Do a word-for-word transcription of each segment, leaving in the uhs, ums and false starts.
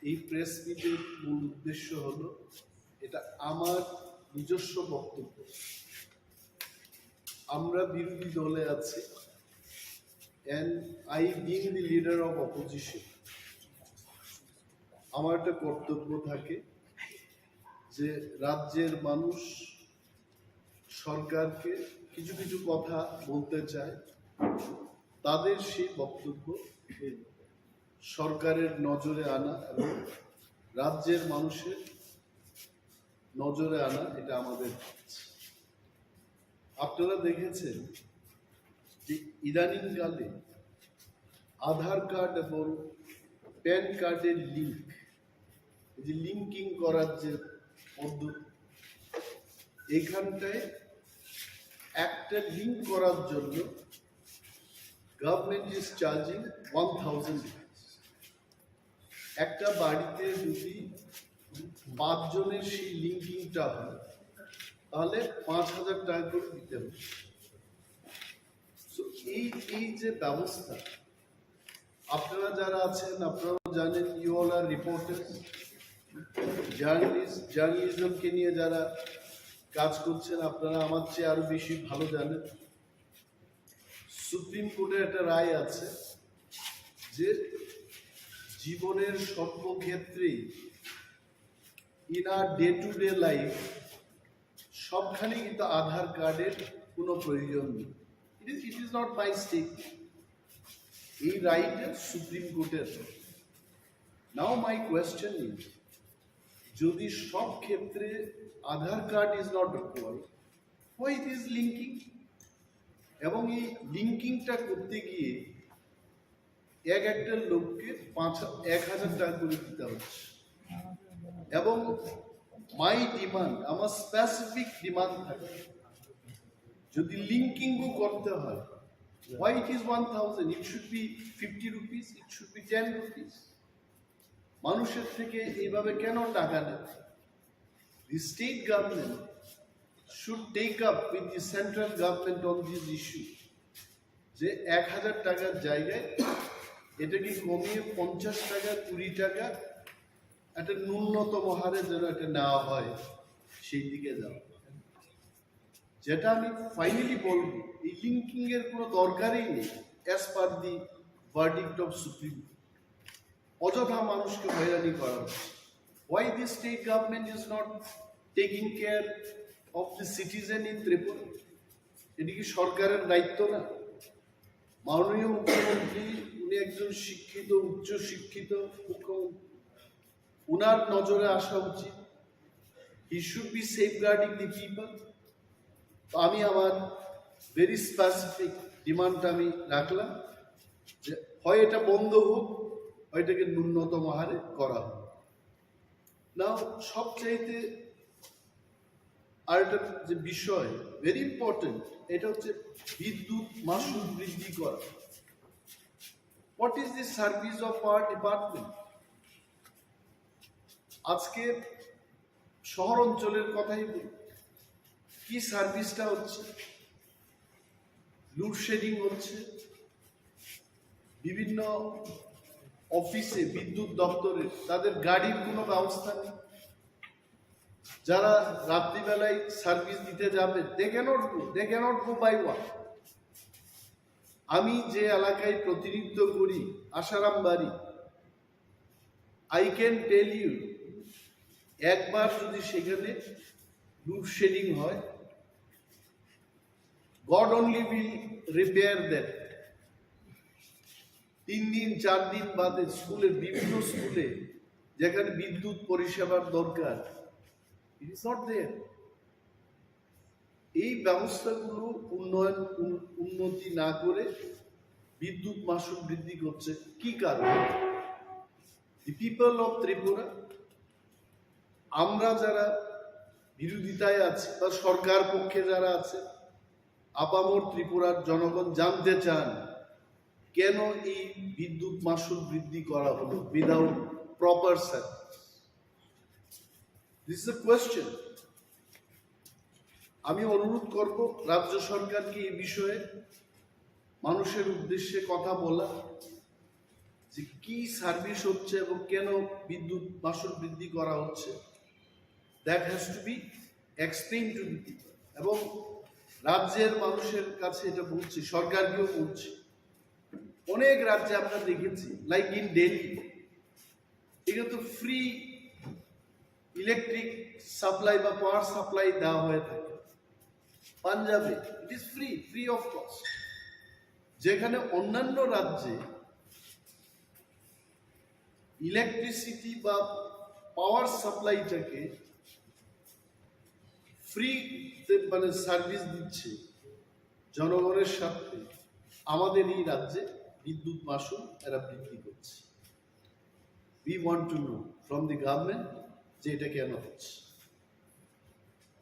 এই প্রেস মিটের মূল উদ্দেশ্য হলো, এটা আমার নিজস্ব বক্তব্য। আমরা বিরোধী দলে আছি, and I being the leader of opposition, আমার একটা কর্তব্য থাকে যে রাজ্যের মানুষ সরকারকে কিছু কিছু কথা বলতে চায়, তাদের সেই বক্তব্য সরকারের নজরে আনা এবং রাজ্যের মানুষের নজরে আনা, এটা আমাদের কাজ। আপনারা দেখেছেন যে ইদানিংকালে আধার কার্ড এবং প্যান কার্ডের লিংক, এই যে লিঙ্কিং করার যে পদ্ধতি, এখানটায় একটা লিংক করার জন্য government is charging one thousand rupees। একটা বাড়িতে যদি পাঁচজনের সেই লিঙ্কিংটা হয়, তাহলে পাঁচ হাজার টাকা করে দিতে হবে। So, এই এই যে ব্যবস্থা, আপনারা যারা আছেন, আপনারাও জানেন, you all are reporters, journalist, জার্নালিজমকে নিয়ে যারা কাজ করছেন, আপনারা আমার চেয়ে আরো বেশি ভালো জানেন। সুপ্রিম কোর্টের একটা রায় আছে যে জীবনের সর্বক্ষেত্রেই, in our day to day life, সবখানে কিন্তু আধার কার্ডের কোনো প্রয়োজন নেই। It is, it is not my statement। এই রায়টা সুপ্রিম কোর্টের। Now my question is, যদি সব ক্ষেত্রে আধার card is not required, why it is linking? এবং এই লিঙ্কিংটা করতে গিয়ে এক একটা লোককে পাঁচ এক হাজার টাকা করে দিতে হচ্ছে। এবং my demand, আমার স্পেসিফিক ডিমান্ড থাকে, যদি লিঙ্কিংও করতে হয়, why it is one thousand? It should be fifty rupees, it should be ten rupees। মানুষের থেকে এইভাবে কেন টাকা নেয়? The state government should take up with the central government on this issue, যে এক হাজার টাকার জায়গায় এটাকে কমিয়ে পঞ্চাশ টাকা, কুড়ি টাকা একটা ন্যূনতম হারে যেন এটা নেওয়া হয়, সেই দিকে যাওয়া। যেটা আমি ফাইনালি বলবো, এই লিঙ্কিং এর কোনো দরকারই নেই। As per the verdict of Supreme Court, অযথা মানুষকে হয়রানি করা হচ্ছে। Why the state government is not taking care of the citizen in Tripura? এটি কি সরকারের দায়িত্ব না? মাননীয় মুখ্যমন্ত্রী, উনি একজন শিক্ষিত, উচ্চ শিক্ষিত মুখ্যমন্ত্রী, উনার নজরে আসা উচিত। He should be safeguarding the people। তো আমি আমার ভেরি স্পেসিফিক ডিমান্ডটা আমি রাখলাম যে হয় এটা বন্ধ হোক, হয় এটাকে ন্যূনতম হারে করা হোক। নাও, সবচাইতে আরেকটা যে বিষয় ভেরি ইম্পর্টেন্ট, এটা হচ্ছে বিদ্যুৎ মাশুল বৃদ্ধি করা। What is the service of our department? আজকে শহর অঞ্চলের কথাই বলি, কি সার্ভিসটা হচ্ছে? লোডশেডিং হচ্ছে, বিভিন্ন অফিসে, বিদ্যুৎ দপ্তরে তাদের গাড়ির কোনো ব্যবস্থা নেই। যারা রাত্রিবেলায় সার্ভিস দিতে যাবে, they cannot go, they cannot go by walk। আমি যে এলাকায় প্রতিনিধিত্ব করি, আশারাম বাড়ি, I can tell you, একবার যদি সেখানে লোডশেডিং হয়, God only will repair that। তিন দিন, চার দিন বাদে স্কুলের, বিভিন্ন স্কুলে যেখানে বিদ্যুৎ পরিষেবার দরকার, it is not there। এই ব্যবস্থাগুলো উন্নয়ন, উন-, উন্নতি না করে বিদ্যুৎ মাশুল বৃদ্ধি করছে কি কারণে? The people of Tripura, আমরা যারা বিরোধিতায় আছি বা সরকার পক্ষে যারা আছে, আপামর ত্রিপুরার জনগণ জানতে চান কেন এই বিদ্যুৎ মাশুল বৃদ্ধি করা হলো without proper service। This is a question। আমি অনুরোধ করব রাজ্য সরকারকে এই বিষয়ে মানুষের উদ্দেশ্যে কথা বলা, যে কি সার্ভিস হচ্ছে এবং কেন বিদ্যুৎ মাশুল বৃদ্ধি করা হচ্ছে, that has to be explained to the people. এবং রাজ্যের মানুষের কাছে এটা বলছি, সরকারকেও বলছি। অনেক রাজ্যে আমরা দেখেছি, লাইক ইন দিল্লি, এখানে তো ফ্রি ইলেকট্রিক সাপ্লাই বা পাওয়ার সাপ্লাই দেওয়া হয়ে থাকে। পাঞ্জাবে it is free, free of cost। যেখানে অন্যান্য রাজ্যে ইলেকট্রিসিটি বা পাওয়ার সাপ্লাইটাকে ফ্রি, মানে সার্ভিস দিচ্ছে জনগণের স্বার্থে, আমাদের এই রাজ্যে বিদ্যুৎ মাশুল এরা বৃদ্ধি করছে। We want to know from the government যে এটা কেন হচ্ছে।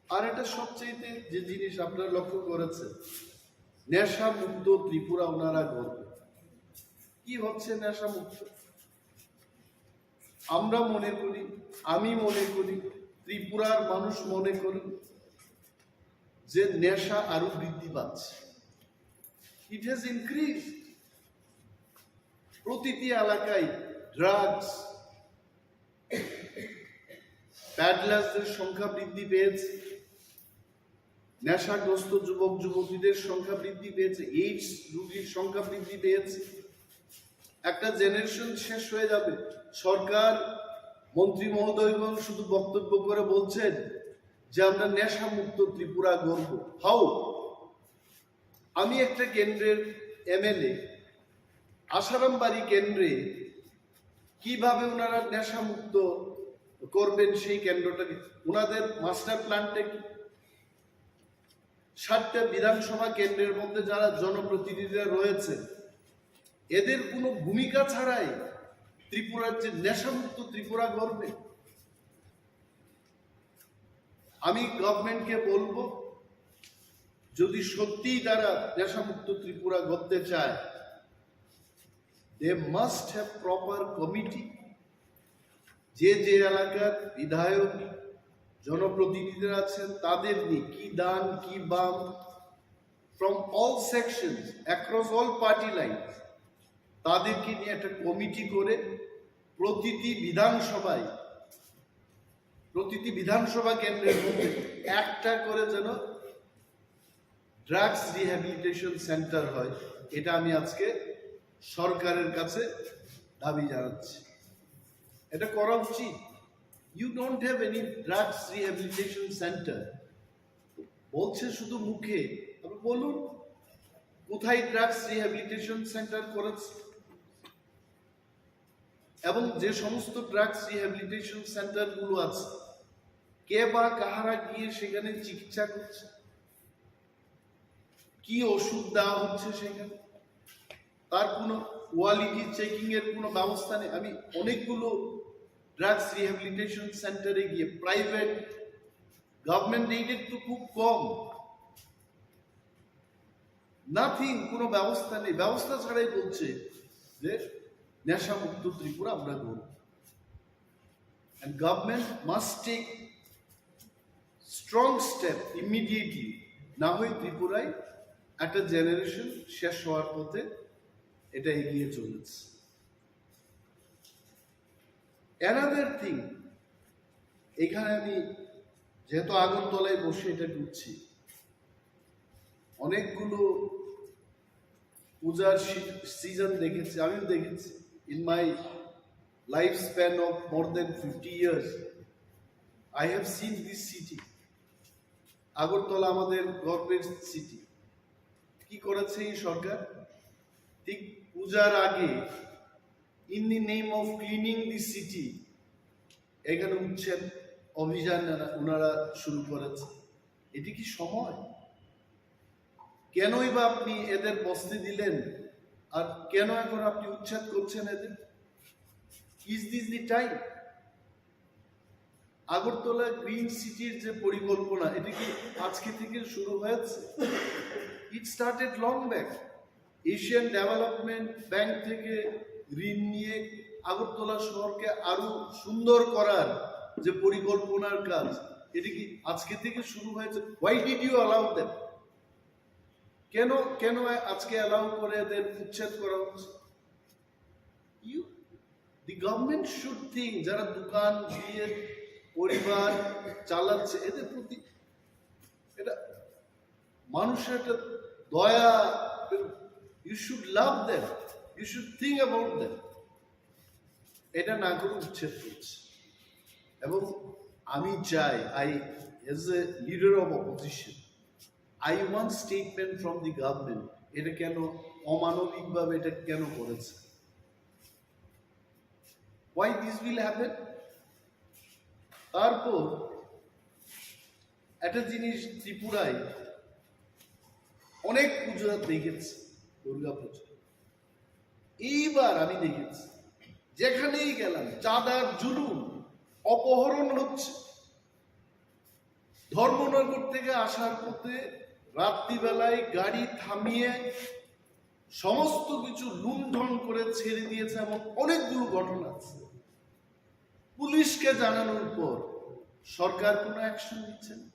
আর এটা সবচেয়ে যে জিনিস আপনারা লক্ষ্য করেছেন, নেশা মুক্ত ত্রিপুরা ওনারা গর্বে। কি হচ্ছে নেশা মুক্ত? আমরা মনে করি, আমি মনে করি, ত্রিপুরার মানুষ মনে করেন যে নেশা আরো বৃদ্ধি পাচ্ছে। It has increased। প্রতিটি এলাকায় ড্রাগস, প্যাডলার্সদের সংখ্যা বৃদ্ধি পেয়েছে, নেশাগ্রস্ত যুবক যুবতীদের সংখ্যা বৃদ্ধি পেয়েছে, এইডস রোগীর সংখ্যা বৃদ্ধি পেয়েছে। একটা জেনারেশন শেষ হয়ে যাবে। সরকার, মন্ত্রী মহোদয়গণ শুধু বক্তব্য করে বলছেন যে আমরা নেশা মুক্ত ত্রিপুরা গড়ব। হাউ? আমি একটা কেন্দ্রের এমএলএ, আশারামবাড়ি কেন্দ্রে কিভাবে ওনারা নেশা মুক্ত করবেন সেই কেন্দ্রটাকে, ওনাদের মাস্টার প্ল্যানটা কি? সাতটা বিধানসভা কেন্দ্রের মধ্যে যারা জনপ্রতিনিধিরা রয়েছে, এদের কোনো ভূমিকা ছাড়াই ত্রিপুরার যে নেশামুক্ত ত্রিপুরা গড়বে। আমি গভর্নমেন্টকে বলবো, যদি সত্যিই তারা নেশামুক্ত ত্রিপুরা গড়তে চায়, they must have proper committee। যে যে এলাকার বিধায়ক, জনপ্রতিনিধিরা আছেন, তাদের নিয়ে কি ডান কি বাম, from all sections, across all party lines, তাদেরকে নিয়ে একটা কমিটি করে প্রতিটি বিধানসভায়, প্রতিটি বিধানসভা কেন্দ্রের মধ্যে একটা করে যেন ড্রাগস রিহ্যাবিলিটেশন সেন্টার হয়, এটা আমি আজকে সরকারের কাছে দাবি জানাচ্ছি। এটা করা উচিত। You don't have any drugs rehabilitation center। বলছে শুধু মুখে। আপনি বলুন, কোথায় ড্রাগস রিহ্যাবিলিটেশন সেন্টার করেছে? এবং যে সমস্ত ড্রাগস রিহ্যাবিলিটেশন সেন্টারগুলো আছে, কে বা কাহারা গিয়ে সেখানে চিকিৎসা করছে, কি ওষুধ দেওয়া হচ্ছে সেখানে, তার কোনো কোয়ালিটি চেকিং এর কোনো ব্যবস্থা নেই। আমি অনেকগুলো ড্রাগস রিহ্যাবিলিটেশন সেন্টারে গিয়ে, প্রাইভেট, গভর্নমেন্ট এইডেড তো খুব কম, নাথিং, কোনো ব্যবস্থা নেই। ব্যবস্থা ছাড়াই বলছে যে নেশামুক্ত ত্রিপুরা আমরা গড়ব। And government must take strong step immediately, না হয় ত্রিপুরায় একটা জেনারেশন শেষ হওয়ার পথে এটা এগিয়ে চলেছে। অ্যানাদার থিং, এখানে আমি যেহেতু আগরতলায় বসে এটা করছি, অনেকগুলো পূজার সিজন দেখেছি, আমিও দেখেছি। In my lifespan of more than fifty years, I have seen this city। Agartala আমাদের গর্বের সিটি। কি করেছে এই সরকার? ঠিক পূজার আগে, in the name of cleaning the city, এখানে উচ্ছেদ অভিযান এরা- ওনারা শুরু করেছে। এটি কি সময়? কেনই বা আপনি এদের বসতে দিলেন, আর কেন এখন আপনি উচ্ছেদ করছেন এদের? Is this the time? Agartala green সিটির যে পরিকল্পনা, এটা কি আজকে থেকে শুরু হয়েছে? It started long back। Asian development bank থেকে ঋণ নিয়ে আগরতলা শহরকে আরো সুন্দর করার যে পরিকল্পনার কাজ, এটা কি আজকে থেকে শুরু হয়েছে? Why did you allow them? কেন, কেন আজকে অ্যালাউ করে এদের উচ্ছেদ করা হচ্ছে? You, the government should think, যারা দোকান দিয়ে পরিবার চালাচ্ছে, এদের প্রতি এটা মানুষের একটা দয়া, you should love them, you should think about them. এটা না করে উচ্ছেদ করছে। এবং আমি চাই, I, as a leader of opposition, I want statement from the government, এটা কেন অমানবিকভাবে এটা কেন করেছে? Why this will happen? তারপর একটা জিনিস, ত্রিপুরায় অনেক পুজো দেখেছি, দুর্গা পুজো। এইবার আমি দেখেছি, যেখানেই গেলাম চাঁদার জুলুম, অপহরণ হচ্ছে। ধর্মনগর থেকে আসার পথে রাত্রিবেলায় গাড়ি থামিয়ে সমস্ত কিছু লুণ্ঠন করে ছেড়ে দিয়েছে, এমন অনেকগুলো ঘটনা আছে। পুলিশকে জানানোর পর সরকার কোনো অ্যাকশন নিচ্ছে না।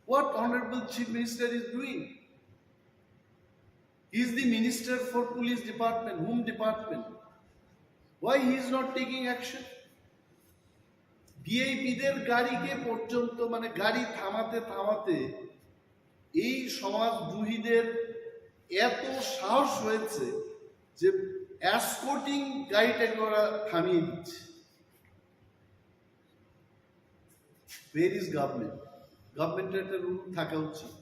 What honorable Chief Minister is doing? He is the minister for police department, home department. Why he is not taking action? ভিআইপিদের গাড়িকে পর্যন্ত, মানে, গাড়ি থামাতে থামাতে এই সমাজদ্রোহীদের এত সাহস হয়েছে যে এসকর্টিং গাড়িটাকে ওরা থামিয়ে দিচ্ছে। Where is government? গভর্নমেন্টের একটা রুল থাকা উচিত।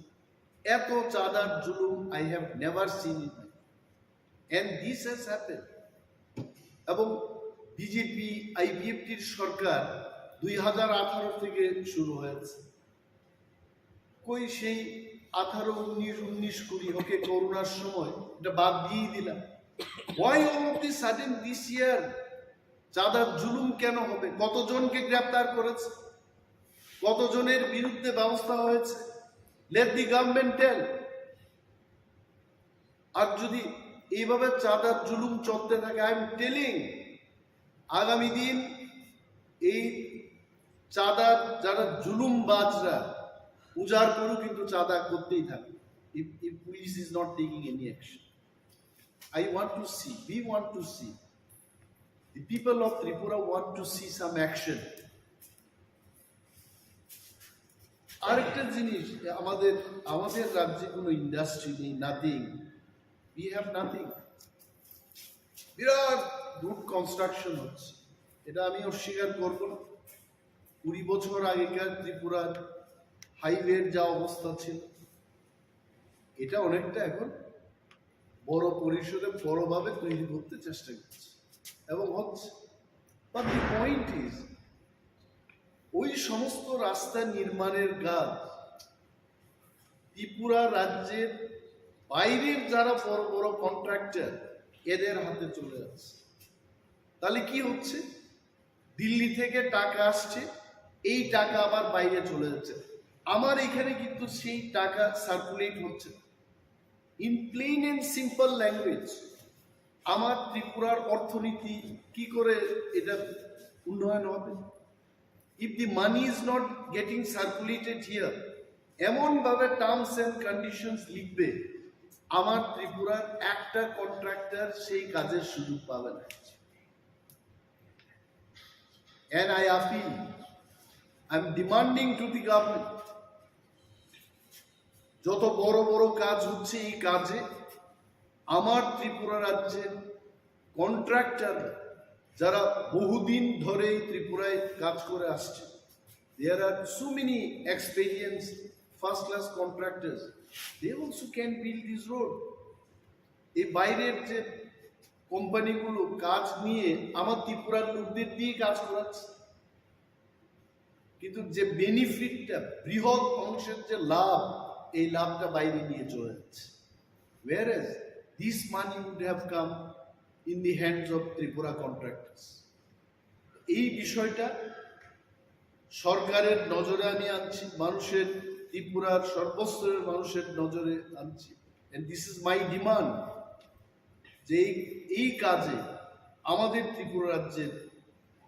এত চাঁদার জুলুম I have never seen in my, and this has happened. এবং বিজেপি আইপিএফটির সরকার দুই হাজার আঠারো থেকে শুরু হয়েছে। কই সেই আঠারো, উনিশ, উনিশ, কুড়ি, ওকে, করোনার সময় এটা বাদ দিয়েই দিলাম। Why all of the sudden this year? চাঁদার জুলুম কেন হবে? কতজনকে গ্রেপ্তার করেছে? কতজনের বিরুদ্ধে ব্যবস্থা হয়েছে? Let the government tell. আর যদি এইভাবে চাঁদার জুলুম চলতে থাকে, I am telling, আগামী দিন এই চাঁদার যারা জুলুমবাজরা উজাড় করুক, কিন্তু চাঁদা করতেই থাকবে। If, if police is not taking any action, I want to see, we want to see, the people of Tripura want to see some action. আরেকটা জিনিস, আমাদের আমাদের রাজ্যে কোনো ইন্ডাস্ট্রি নেই, nothing, we have nothing. Virat road construction হচ্ছে, এটা আমি অস্বীকার করব না। কুড়ি বছর আগেকার ত্রিপুরার হাইওয়ের যা অবস্থা ছিল, এটা অনেকটা এখন বড় পরিসরে বড়ভাবে তৈরি করতে চেষ্টা করছে এবং হচ্ছে। But the point is, ওই সমস্ত রাস্তা নির্মাণের কাজ ত্রিপুরা রাজ্যের বাইরের যারা বড় বড় কন্ট্রাক্টর, এদের হাতে চলে যাচ্ছে। তাহলে কি হচ্ছে? দিল্লি থেকে টাকা আসছে, এই টাকা আবার বাইরে চলে যাচ্ছে। আমার এখানে কিন্তু সেই টাকা সার্কুলেট হচ্ছে না। In plain and simple language, আমার ত্রিপুরার অর্থনীতি কি করে এটা উন্নয়ন হবে? If the money is not getting circulated here, এমনভাবে টার্মস অ্যান্ড কন্ডিশনস লিখবে, আমার ত্রিপুরার একটা কন্ট্রাক্টর সেই কাজের সুযোগ পাবে না। And I appeal, I am demanding to the government, যত বড় বড় কাজ হচ্ছে, এই কাজে আমার ত্রিপুরা রাজ্যের কন্ট্রাক্টর, যারা বহুদিন ধরে এই ত্রিপুরায় কাজ করে আসছে, there are so many experienced first class contractors, they also can build this road. এই বাইরের যে কোম্পানিগুলো কাজ নিয়ে আমার ত্রিপুরার লোকদের দিয়ে কাজ করাচ্ছে, কিন্তু যে বেনিফিটটা, বৃহৎ অংশের যে লাভ, এই লাভটা বাইরে নিয়ে চলে যাচ্ছে। Whereas this money would have come in the hands of Tripura contractors. এই বিষয়টা সরকারের নজরে আমি আনছি, মানুষের, ত্রিপুরার সর্বস্তরের মানুষের নজরে আনছি। And this is my demand, যে এই, এই কাজে আমাদের ত্রিপুরা রাজ্যের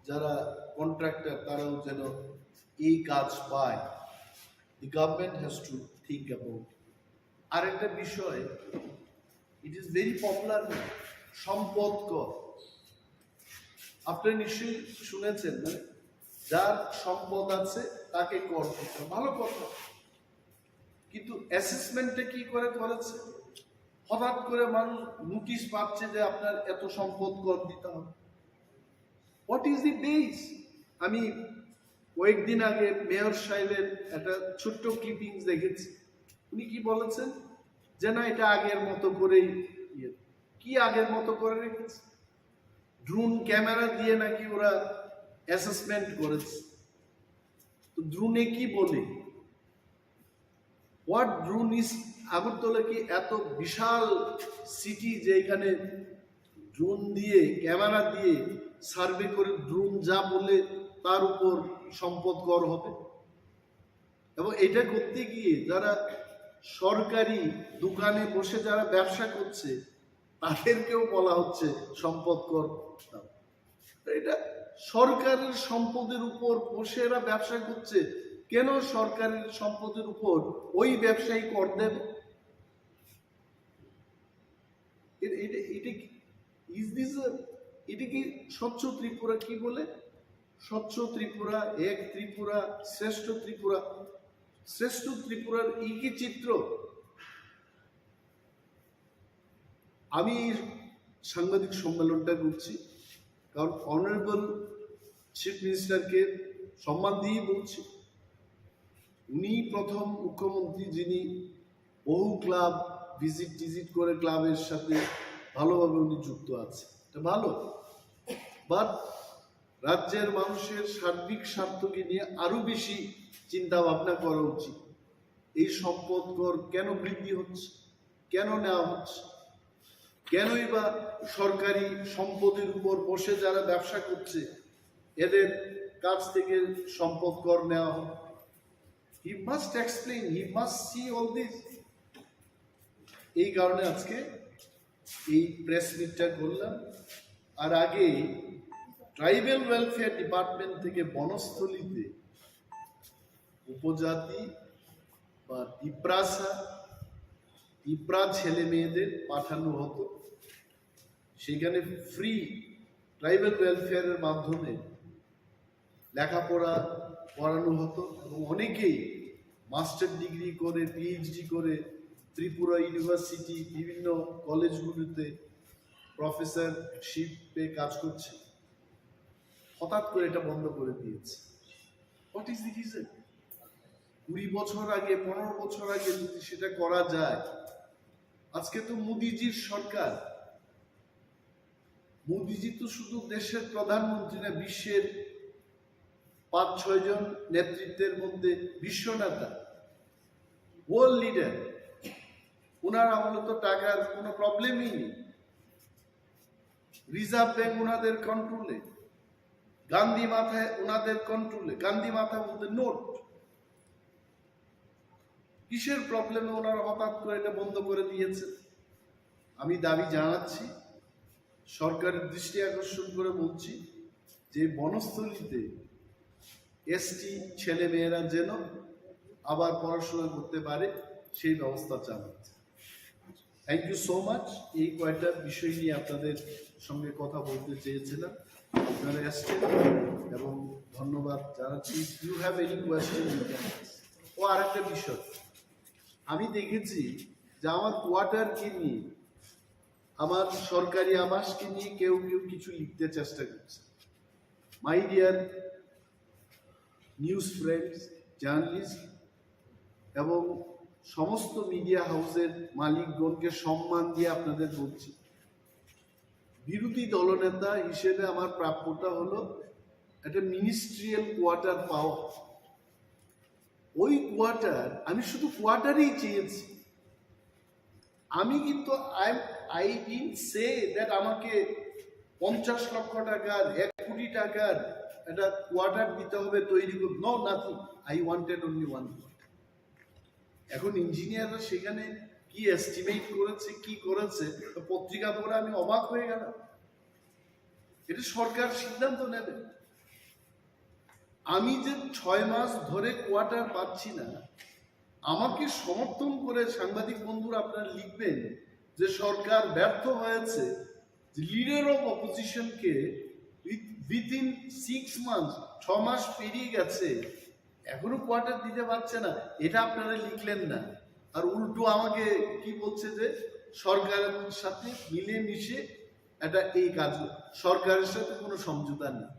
যারা কন্ট্রাক্টর, তারাও যেন এই কাজ পায়। The government has to think about it. আরেকটা বিষয়, it is very popular, সম্পদ কর। আপনি নিশ্চয়ই শুনেছেন, মানে, যার সম্পদ আছে তাকে কর দিতে হবে। ভালো কথা, কিন্তু অ্যাসেসমেন্টটা কি করে করেছে? হঠাৎ করে মানুষ নোটিশ পাচ্ছে যে আপনার এত সম্পদ কর দিতে হবে। What is the base? আমি কয়েকদিন আগে মেয়র সাহেবের একটা ছোট্ট ক্লিপিংস দেখেছি। উনি কি বলেছেন যে না, এটা আগের মতো করেই ইয়ে। কি আগের মতো করে রেখেছে? ড্রোন ক্যামেরা দিয়ে নাকি ওরা অ্যাসেসমেন্ট করেছে। তো ড্রোনে কি বলে? What drone is? আগরতলা কি এত বিশাল সিটি যে এখানে ড্রোন দিয়ে, ক্যামেরা দিয়ে সার্ভে করে ড্রোন যা বলে তার উপর সম্পদ কর হবে? এবং এটা করতে গিয়ে যারা সরকারি দোকানে বসে যারা ব্যবসা করছে, তাদেরকেও বলা হচ্ছে সম্পদ কর দাও। তো এটা সরকারের সম্পদের উপর বসে এরা ব্যবসা করছে, কেন সরকারের সম্পদের উপর ওই ব্যবসায়ী কর দেবে? এটা, এটা, এটা কি, ইজ দিস, এটা কি স্বচ্ছ ত্রিপুরা? কি বলে স্বচ্ছ ত্রিপুরা, এক ত্রিপুরা, শ্রেষ্ঠ ত্রিপুরা? শ্রেষ্ঠ ত্রিপুরার এই কি চিত্র? আমি সাংবাদিক সম্মেলনটা করছি কারণ অনারেবল চিফ মিনিস্টারকে সম্মান দিয়েই বলছি। উনি প্রথম মুখ্যমন্ত্রী যিনি বহু ক্লাব ভিজিট টিজিট করে ক্লাবের সাথে ভালোভাবে উনি যুক্ত আছে, এটা ভালো। বাট রাজ্যের মানুষের সার্বিক স্বার্থকে নিয়ে আরো বেশি চিন্তা ভাবনা করা উচিত। এই সম্পদ কর কেন বৃদ্ধি হচ্ছে, কেন নেওয়া হচ্ছে, কেনই বা সরকারি সম্পদের উপর বসে যারা ব্যবসা করছে এদের কাছ থেকে সম্পদ কর নেওয়া হয়? He must explain, he must see all this. এই কারণে আজকে এই প্রেস মিটটা করলাম। আর আগে ট্রাইবাল ওয়েলফেয়ার ডিপার্টমেন্ট থেকে বনস্থলীতে উপজাতি বা তিপ্রাসা, তিপ্রা ছেলে মেয়েদের পাঠানো হতো, সেখানে ফ্রি ট্রাইবাল ওয়েলফেয়ারের মাধ্যমে লেখাপড়া করানো হতো এবং অনেকেই মাস্টার ডিগ্রি করে, পিএইচডি করে ত্রিপুরা ইউনিভার্সিটি, বিভিন্ন কলেজগুলোতে প্রফেসরশিপে কাজ করছে। হঠাৎ করে এটা বন্ধ করে দিয়েছে। What is the reason? কুড়ি বছর আগে, পনেরো বছর আগে যদি সেটা করা যায়, আজকে তো মোদিজির সরকার। মোদিজি তো শুধু দেশের প্রধানমন্ত্রী না, বিশ্বের পাঁচ ছয় জন নেতৃত্বের মধ্যে বিশ্ব নেতা, ওয়ার্ল্ড লিডার। ওনার আমলে তো টাকার কোনো প্রবলেমই নেই। রিজার্ভ ব্যাংক ওনাদের কন্ট্রোলে, গান্ধী মাথায় ওনাদের কন্ট্রোলে। গান্ধী মাথা বলতে নোট। কিসের প্রবলেমে ওনারা হঠাৎ করে এটা বন্ধ করে দিয়েছে? আমি দাবি জানাচ্ছি, সরকারের দৃষ্টি আকর্ষণ করে বলছি যে বনস্থলীতে এসটি ছেলে মেয়েরা যেন আবার পড়াশোনা করতে পারে, সেই ব্যবস্থা চালাচ্ছে। Thank you so much. এই কয়েকটা বিষয় নিয়ে আপনাদের সঙ্গে কথা বলতে চেয়েছিলাম, আপনারা এসছেন এবং ধন্যবাদ জানাচ্ছি। If you have any question, you can ask. ও আরেকটা বিষয়, আমি দেখেছি যে আমার কোয়ার্টারকে নিয়ে, আমার সরকারি আবাসকে নিয়ে কেউ কেউ কিছু লিখতে চেষ্টা করছে। My dear news friends, journalist এবং সমস্ত মিডিয়া হাউসের মালিকগণকে সম্মান দিয়ে আপনাদের বলছি, বিরোধী দলনেতা হিসেবে আমার প্রাপ্যটা হলো একটা মিনিস্ট্রিয়াল কোয়ার্টার পাওয়া। ওই কোয়ার্টার, আমি শুধু কোয়ার্টারই চেয়েছি। আমি কিন্তু, I I didn't say that আমাকে পঞ্চাশ লক্ষ টাকার, এক কোটি টাকার একটা কোয়ার্টার দিতে হবে তৈরি করে। No, nothing. I wanted only one quarter. এখন ইঞ্জিনিয়াররা সেখানে কি এস্টিমেট করেছে, কি করেছে, তো পত্রিকা পড়ে আমি অবাক হয়ে গেলাম। এটা সরকার সিদ্ধান্ত নেবে। আমি যে ছয় মাস ধরে কোয়ার্টার পাচ্ছি না, আমাকে সমর্থন করে সাংবাদিক বন্ধুরা আপনারা লিখবেন যে সরকার ব্যর্থ হয়েছে, যে লিডার অফ অপোজিশনকে উইদিন সিক্স মান্থস, ছ মাস পেরিয়ে গেছে, এখনো কোয়ার্টার দিতে পারছে না, এটা আপনারা লিখলেন না। আর উল্টো আমাকে কি বলছে যে সরকারের সাথে মিলেমিশে এটা এই কাজ, সরকারের সাথে কোনো সমঝোতা নেই।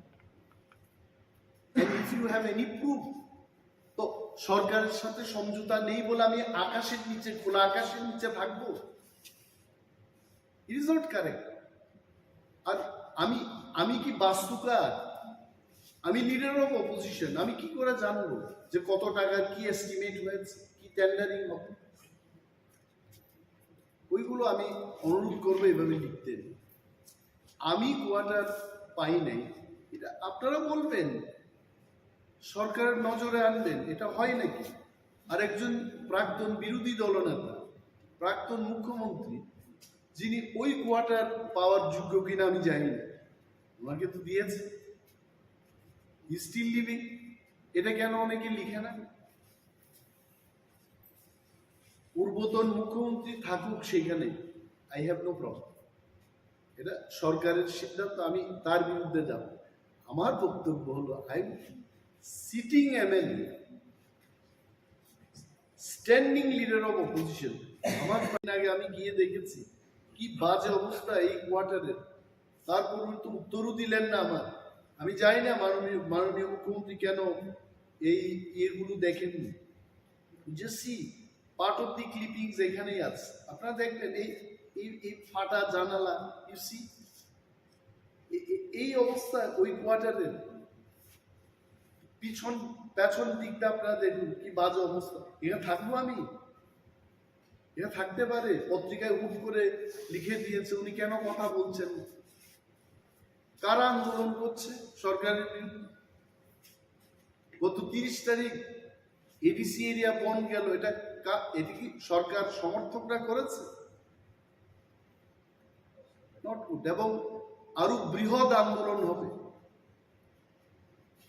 And if you have any proof, তো সরকারের সাথে সমঝোতা নেই বলে আমি আকাশের নিচে, খোলা আকাশের নিচে থাকবো? It is not correct. আর আমি আমি কি বাস্তুকার? আমি লিডার অফ অপোজিশন, আমি কি করে জানবো যে কত টাকার কি এস্টিমেট হয়েছে, কি টেন্ডারিং হবে? ওইগুলো আমি অনুরোধ করবো এভাবে লিখতে। আমি কোয়ার্টার পাই নাই, এটা আপনারা বলবেন, সরকারের নজরে আনবেন। এটা হয় নাকি? আর একজন প্রাক্তন বিরোধী দলনেতা, প্রাক্তন মুখ্যমন্ত্রী, যিনি ওই কোয়ার্টার পাওয়ার যোগ্য কিনা আমি জানি না, ওনাকে তো দিয়েছে, হি স্টিল লিভিং। এটা কেন অনেকে লিখে না? পূর্বতন মুখ্যমন্ত্রী থাকুক সেখানে, আই হ্যাভ নো প্রবলেম। এটা সরকারের সিদ্ধান্ত, আমি তার বিরুদ্ধে যাব। আমার বক্তব্য হলো, I sitting MLA, standing leader of opposition. আমার কয়েকদিন আগে আমি গিয়ে দেখেছি কি বাজে অবস্থা এই কোয়ার্টারের। তারপর উনি তো উত্তরও দিলেন না আমার। আমি জানি না মাননীয় মাননীয় মুখ্যমন্ত্রী কেন এই ইয়েগুলো দেখেননি। যে see part of the clipping যেখানেই আছে, আপনারা দেখবেন এই এই এই ফাটা জানালা, ইউ সি, এই অবস্থা ওই কোয়ার্টারের। পিছন, পেছন দিকটা আপনারা দেখুন কি বাজে অবস্থা। এখানে থাকবো আমি? এখানে থাকতে পারে? পত্রিকায় হুট করে লিখে দিয়েছে, উনি কেন কথা বলছেন? কারা আন্দোলন করছে সরকারের বিরুদ্ধে? গত তিরিশ তারিখ এডিসি এরিয়া বন্ধ গেল, এটা কা-, এটা কি সরকার সমর্থকরা করেছে? Not good. এবং আরো বৃহৎ আন্দোলন হবে।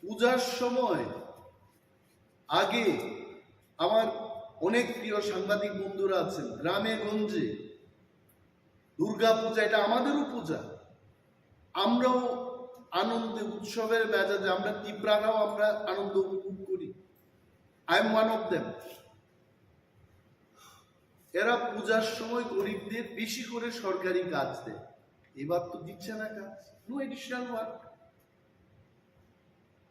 পূজার সময় আগে আমার অনেক প্রিয় সাংবাদিক বন্ধুরা আছেন, গ্রামে গঞ্জে দুর্গা পূজা, এটা আমাদেরও পূজা, আমরাও আনন্দে উৎসবের মেজাজে, আমরা তিপ্রারাও আমরা আনন্দ উপভোগ করি। I am one of them. এরা পূজার সময় গরিবদের বেশি করে সরকারি কাজ দেয়, এবার তো দিচ্ছে না কাজ, নো এডিশনাল ওয়ার্ক।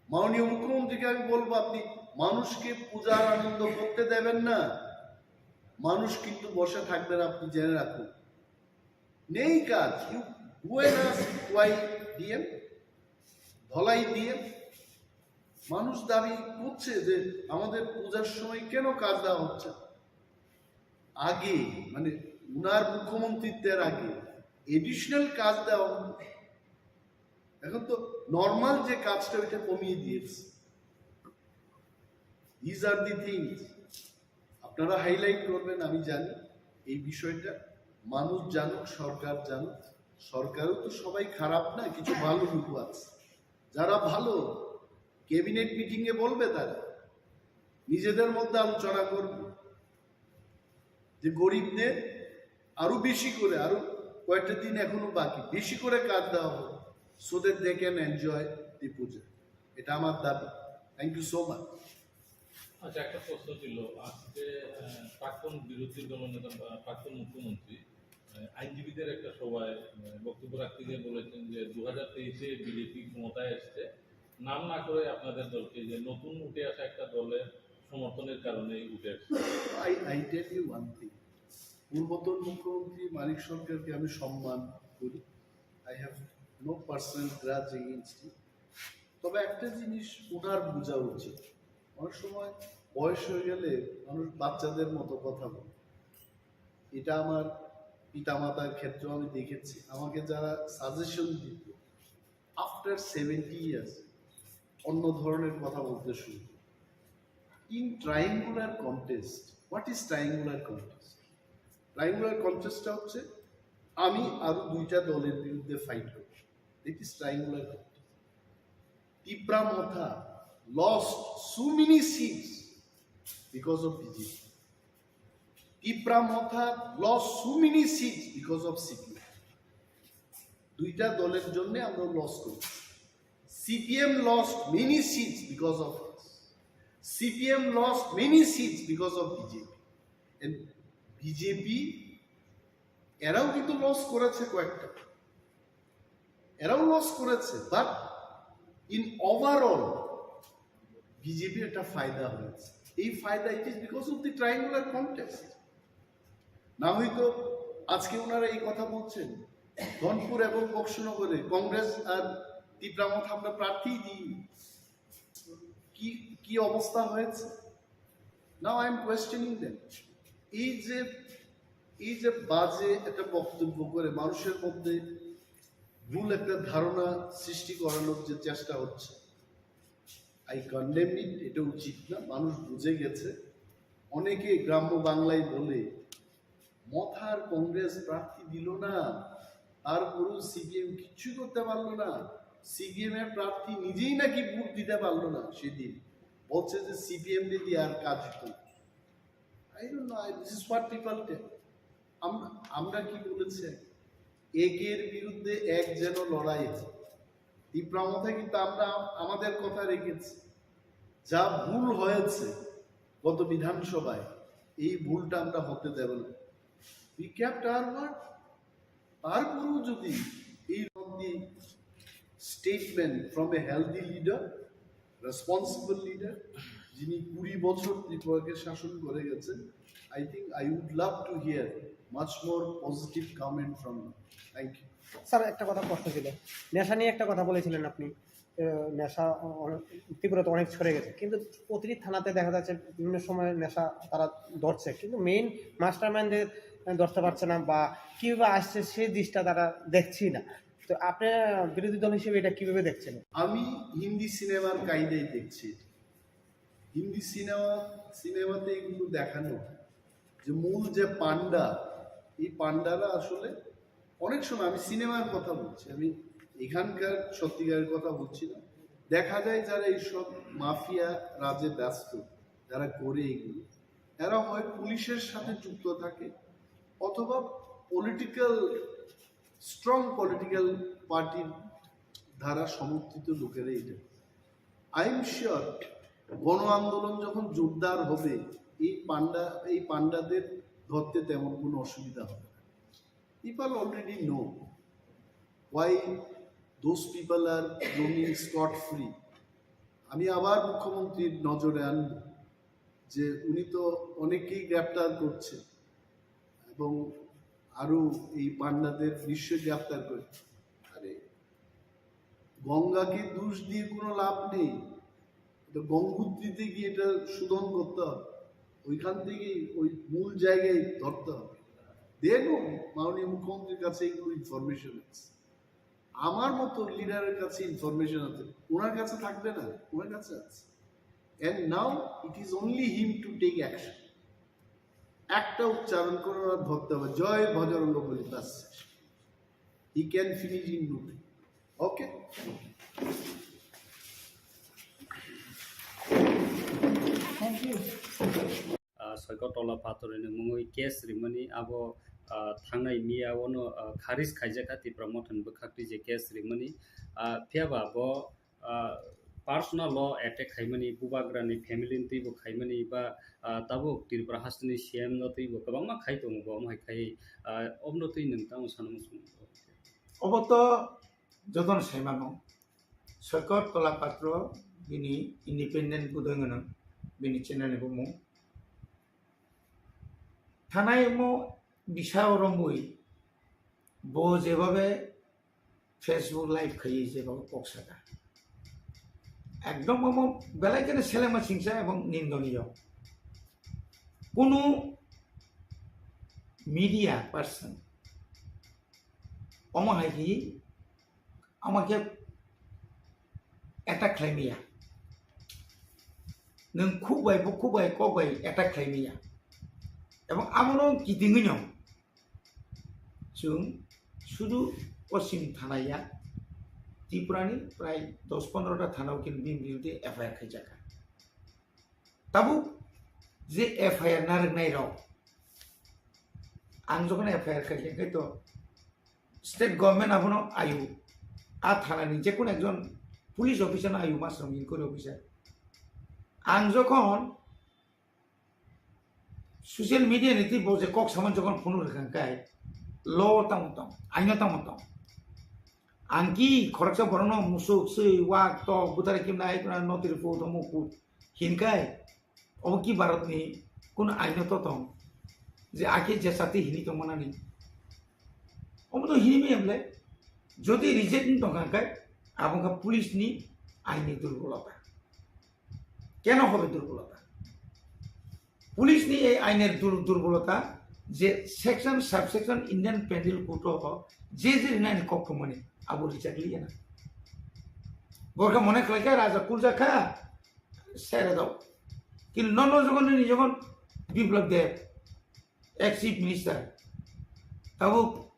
মাননীয় মুখ্যমন্ত্রীকে আমি বলবো, আপনি মানুষকে পূজার আনন্দ করতে দেবেন না, মানুষ কিন্তু বসে থাকবেন, আপনি জেনে রাখুন। নেই কাজ, you go and ask why DM, Dhalai DM. মানুষ দাবি করছে যে আমাদের পূজার সময় কেন কাজ দেওয়া হচ্ছে। আগে, মানে, উনার মুখ্যমন্ত্রিত্বের আগে এডিশনাল কাজ দেওয়া হতো। এখন তো নর্মাল যে কাজটা, ওইটা কমিয়ে দিয়েছে। দিজ আর দি থিংস আপনারা হাইলাইট করবেন, আমি জানি এই বিষয়টা। মানুষ জানুক, সরকার জানুক। সরকারও তো সবাই খারাপ না, কিছু ভালো লোকও আছে। যারা ভালো, ক্যাবিনেট মিটিং এ বলবে, তারা নিজেদের মধ্যে আলোচনা করবে যে গরিবদের আরো বেশি করে, আরো কয়েকটা দিন এখনো বাকি, বেশি করে কাজ দেওয়া হোক, so that they can enjoy the puja. এটা আমার দাবি। Thank you so much. আচ্ছা, একটা প্রশ্ন ছিল, আজকে আহ, প্রাক্তন বিরোধী দলনেতা বা প্রাক্তন মুখ্যমন্ত্রী আহ, আইনজীবীদের একটা সভায় আহ, বক্তব্য রাখতে গিয়ে বলেছেন যে দু হাজার তেইশে বিজেপি ক্ষমতায় এসছে, নাম না করে আপনাদের দলকে, যে নতুন উঠে আসা একটা দলের সমর্থনের কারণে উঠে আসছে। I, I tell you one thing, পূর্বতন মুখ্যমন্ত্রী মানিক সরকারকে আমি সম্মান করি। I have no personal grudge against him. তবে একটা জিনিস ওনার বোঝা উচিত, অনেক সময় বয়স হয়ে গেলে মানুষ বাচ্চাদের মতো কথা বলে। এটা আমার পিতামাতার ক্ষেত্রেও আমি দেখেছি। আমাকে যারা সাজেশন দিত, আফটার সেভেন্টি ইয়ার্স অন্য ধরনের কথা বলতে শুরু করে। In triangular contest, what is triangular contest? Triangular কন্টেস্টটা হচ্ছে আমি আরো দুইটা দলের বিরুদ্ধে ফাইট করব। It is triangular contest. Tipra Motha lost so many seats because of BJP. Tipra Motha lost so many seats because of CPM. দুইটা দলের জন্য আমরা লস করছি। C P M lost many seats because of us. C P M lost many seats because of B J P. And B J P এরাও কিন্তু লস করেছে কয়েকটা, এরাও লস করেছে, but in overall B J P একটা ফায়দা হয়েছে। এই ফায়দা it is because of the triangular contest। না হয়তো আজকে ওনারা এই কথা বলছেন, ধনপুর এবং বক্সনগরে কংগ্রেস আর তিপ্রা মথ আমরা প্রার্থী দিই, কি কি অবস্থা হয়েছে? Now I am questioning them। এই যে এই যে বাজে একটা বক্তব্য করে মানুষের মধ্যে ভুল একটা ধারণা সৃষ্টি করানোর যে চেষ্টা হচ্ছে, I condemn it। এটা উচিত না। মানুষ বুঝে গেছে। অনেকে গ্রাম্য বাংলায় বলে, "মথার কংগ্রেস প্রার্থী দিল না, তারপরেও সিপিএম কিচ্ছু করতে পারলো না, সিপিএম এর প্রার্থী নিজেই নাকি ভোট দিতে পারলো না সেদিন, বলছে যে সিপিএম রে দিয়ে আর কাজ হতো না।" I don't know, I, this is what people tell। আমরা আমরা কি বলেছি? একের বিরুদ্ধে এক যেন লড়াই হয়। তিপ্রা মথে কিন্তু আমরা আমাদের কথা রেখেছি। যা ভুল হয়েছে গত বিধানসভায়, এই ভুলটা আমরা হতে দেব না। We kept our word। তারপরেও যদি এই the statement from a healthy leader, responsible leader, যিনি কুড়ি বছর ত্রিপুরাকে শাসন করে গেছেন, I think I would love to hear much more positive comment from you। Thank you। Sir, একটা কথা প্রশ্ন ছিল, নেশা নিয়ে একটা কথা বলেছিলেন আপনি। আহ, নেশা অ- অনেক- ত্রিপুরাতে অনেক ছড়ে গেছে, কিন্তু প্রতিটি থানাতে দেখা যাচ্ছে বিভিন্ন সময় নেশা তারা ধরছে, কিন্তু মেইন মাস্টার মাইন্ডে ধরতে পারছে না বা কিভাবে আসছে সেই দিকটা তারা দেখছি না। তো আপনি বিরোধী দল হিসেবে এটা কিভাবে দেখছেন? আমি হিন্দি সিনেমার কায়দায় দেখছি। হিন্দি সিনেমা সিনেমাতে এগুলো দেখানো হয় যে মূল যে পান্ডা, এই পান্ডারা আসলে অনেক সময়, আমি সিনেমার কথা বলছি, আমি এখানকার সত্যিকারের কথা বলছি না। দেখা যায় যারা এইসব মাফিয়া রাজে ব্যস্ত, যারা করে এগুলো, এরা হয় পুলিশের সাথে যুক্ত থাকে অথবা পলিটিক্যাল, স্ট্রং পলিটিক্যাল পার্টির দ্বারা সমর্থিত লোকেরা এটা। I am sure গণ আন্দোলন যখন জোরদার হবে, এই পান্ডা এই পান্ডাদের ধরতে তেমন কোনো অসুবিধা হবে না। People already know why those people are roaming scot free। আমি আবার মুখ্যমন্ত্রীর নজরে আনব যে উনি তো অনেকেই গ্রেপ্তার করছে এবং আরো এই পান্ডাদের নিশ্চয়ই গ্রেপ্তার করে। আরে, গঙ্গাকে দোষ দিয়ে কোনো লাভ নেই। এটা গঙ্গোত্রীতে গিয়ে এটা শোধন করতে হবে, ওইখান থেকে ওই মূল জায়গায় ধরতে হবে। They know, মাননীয় মুখ্যমন্ত্রীর কাছে এইগুলো ইনফরমেশন আছে। আমার মতো লিডারের কাছে ইনফরমেশন আছে, ওনার কাছে থাকবে না? ওনার কাছে আছে। And now it is only him to take action। একটা উচ্চারণ করে ওরা ধরতে হবে, "জয় বজরঙ্গ বলি", ব্যাস। He can finish in no time। Okay? Soikot Tola Pator ni mungwi case rimani abo thangnai miya ono kharis khaijakha Tipra Mothani bwkhak twi je case rimani, phiyaba bo personal o attack khaimani, bubagrani family ni twibo khaimani, ba tabuk Tripura hasteni C M no twibo kwbangma khai tongo, bo omo hai khai, obono twi nwng tamo sana muchung? Obo to jotono saimano, Soikot Tola Patro bini independent budoi gwnang, bini channel ni bumung. Thanai mo bisa romwi bo jebabe Facebook live khaiwi jebabe kok saka. Ekdom omo belai kheno selema singsa ebong nindoniyo. Kunu media person omo hai khe ama khe attack khlai maya. Nwng khuk bai bukhuk bai kok bai attack khlai maya. Ebong abono kitingwino chwng sudu Poschim thana ya, Tripurani prai dos pondro ta thana o khe bini birudhe F I R khaijakha. Tabuk je F I R narwknai rok, ang jokhon F I R khaikha khe to state government abono ayu, a thanani jekunu ekjon Police officer no ayu mas rong inquiry officer. Ang jokhon social media ni twi bo je kok saman jokhon phone rwkha kai lo tamo tong, aino tamo tong. Ang ki khoroksa borokno musuk, swi, wak, tok, butare kimna ai kuna notri phu tamo ku hinkai. Obo ki Bharatni kun aino to tong je ake je sati hini tongmanani? Omo to hini maya bole, jodi reject ni tongkha khe abo kha police ni aini durbolota. Keno hobe durbolota? Police ni ei ainer dur-, durbolota je section, subsection, Indian Penal Code o je je rinani kok thumani abo reject liya na. Borkha mone khlai kha raja kulja kha, sere dao. Kintu no, no jokhon nini jokhon Biplab Deb, ex chief minister, tabuk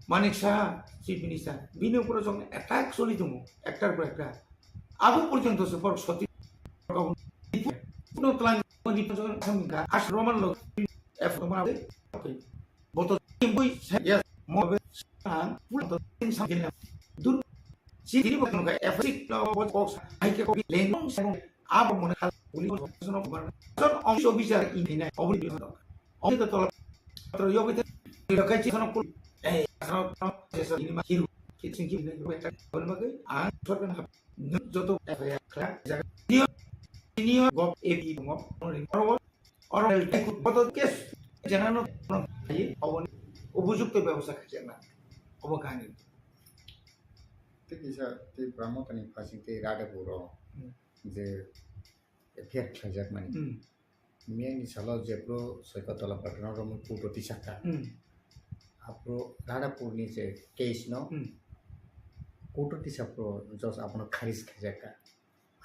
Manik Saha chief minister, bini upore jokhon attack choli tongo, ektar por ekta. Abo porjonto se borok soti no tlang, asroman lo, F roman, boto bui yes, mo be ang pulo to sambil dur. Si diri boto ka F six lo bot box hai ke ko leng song. Abo mone khal police no bar. Son ong so bichar in hinai obri bi to. Ong to tola tro yo bete lo kai chi sono kul. Eh, sono to se so ini ma hiru. Ki sing ki ne ko ta. Bol ma ke ang thor kan hap. Joto F I R kha jaga. Niyo, niyo gop A B mo. Oro tel tei kut boto case jenano hai oboni upojukto bebosta khajakna obo kahini. Tei kisa tei Pramotani phasing tei Radhapuro Hmm. je F I R khlaijakmani. Hmm. Miyani salo jephru Soikotola Patrano romwi court-o tisakha. Hmm. Aphuru Radhapurni je case no Hmm. Court-o tisapro judge abono kharis khaijakha.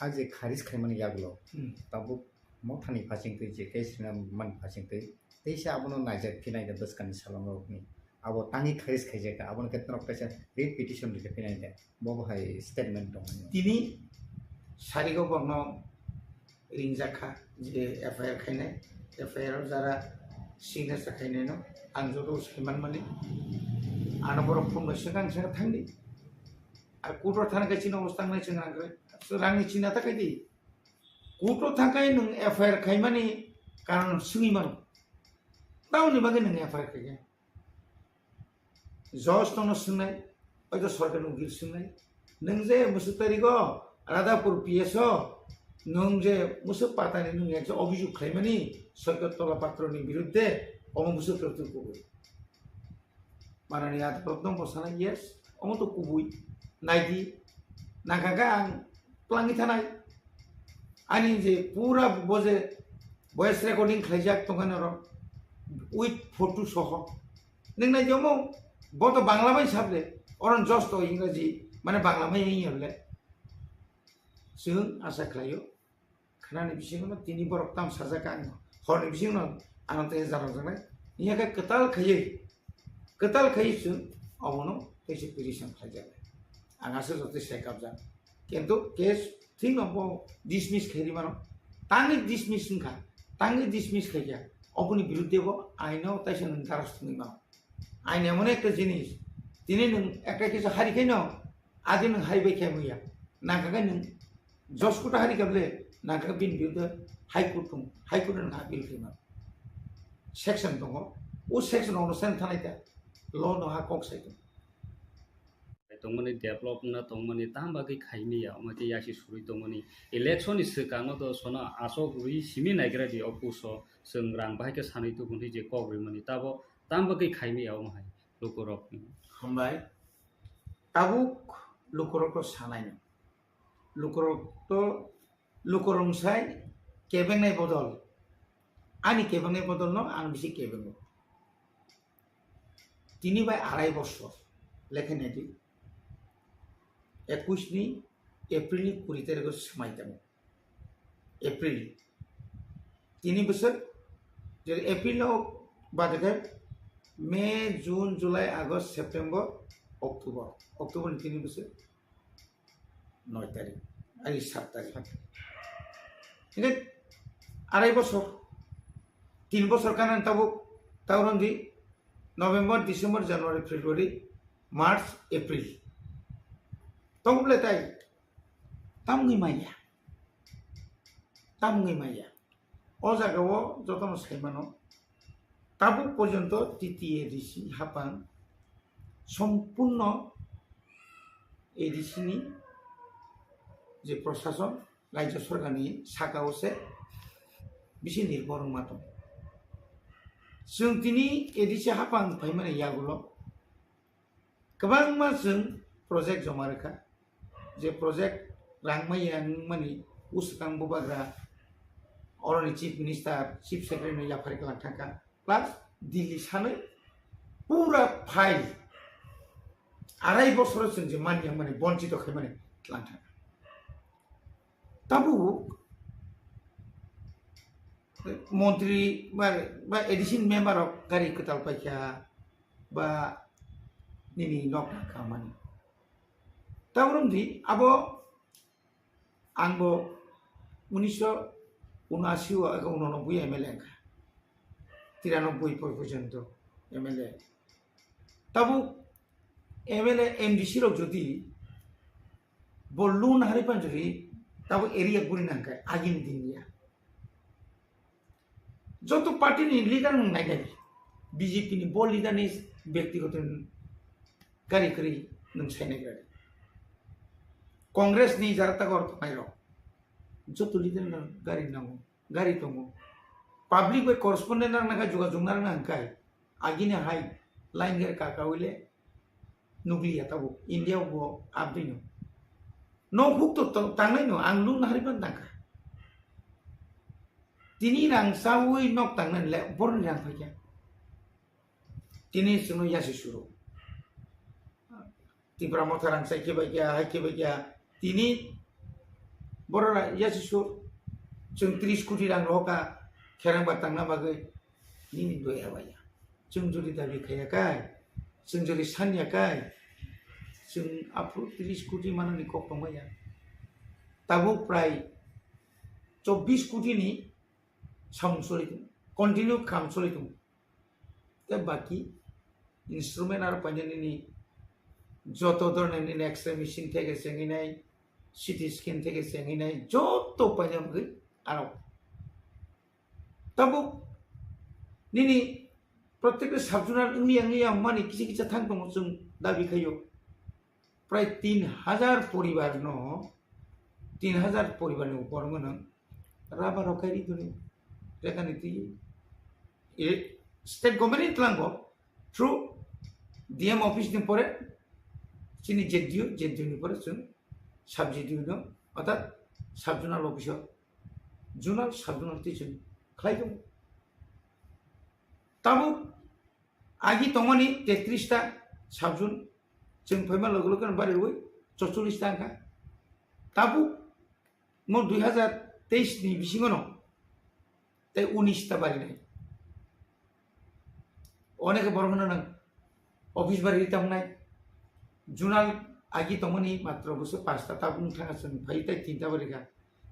A je kharis khaimani yagulo Hmm. tabuk mothani phasingtwi je case rina mani phasingtwi teisa abono naijak phinai da bwskangni salongrokni. Abo tangwi kharis khaijakha, abono khe norok teisa writ petition rikha phinai da. Bo bo hai statement tongmani. Tini sarigo borno ringjakha je F I R khainai, F I R o jara signature khainai no ang joto saiman mani. Ano borok phone bai swkang swkang thangdi. Ar court o thana khe chini obostha wngnai chwng rang khe. Rangni chinta ta khaidi. Court o thangkhai nwng F I R khaimani karon swngwi mano. Tamoni bagwi nwng F I R khaikha? Judge tongno swngnai, oito sorkarni ukil swngnai. Nwng je mwswk tarigo Radhapur P S o nwng je mwswk patani nwng ekta obhijog khlaimani Soikot Tola Patroni birudde, omo mwswk tari kubui. Manani Adolot no bo sana, yes, omo to kubui. Naidi, nangkha ang plangwi thanai. Ani je pura bo je voice recording khlaijak tongkha norok, with photo soho. Nwng naidi omo, bo to Bangla bai sable, oron judge to Ingraji, mane Bangla bai wngya bole. Chwng asa khlaio. Khnani bisingo no tini borok tam sajak ang, horni bisingo no ano tei jara jaknai. Iya khe kwtal khaiwi, kwtal khaiwi chwng obono teisa petition khlaijaknai. Ang aswk joto sai kabjak. Kintu case thwino bo dismiss khairi mano. Tangwi dismiss wngkha, tangwi dismiss khaikha. Oboni birudde bo aino teisa nwng daros thwngwi mano. Ain emon ekta jinis, tini nwng ekta kisa hari khaino, adi nwng hai bai khe muya. Nangkha khe nwng judge court hari khe bole, nangkha khe bini birudde High Court thung, High Court nwng appeal khe ma. Section tongo, o section ono sen thanai ta, law no ha kok sai tongo. Tongmani develop wngna tongmani tam bagwi khaimaya, omo khe yasi surwi tongmani. Election ni swkang no to sono asok rwi simi naigra di o puso, chwng rang bahai khe sanwi tubun di je kok rwimani tabo tam bagwi khaimaya omo hai lukurok. Hambai, tabuk lukurok to sanai no. Lukurok to, lukurok sai kebengnai bodol. Ani kebengnai bodol no ang bisi kebengo. Tini bai arai bosor lekha naidi. Ekush ni April ni kuri tarikh o swmai tongo. April. Tini bwswk, je April o bade khe May, June, July, August, September, October. October ni tini bwswk. Noi tarikh, ai sat tarikh. Hingke arai bosor, tin bosor kanan tabuk, tauron di November, December, January, February, March, April. Tong bole tai Tamni maya. Tamni maya. O jaga o jotono sai mano. Tabuk porjonto T T A D C hapang sompurno A D C ni je prosason, Rajya Sorkar ni saka o se bisi nirbhor wngma tongo. Chwng tini A D C hapang phaimani yagulo kwbangma chwng project joma rwkha. Je project rang maya wngmani bwswkang bubagra oroni Chief Minister, Chief Secretary no yaphar kwlak thangkha. Plus Delhi sanwi pura file arai bosoro chwng je manya mani bonchito khaimani tlang thangkha. Tabuk montri ba, ba A D C ni member rok gari kwtal paikha ba nini nok rang kha mani. Tabuk romdi abo ang bo unisho unashi o ego unonoboi M L A wngkha. Tiranoboi porjonto M L A. Tabuk M L A, M D C rok jodi bo loan hari panjori tabuk area guri nangkha agini din ya. Joto party ni leader nwng nai nai. B J P ni bo leader ni byaktigoto gari kwrwi nwng sai nai gari. Congress ni jara tago tongnai rok. Joto leader no gari nango, gari tongo. Public bai correspondent rang nangkha, jogajog narang nangkha. Agini hai line gari kaka wile nukliya tabuk India bo abdino. No huk to to tangnai no ang lung nahari pan tangkha. Tini rang sawi nok tangnai le borni rang phaikya. Tini sunu yasi suru. Tipra motha rang sai kibai kya, hai kibai kya. Tini borok yasi sur. Chwng tris koti rang rohoka kherang ba tangna bagwi nini doi abaya. Chwng jodi dabi khaya kai, chwng jodi sanya kai, chwng aphuru tris koti manani kok tongmaya. Tabuk prai chobbish koti ni samung choli tongo, continue kam choli tongo. Tei baki instrument aro painani ni joto dhoroner nini X-ray machine theke chengwi nai, C T scan theke chengwi nai, joto paina bagwi aro. Tabuk nini protekta sub-zonal wngya wngya mani kisa kisa thang tongo chwng dabi khaio. Prai tin hajar poribar no, tin hajar poribar ni upor wngno rubber rok khai ri tongo. Rekani twi, e, state government ni tlango through D M office ni pore chini Z D O, Z D O ni pore chwng sub Z D O no, orthat sub-zonal office o, zonal, sub-zonal twi chwng khlai tongo. Tabuk agi tongmani tetris ta sub-zone, chwng phaima loge loge no bari rwi chorchollis ta wngkha. Tabuk mo dui hazar teis ni bisingo no tei unis ta barinai. Oneke borok no nang office bari ri tongnai. Zonal agi tongmani matro bwswk pasta tabuk wng thangkha chwng phai tei tinta bari kha.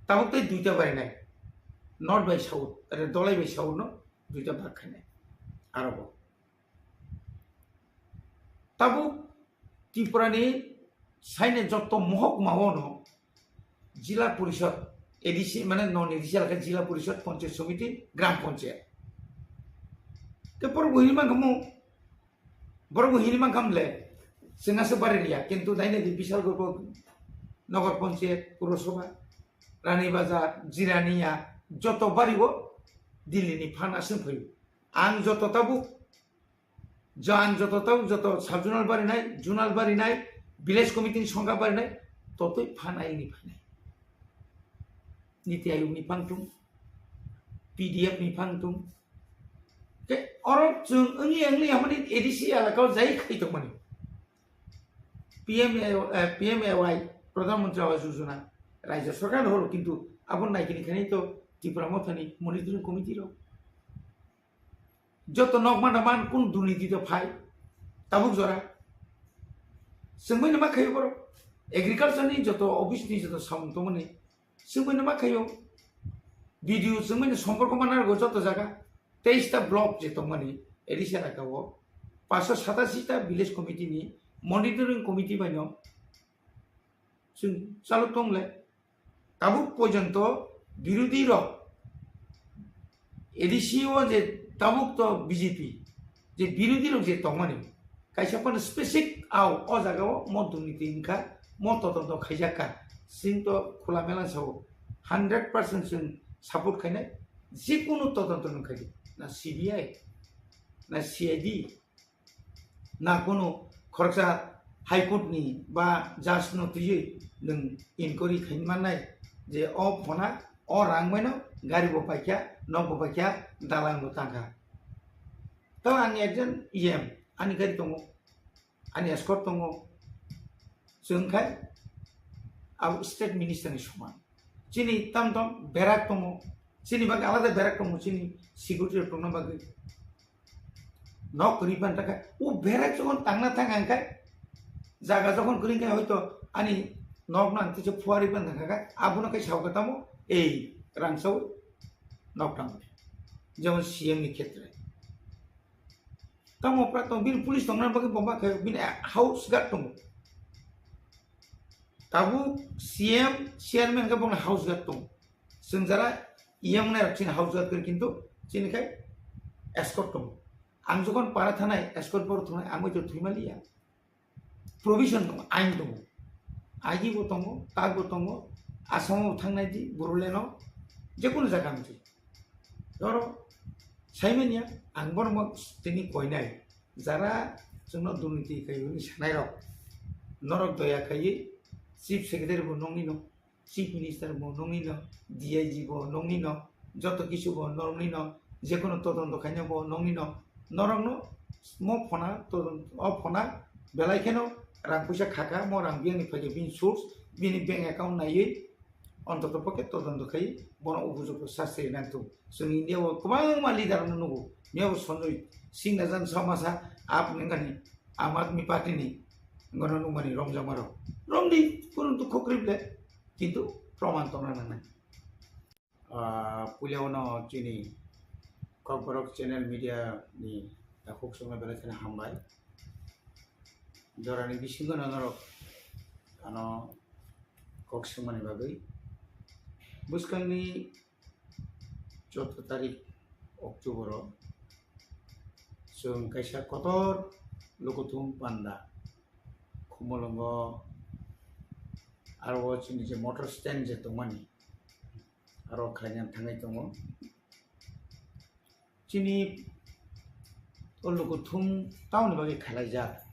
Tabuk tei duita barinai. North bai south, are Dholai bai south no duita bak khainai. Aro bo. Tabuk Tripura ni saine jotto mohokma o no Jila Porishod, A D C mane non A D C alaka Jila Porishod, Panchayat Somiti, Gram Panchayat. Te borok bo hini mankha mo, borok bo hini mankha mle, chwng aswk bari riya, kintu daine di Bishalgarh bo Nagar Panchayat, Purosabha, Rani Bazar, Jirania, joto bari o Delhi ni phan aswk phaio. Ang joto tabuk Jang joto tabuk joto sub-zonal barinai, zonal barinai, village committee ni songkha barinai, totwi phanai ni phanai. Niti Ayog ni phang tung, P D F ni phang tung. Ke oro chwng wngya wngya hamani A D C alaka o jai khai tongmani. P M A, eh, P M A Y, Pradhan Mantri Awas Yojana, Rajya Sarkar horo kintu abo naikini khainai to Tipra Mothani Monitoring Committee rok. Joto nok manda man kun durniti to phai. Tabuk jora. Chwngmani ma khayo borok. Agriculture ni joto office ni joto samung tongmani. Chwngmani ma khayo. B D O chwngmani somporko mana rwgo joto jaga. Teis ta block je tongmani. Edisha raka o. Paanso satasi ta village committee ni monitoring committee bai no. Chwng chalok tong le. Tabuk porjonto birodhi rok A D C o je tabuk to B J P je birodhi rok je tongmani kaisa phano specific au o jaga o mo durniti wngkha, mo todonto khaijakha, chwng to khula mela sao hundred percent chwng support khainai, jekunu todonto nwng khaidi na C B I na C I D na kunu khoroksa High Court ni ba judge no twiwi nwng inquiry khaini mannai je o phona o rang baino gari bo paikha, nok bo paikha, dalang bo tangkha. Tamo ang ekjon E M, ani gari tongo, ani escort tongo, chwng khai abo state minister ni soman. Chini tam tam berak tongo, chini bagwi alada berak tongo, chini security rok tongna bagwi. Nok kwrwi pan takha, o berak jokhon tangna thang ang khai, jaga jokhon kwrwi khai hoito ani nok no ang tisa phuarwi pan thang kha, abono khai sao kha tamo ei rang sao nok tang, jemon C M ni khetre. Tamo pra tong bini police tongna bagwi bomba khai bini house guard tongo. Tabuk C M, chairman khe bongni house guard tongo. Chwng jara E M nai rok chini house guard khe kintu chini khai escort tongo. Ang jokhon para thanai escort bor thunai ang bai to thwima liya. Provision tongo, ain tongo. Agi bo tongo, tak bo tongo, Assam o thangnai di, Bodoland o, jekunu jaga wngsi. Doro, saimanya, ang bono mo tini koinai. Jara chwngno durniti khai hwnwi sanai rok. Norok doya khaiwi Chief Secretary bo nongni no, Chief Minister bo nongni no, D I G bo nongni no, joto kisu bo nongni no, jekono todonto khaina bo nongni no. Norokno mo phona todon-, o phona belai kheno rang puisa khaka, mo rang biyangni phaikhe bini source, bini bank account naiwi, ontoto pokhe todonto khai bono upojukto sasti nangthung. Chwng India o kwbangma leader no nugo. Miyabo Sanjay Singh na jan samasa ap nengani Aam Aadmi Party ni gono nungmani romjakma rok. Romdi kunu dukho kwrwi ble, kintu proman tongna nangnai. Ah, puila ono chini Kokborok channel media ni takhuk songno belai kheno hambai. Jorani bisingo no norok ano kok swngmani bagwi. Bwskangni chwddo tarik October o chwng kaisa kotor lukuthum panda Khumulwngo aro o chini je motor stand je tongmani aro khlaina thangwi tongo. Chini o lukuthum tamoni bagwi khalaijak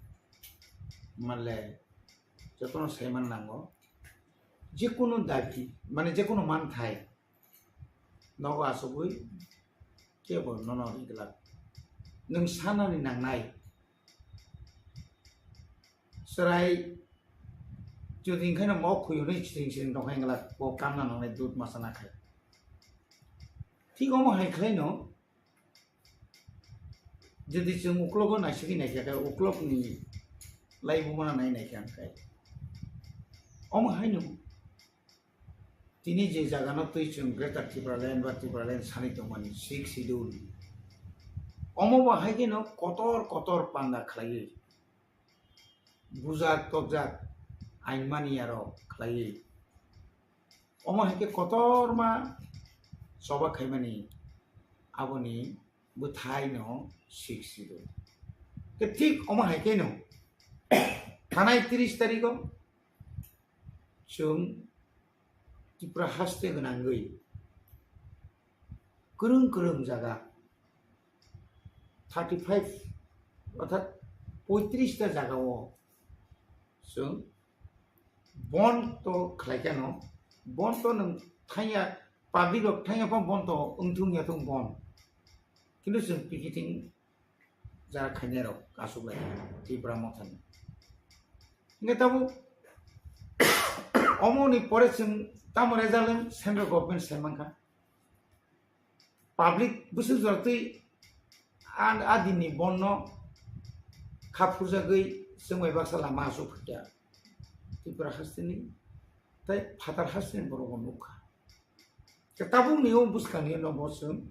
manle jotono saiman nango. Jekunu dabi, mane jekunu manthai nogo achugwi kebo nono ri glak. Nwng sanani nangnai. Chwrai jodi hwnkhai no mok khuyunwi siring siring tongkha hinglak bo kamna nangnai dud masa nakhai. Thik omo hai khlaino jodi chwng uklogo naisingwi naikha khe uklokni laibumano nai naikha hwnkhai omo haino tini je jagano twi chwng Greater Tipraland ba Tipraland sanwi tongmani Sixth Schedule omo bo hai kheno kotor kotor panda khlaiwi bujak tokjak ain mani aro khlaiwi. Omo hai khe kotorma choba khaimani aboni bwthai no Sixth Schedule. Khe thik omo hai khe no thanai tris tarikh o chwng Tripura haste gwnangwi kwrwng kwrwng jaga thirty five orthat poitris ta jaga o chwng bon to khlai khe no, bon to nwng thangya, public rok thangya pha bon to wngthung ya thung bon, kintu chwng picketing jara khainai rok aswk lai Tripura mothani. Hingke tabuk omo ni pore chwng tamo result wng central government sai mankha. Public bwswk jora twi a, a din ni bon no kha phurjagwi chwng bai baksa lama aswk phai kha Tripura haste ni tei phatar haste ni borok bo nukha. Khe tabuk ni o bwskang ni no bo chwng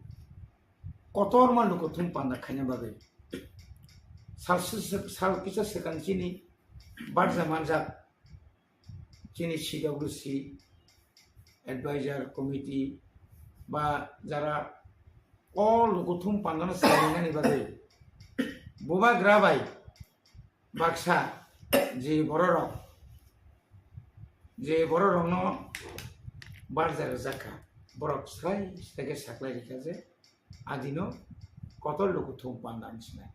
kotorma lukuthum panda khaina bagwi sal, sal kisa swkang chini barja manjak chini C W C advisor committee ba jara o lukuthum pandano swlainani bagwi bubagra bai baksa je bororok, je bororokno barja rwjak kha, borok srai srai khe saklai rikha je adino kotor lukuthum panda wng sinai.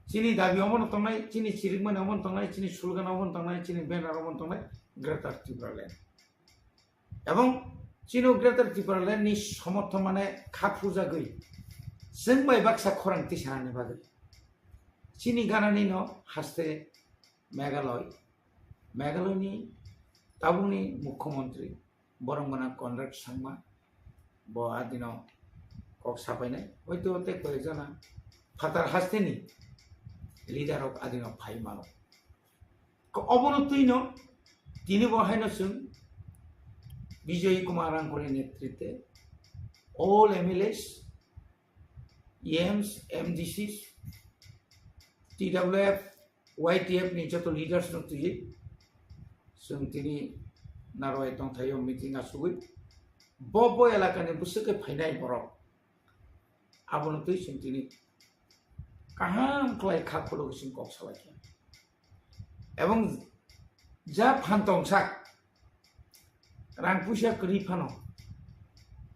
Chini dabi omono tongnai, chini chirikmani omono tongnai, chini slogan omono tongnai, chini banner omono tongnai, Greater Tipraland. Ebong chini Greater Tipraland ni somorthon mane kha phurjagwi chwng bai baksa khorang tisanani bagwi. Chini ganani no haste Meghalaya, Meghalaya ni tabukni mukhyamantri borok gwnang Conrad Sangma bo adino kok sapainai, hoito tei koi jana phatar hasteni leader rok adino phai mano. Ko obono twino tini bo haino chwng Bijoy Kumar Rangkholi netrite all M L As, E Ms, M D Cs, T W F, Y T F ni joto leaders no twiwi chwng tini Narwai tongthaio meeting asugwi bo bo elakani bwswk khe phainai borok abono twi chwng tini kaham khlai kha khulugwi chwng kok salaikha. Ebong ja phan tongsa rang puisa kwrwi phano,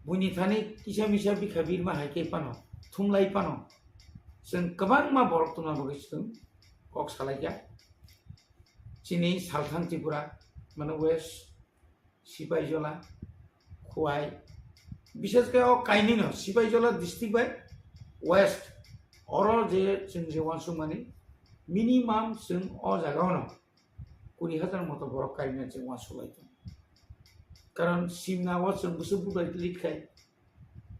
buini thani kisa misa bikha birma hai khe phano, thumlai phano, chwng kwbangma borok tongna bagwi chwng kok salaikha. Chini Salthang Tripura, mane West, Sipaijola, Khowai, bishes khe o kainwino Sipaijola district bai West, oro je chwng je uansukmani minimum chwng o jagao no kuri hajar moto borok kainwi chwng uansuk lai tongo. Karon simna o chwng bwswk budai lit khai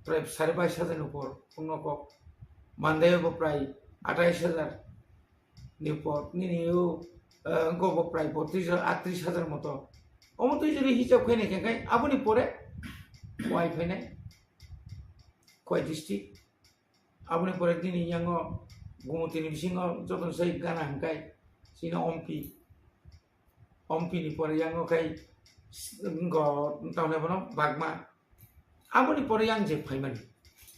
prai sare bais hajar ni upor wngno kok, Mandai bo prai atais hajar ni upor, nini o, eh, wngkok bo prai botris hajar, atris hajar moto. Omo twi jori hisab khainai khe khai aboni pore Khowai phainai, Khowai district. Aboni pore nini yango Gumutini bisingo jotono sai gana hwnkhe chini Ompi. Ompi ni pore yango khai s-, wngkho tamni bono Bagma. Aboni pore yang je phaimani.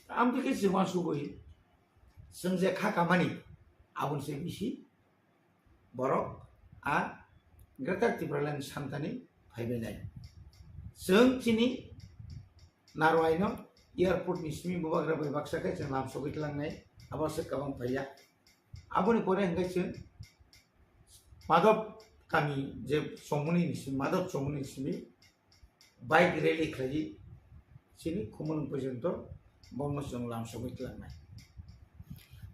Amtwi khe chwng uansugwi chwng je kha kamani aboni se bisi borok a Greater Tipraland samtani phaibainai. Chwng chini Narwai no airport ni simi bubagra bai baksa khe chwng lam sogwi tlangnai, abo se kabang phaiya. Aboni pore hwnkhe chwng Madhop kami je Chomoni ni simi, Madhop Chomoni ni simi bike rally khlaiwi chini Khumulwng porjonto bono chwng lam sogwi tlangnai.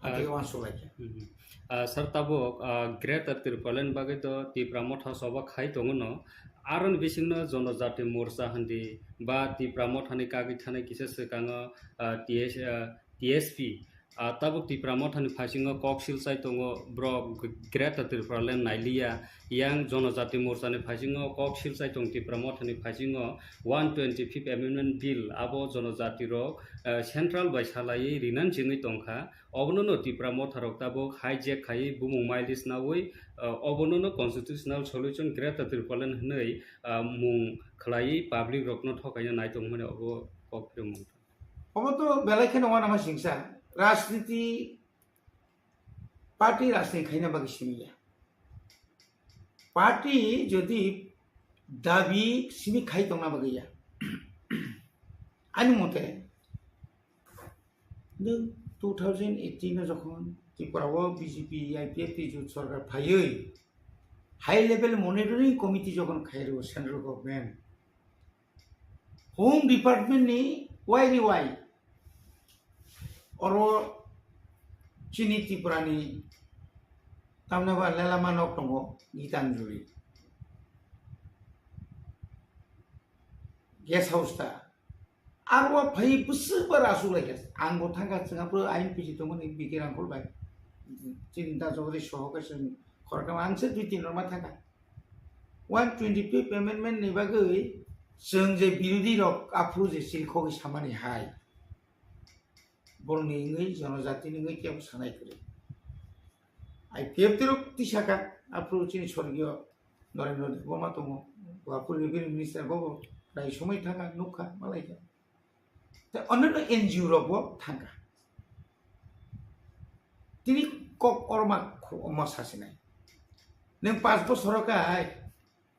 Ah, Atwi uansuk lai kha. Mhm. Ah, sir, tabuk, ah, Greater Tipraland bagwi to Tipra Motha soba khai tongo no. Aroni bisingno Jonojati Morcha hindi ba Tipra Mothani kagwi thanai kisa swkango, ah, T S, ah, T S P. Ah, tabuk Tipra Mothani phaisingo kok silchai tongo, borok Greater Tipraland nailiya. Yang Jonojati Morchani phaisingo kok silchai tong Tipra Mothani phaisingo one twenty-fifth Amendment Bill abo Jonojati rok, ah, Central bai salaiwi rinan chengwi tongkha. Obono no Tipra Motha rok tabuk hijack khaiwi bumung mileage naui, ah, obono no constitutional solution Greater Tipraland hwnwi, ah, mung khlaiwi public rokno thokaina nai tongmani obo kok phirmung. Obo to belai kheno uanama singsa. Rajniti party rajniti khaina bagwi simi ya. Party jodi dabi simi khai tongna bagwi ya. Ani mote, nwng two thousand eighteen o jokhon Tripura o B J P, I P F T jot sorkar phaiwi high level monitoring committee jokhon khairo central government, Home Department ni wai ri wai oro chini Tripura ni tamni ba lelama nok tongo Gitanjali guest house ta. Aro phai bwswk ba rasuk lai kha. Ang bo thangkha chwng aphuru I N P C tongmani B K Rangkhol bai. Chini da Jagadish Soho kaisa khoroknwi ang se dui tin rok ma thangkha. One twenty-fifth amendment ni bagwi chwng je birodhi rok aphuru je silkhogwi samani hai, borokni wngwi, jonojatini wngwi kebo sanai kwrwi. I P F T rok tisaka aphuru chini sorgiyo Narendra Debbarma tongo, bo aphuru revenue minister bo, bo Prai somoi thangkha, nukha, malaikha. Tei onno N G O rokbo thangkha. Tini kok orma khu-, omo sasinai. Nwng panch bosoro kai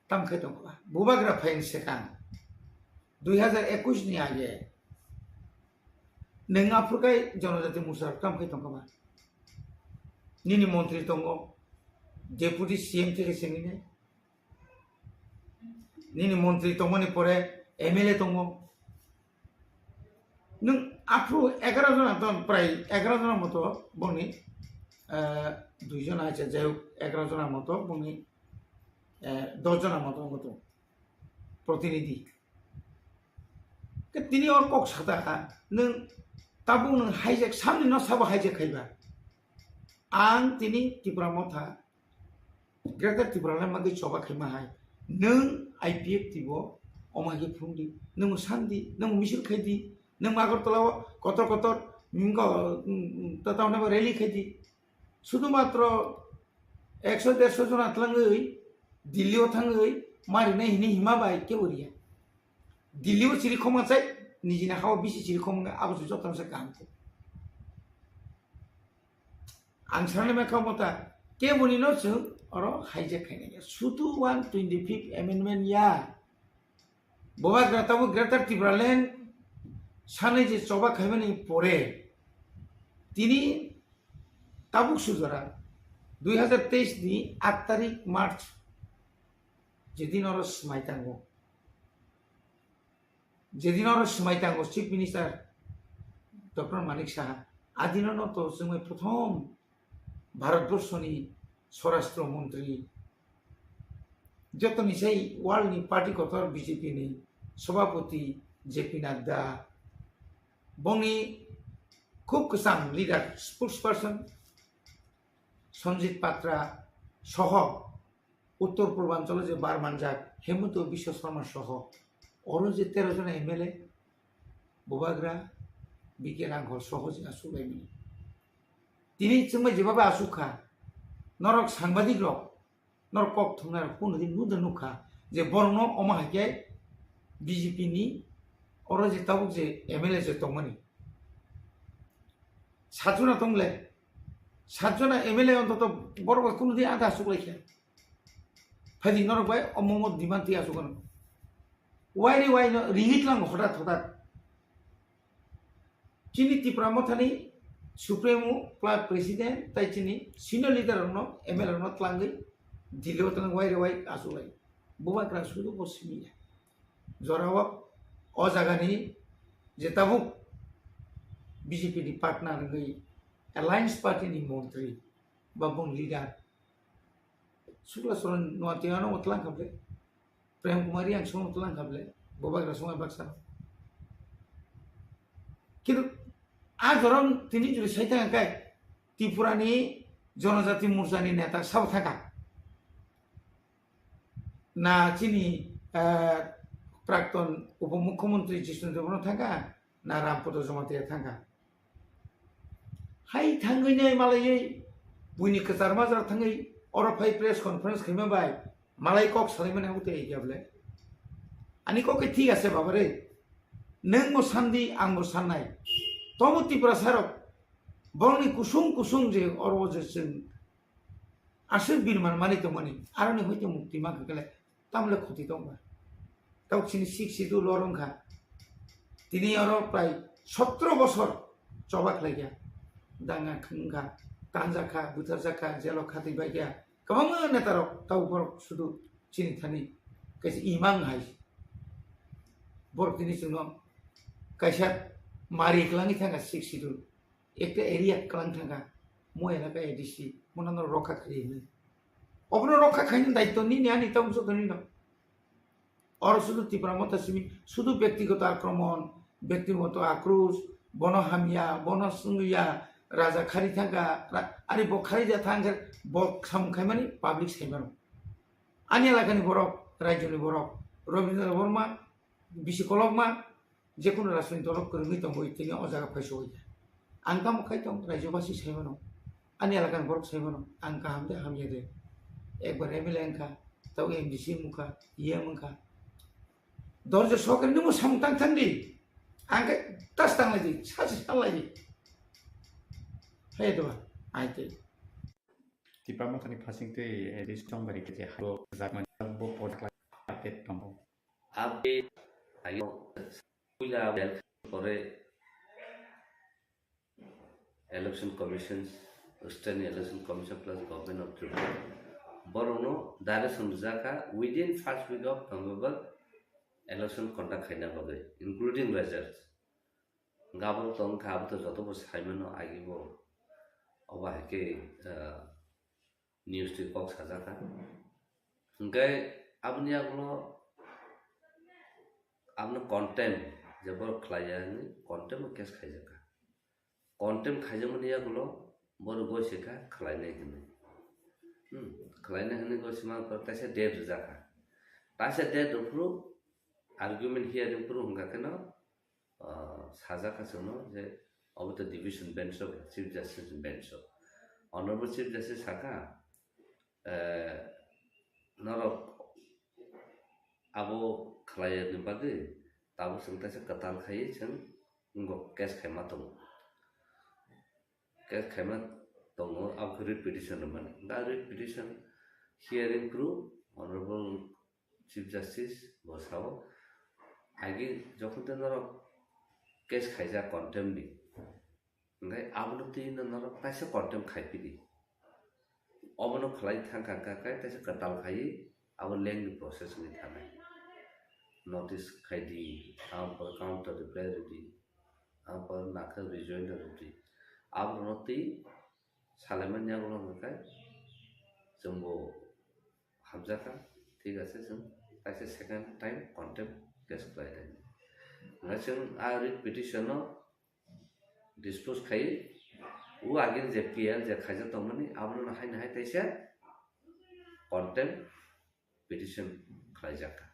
tam khai tongkha. Bubagra phaini swkang dui hazar ekush ni age nwng aphurkai Jonojati Morcha rok tam khai tongkha ba? Nini montri tongo, Deputy C M theke sengwinai. Nini montri tongmani pore M L A tongo. Nwng aphuru egaroh jona ton, prai egaroh jona moto bongni, eh, dui jona acha, jai hok, egaroh jona moto bongni, eh, dos jona moto wngkha tongo protinidhi. Ke tini or kok sata kha, nwng tabuk nwng hijack, samni no sabo hijack khaiba. Ang tini Tipra Motha, Greater Tipraland manwi choba khaima hai. Nwng I P F T bo omo hai khe phung di, nwng san di, nwng misil khai di, nwng Agartala o kotor kotor, mm, ko, mm, mm, ta-, ta-, rally khai di. Sudhumatro ekso derso jona tlangwi Delhi o thangwi marinai hini hima bai kebo riya. Delhi o chiri khoma chai, nijini hao bisi chiri khoma wngkha, abo se jotono se kaham khe. Ang sanai mankha Motha, keboni no chwng oro hijack khainai ya. Sudu one twenty-fifth amendment ya. Bubagra tabuk Greater Tipraland sanai je choba khaimani pore tini tabuk sujora dui hazar teis ni aat tarik March, jedin oro swmai tango, jedin oro swmai tango Chief Minister Doctor Manik Saha, adino no to chwngmai prothom Bharatborshoni Swarashtra Montri, jotoni sai world ni party kotor B J P ni Sabhapati J P Nadda, bongni khub kwcham leader, spokesperson Sanjit Patra soho Uttor Purbanchalo je bar manjak Hemanta Biswa Sarma soho oro je tero jona M L A, Bubagra, B K Ranghor soho je asuk laimani. Tini chwngbai jeba bai asuk kha, norok sangbadik rok, norok kok thumnai rok phone di nukda nukha je borokno omo hai khe B J P ni oro je tabuk je M L A je tongmani. Satjona tongle, satjona M L A ontoto borok bai kunu di ada asuk lai khe. Phaidi norok bai omo omo demand twi asuk ano. Wai re wai no ringit lang hotat hotat. Chini Tipra Mothani Supremo plus President tai chini senior leader rokno M L A rokno tlangwi Delhi o tlangwi wai re wai asuk lai. Bubagra sudu bo simi ya. Jorao o jagani je tabuk B J P ni partner wngwi Alliance Party ni montri ba bung leader Sukla Saran Noatia no tlang kha ble, Prem Kumar Reang song tlang kha ble, Bubagra song baksa. Kintu a jorom tini juri sai thang kai Tripura ni Jonojati Morcha ni neta sabo thang kha. Na chini, eh, Prakton Upomukhyamantri Jisnu Debbarma thangkha, na Rampada Jamatia thangkha. Hai thangwi nai malaiwi buini kwchar majra thangwi oro phai press conference khaima bai malai kok salaimani abo tei ya bole. Ani kok khe thik ase baba re. Nwng bo sandi, ang bo sannai. Tobo Tiprasa rok borokni kusung kusung je oro je chwng aswk birman manwi tongmani, aroni hoite mukti mankha khe tamle khoti tongba. Tabuk chini Sixth Schedule oro wngkha. Tini oro prai sotro bosor choba khlaikha. Danga wngkha, tanjakha, butharjakha, jelo khatwi baikha. Kwbangma netarok tabuk borok sudu chini thani kaisa imang hai. Borok tini chwngno kaisa mari kwlangwi thangkha Sixth Schedule. Ekta area kwlang thangkha, mo elaka A D C, mo nang rokha khaidi hinwi. Obono rokha khaini daityo nini ani tamo joto nino. Oro sudu Tipra Motha simi, sudu bektigoto akromon, bektigoto akros, bono hamya, bono sungya, raja khari thangkha, ra-, ari bo khari ja thangkha, bo samung khaimani public saimano. Ani elakani borok, rajyoni borok, Rabindra Debbarma, bisi kolokma, jekunu rajniti dolo kwrwngwi tongwi tini o jaga phaisowi kha. Ang tamo khai tong, rajyobasi saimano, ani elakani borok saimano, ang kaham de hamya de. Ekbar M L A wngkha, tabo M D C wngkha, E M wngkha. Dorja sokri nimo samung tang thang di. Ang khe tas tang lai di, sa si sa lai di. Hai to, ai te. Tipra Mothani phasing twi, eh, Rishong Bari khe je hai bo rijak mani bo pojak lai te tongo. Abe ayo puila bel kore Election Commission, State Election Commission plus Government of Tripura. Borokno direction rijak kha within first week of November election conduct khaina bagwi, including results. Gabro tong kha, abo to joto bo saimano agi bo. Obo hai khe, ah, news twi kok sajak kha. Hwnkhe aboni yagulo abono contempt, je borok khlai ya hwnwi contempt o case khaijak kha. Contempt khaijakmani yagulo borok goi se kha khlainai hwnwi. Hmm, khlainai hwnwi goi se man kha, taisa date rijak kha. Taisa date rwphuru argument hearing phuru hwnkha kheno, ah, sajak kha chwngno je obo to division bench o, Chief Justice bench o. Honorable Chief Justice sakha, eh, norok abo khlai ya ni bagwi tabuk chwng taisa kwtal khaiwi chwng wngkok case khaima tongo. Case khaima tongo, abo khe writ petition rwmani. Da writ petition hearing phuru Honorable Chief Justice bo sao, agi jokhon tei norok case khaijak contempt ni, hwnkhe abono twi no norok taisa contempt khai phidi. Obono khlai thang kha kha khe taisa kwtal khaiwi abo lengthy process wngwi thanai. Notice khai di, aboni pore counter reply rw di, aboni pore nakhe rejoinder rw di. Abono twi salaimani yagulo hwnkhe chwngbo hamjakha, thik ase, chwng kaisa second time contempt case khlai thani. Hwnkhe chwng a writ petition no dispose khai, o agini je P L je khaijak tongmani, abono haino hai taisa contempt petition khlaijak kha.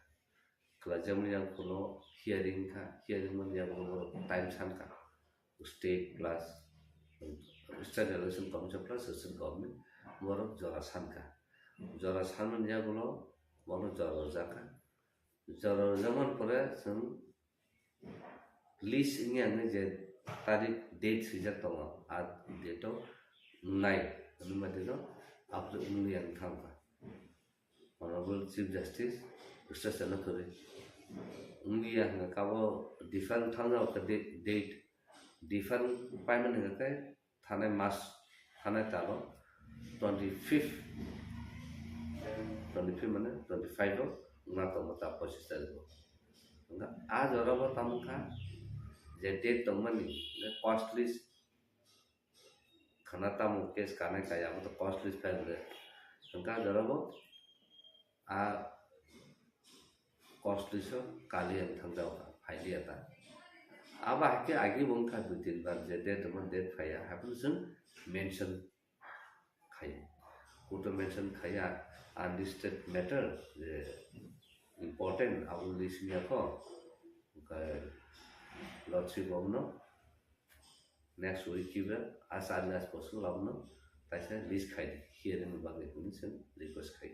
Khlaijakmani yagulo hearing kha, hearing mani yagulo borok time san kha. State plus State Election Commission plus State Government borok jora san kha. Jora sanmani yagulo borok jora rwjak kha. Jora rwjakmani pore chwng list wngya hwnwi je tarik date swijak tongo, a date o wngnai hwnwi ma dino apre wngya wng thang kha. Honorable Chief Justice Justice Chana Kwrwi wngya hwnka kabo different thang jao kha de-, date different paimani hwnka khe thanai mas, thanai talo twenty fifth, twenty fifth mane twenty five o wngna tongo ta pochis tarikh o. Hwnka a jora bo tamo kha je date tongmani, cost list khana tamo case kanai kaya abo to cost list file de. Hwnka a jora bo a cost list o kali ang thang jao kha, phailiya ta. Abo hai khe agi bo wngkha dui tin bar je date tongma date phaiya, haphano chwng mention khai. Court o mention khaiya, unlisted matter je important abo list wngya kho. Hwnkhe lordship bo no next week kiba a char last bosor abono taisa list khai di, hearing ni bagwi hwnwi chwng request khai.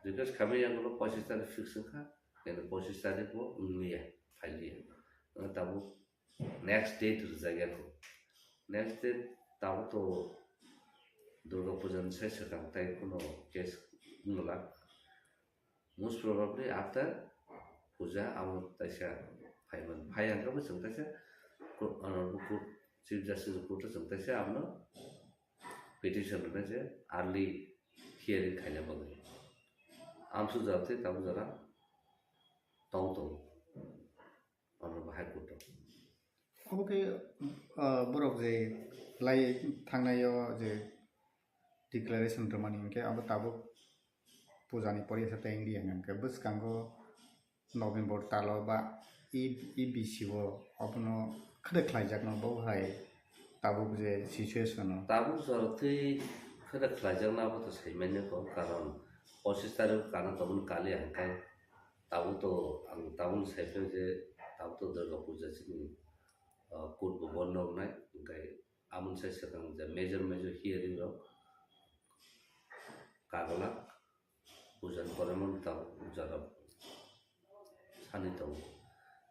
Request khaimani yagulo pochis tarikh fix wngkha, khe pochis tarikh bo wngliya, phailiya. Tabuk next date rwjakya kho. Next date tabuk to Durga Puja ni sai swkang tai kheno case wngla. Most probably after puja abo taisa phaiman. Phai hwnkhe bo chwng taisa court, uh, court, Chief Justice court o chwng taisa abono petition rwna je early hearing khaina bagwi. Amsuk jora tei tabuk jora tong tongo. Honorable High Court o. Obo khe, ah, borok je lai thangnai o je declaration rwmani hinkhe abo tabuk puja ni poriya sa tei wngya hinkhe bwskango November tal o ba E B C o abono khede khlaijakno bo hai tabuk je situation o. Tabuk jora twi khede khlaijakno abo to saimanya kho, karon pochis tarikh o kana tongmani kali hinkhe tabuk to ang tabukno saiphai je tabuk to Durga Puja chini, ah, court bo bondo wngnai, hinkhe aboni sai swkang je major major hearing rok kagwlak puja ni pore mano tabuk jora thani tongo.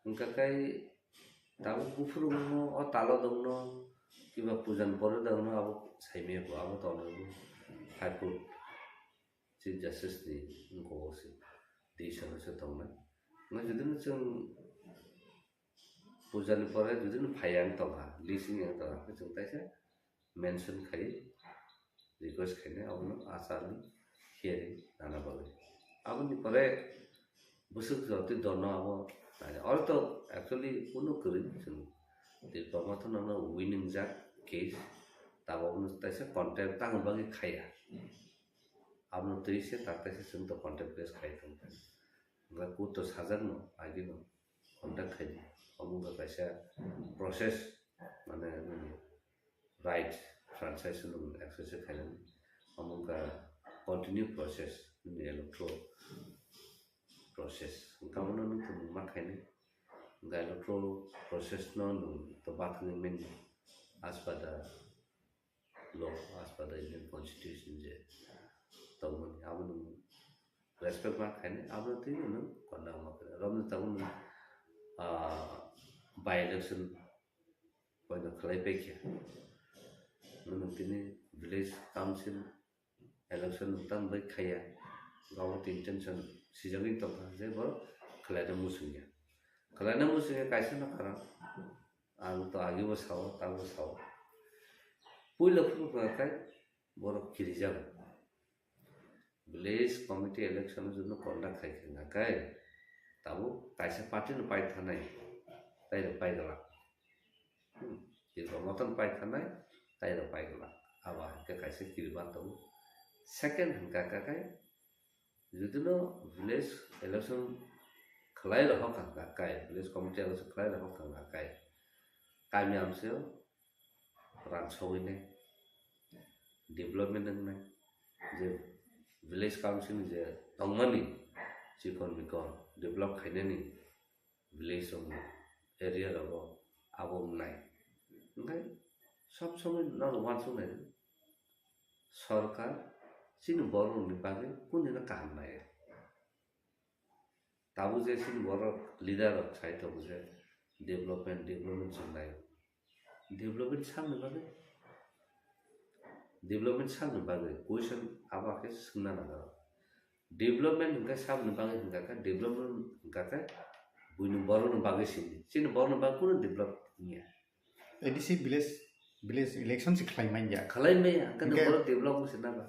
Wngkha khe tabuk buphurungno o talo dongno kiba pujan pore dongno abo saimaya bo abo tongo five foot Chief Justice ni wngkha o se decision se tongnai. Wngkha jodi no chwng puja ni pore jodi no phaiya wng tongkha, list wng tongkha, khe chwng taisa mention khai request khainai abono achar ni hearing nana bagwi. Aboni pore bwswk jotwi dorno abo nai. Oro to actually kunu kwrwi chwng Tipra Motha no winning jak case, tabok no taisa contempt tangwi bagwi khaiya. Abono twi se tak taisa chwng to contempt case khai tong. Wngkha court to sajakno agino contact khai di. Omo wngkha kaisa process, mane nini right franchise no exercise khainani. Omo wngkha continue process, nini electoral process. Wngkha mono nwng thwngmung ma khainai. Wngkha electoral process no nwng to bathangwi manya as per the law, as per the Indian Constitution je tongmani, abo nwng respect ma khainai, abo twi nwng konna ma khainai. Romni tabuk nwng, ah, by election poino khlai paikha. Nwng tini village council election nwng tamo bai khaiya. Gabo tin tension sijagwi tongkha je borok khlaina muchungya. Khlaina muchungya kaisa no karon. Ang to agibo sao, tabo sao. Puila phuru khai borok kirijago. Village committee election no jono conduct khai khe na kai. Tabuk kaisa party no pai thanai. Tai rok pai gala. Hmm. Tipra Motha no pai thanai, tai rok pai gala. Abo hai khe kaisa kiriba tongo. Second hwnkha khe kai, jodi no village election khlai rohor kha kai, village committee election khlai rohor kha kai. Kami amseo rang sogwi nai, development wngnai, je village council ni je tongmani chikon mikon develop khainani village rok area rogo abo wngnai. Hwnkhe sob somoi norok uansuknai sorkar chini borok rokni bagwi kunino kaham nai. Tabuk je chini borok leader rok sai tongo je development, development chwng nai. Development sakni bagwi, development sakni bagwi question abo khe swngna nango. Development hwnkhe saboni bagwi hwnkha khe, development hwnkha khe buini borokni bagwi simi. Chini borokni bagwi kunu develop wngya. A D C village, village election se khlai manya. Khlai manya, hwnkhe Hwnkhe borok develop wngse naba.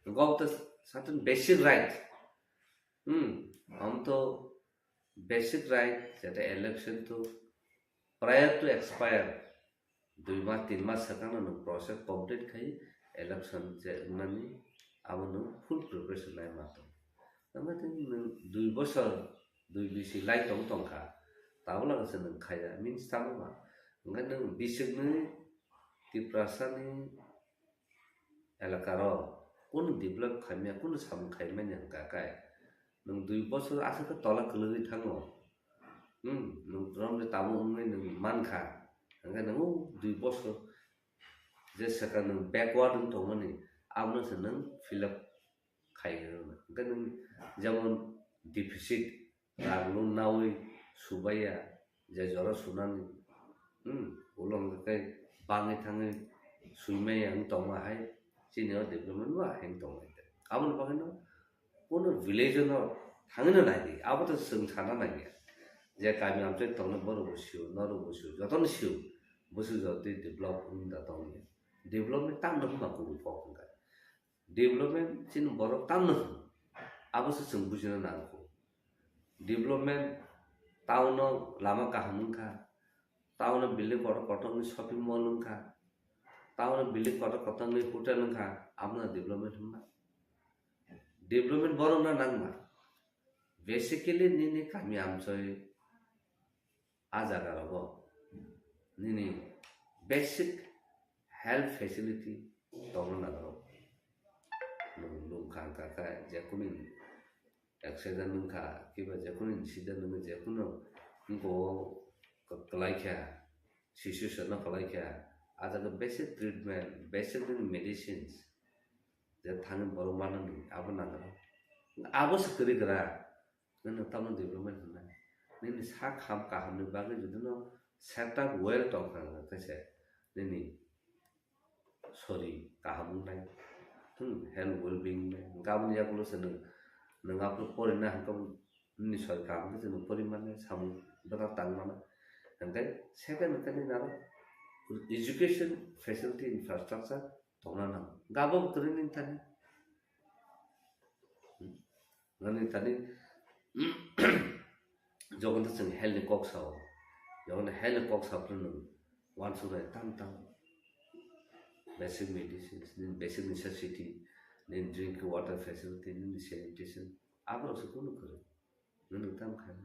Gok to certain basic right. Hmm, am to basic right, jeta election to prior to expire, dui mas, tin mas swkangno nwng process complete khai election je wngnani abo nwng full preparation lai ma tong. Tamo tei nwng dui bosor, dui bisi lai tong tongkha, tabuk lagase nwng khaiya, means tamo ba? Hwnkhe nwng bisingni Tiprasani elakaro kunu develop khaimya, kunu samung khaimani hwnkha kai. Nwng dui bosor aswk khe tola kwlwgwi thango. Hmm, nwng romni tabuk wngwi nwng mankha. Hwnkhe nwng o dui bosor je swkang nwng backward wng tongmani, abono se nwng fill up khai rwna. Hwnkhe nwng jemon deficit, rang no nawi subaiya, je jora sunani, hmm, ulo hwnkhe bangwi thangwi suimaiya wng tongma hai, chini o development bo hai wng tongmani. Aboni bagwi no Kono village no thangwi no nai di, abo to chwng sana nangya. Je kami amchai tongnai borok bo sio, norok bo sio, jotono sio, bwswk jotoi develop wng da tongya. Development tamno hwnba kubui kok hwnka. Development chini borok tamno hwn, abo se chwng bujina nangkho. Development town o lama kaham wngkha, town o building kotor kotor ni shopping mall wngkha, town o building kotor kotor ni hotel wngkha, abono development hwnba? Development borokno nangma. Basically nini kami amchoi a jaga rogo nini basic health facility tongna nango. Nwng lungkha wngkha khe jekunu accident wngkha kiba jekunu incident wngkha, jekunu wngkha o kwlai kha, situation no kwlai kha, a jaga basic treatment, basic nini medicines, je thani borok manani abo nango. Abo se kwrwi kwrak, nini tamo development hwnmani. Nini sak ham kahamni bagwi jodi no setup well tongkha hwnkhe se nini sori kaham wngnai, hmm, health well being wngnai. Hwnkhe aboni yagulo se nwng, nwng aphuru porina hwnkhe nini sori kaham khe se nwng pori mannai, samung bwtang tang mannai. Hwnkhe second hwnkhe nini aro education facility infrastructure tongna nango. Hwnkhe abo bo kwrwi nini thani. Hmm? Nani tani jogon to chwng health ni kok sao, jogon health ni kok sao phano nwng uansuknai tam tam basic medicines, nini basic necessity, nini drinking water facility, nini sanitation, aborok se kunu kwrwi. Nwng tam khai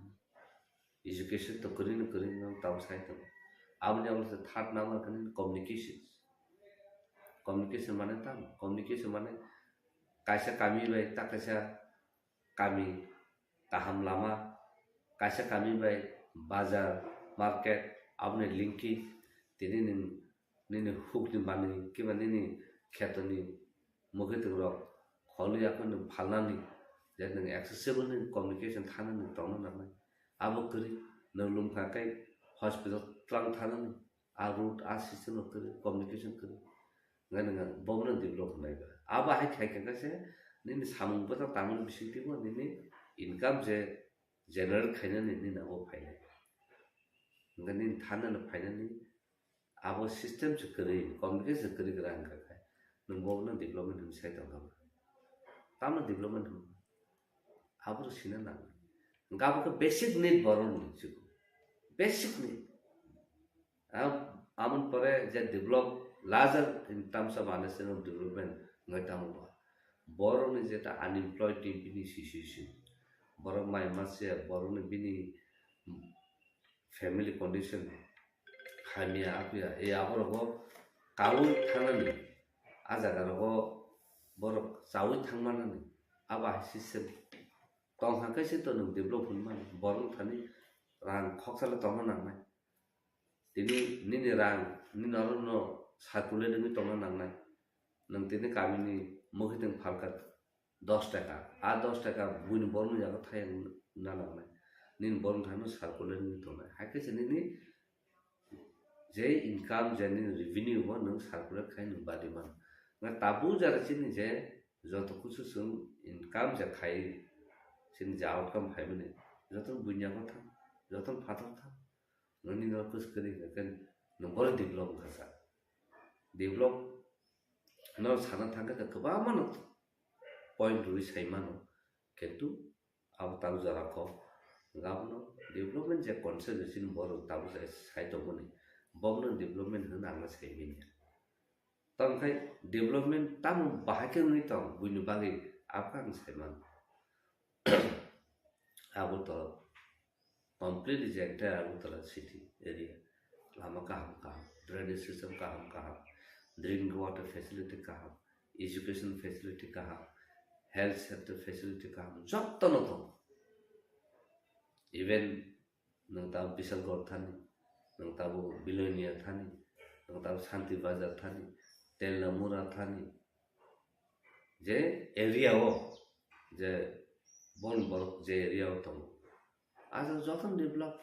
education to kwrwi no kwrwi no tamo sai tongo. Aboni abo se third number khe nini communications. Communication mane tamo, communication mane kaisa kami bai ta kaisa kami, kaham lama, kaisa kami bai bazar, market, aboni linkage, tini nini, nini hukni manwi, kiba nini khetoni mwkhwtwng rok kholi yakhwno phalnani, je nwng accessible ni communication thanani tongna nangnai. Abo kwrwi, nwng lwmkha khe hospital twlang thanani, a road, a system no kwrwi, communication kwrwi. Hwnkhe nwng bobono develop hwnlai ba. Abo hai khai khe se nini samung bwtang tangmani bisingtwi bo nini income je generate khainani nini abo phainai. Hwnkhe nini thanani phainani abo system se kwrwi, communication se kwrwi gra hwnkha khe nwng bobono development hwnwi sai tongkha ba. Tamo development hwnba? Abo sina nangnai. Hwnkhe abo khe basic need borokni, basic need. Am-, amoni pore je develop, larger in terms of understanding of development wngwi tamo ba. Borokni je ta unemployed ni bini situation, borok mai ma se, borokni bini family condition hamya apya, e aborogo kaui thanani, a jaga rogo borok chaui thangmanani, abo hai system tongkha khe se to nwng develop hwnmani, borok thani rang khoksa le tongna nangnai. Tini nini rang, nini oro no circulate wngwi tongna nangnai. Nwng tini kamini mwkhwtwng phalkha dos taka, a dos taka buini borokni yago thayang na nangnai. Nini borokni thani circulate wngwi tongnai. Hai khe se nini je income, je nini revenue bo nwng circulate khai nwng badi mano. Nga tabuk jara chini je joto kusu chwng income je khai, chini je outcome phaimani, joto buini yago thang, joto phatar thang. Nini no kus kwrwi hwnkhe nwng bono develop wngkha sa. Develop no sana thangkhe kwbangma no point rwi sai mano, kintu abo tabuk jora kok. Hwnkhe abono development je concept chini borok tabuk jora sai tongmani, bobono development hwnwi ang sai manya. Tamo khai development tamo bahai khe wngwi tong buini bagwi abo khe ang sai mano. Agartala, completely je entire Agartala city area, lama kaham kaham, drainage system kaham kaham, drinking water facility kaham, education facility kaham, health center facility kaham, jotto no tongo. Even nwng tamo Bisalgor thani, nwng tamo Bilonia thani, nwng tamo Santi Bazar thani, Telamura thani, je area o, je bon borok je area o tongo, a jaga jotono develop,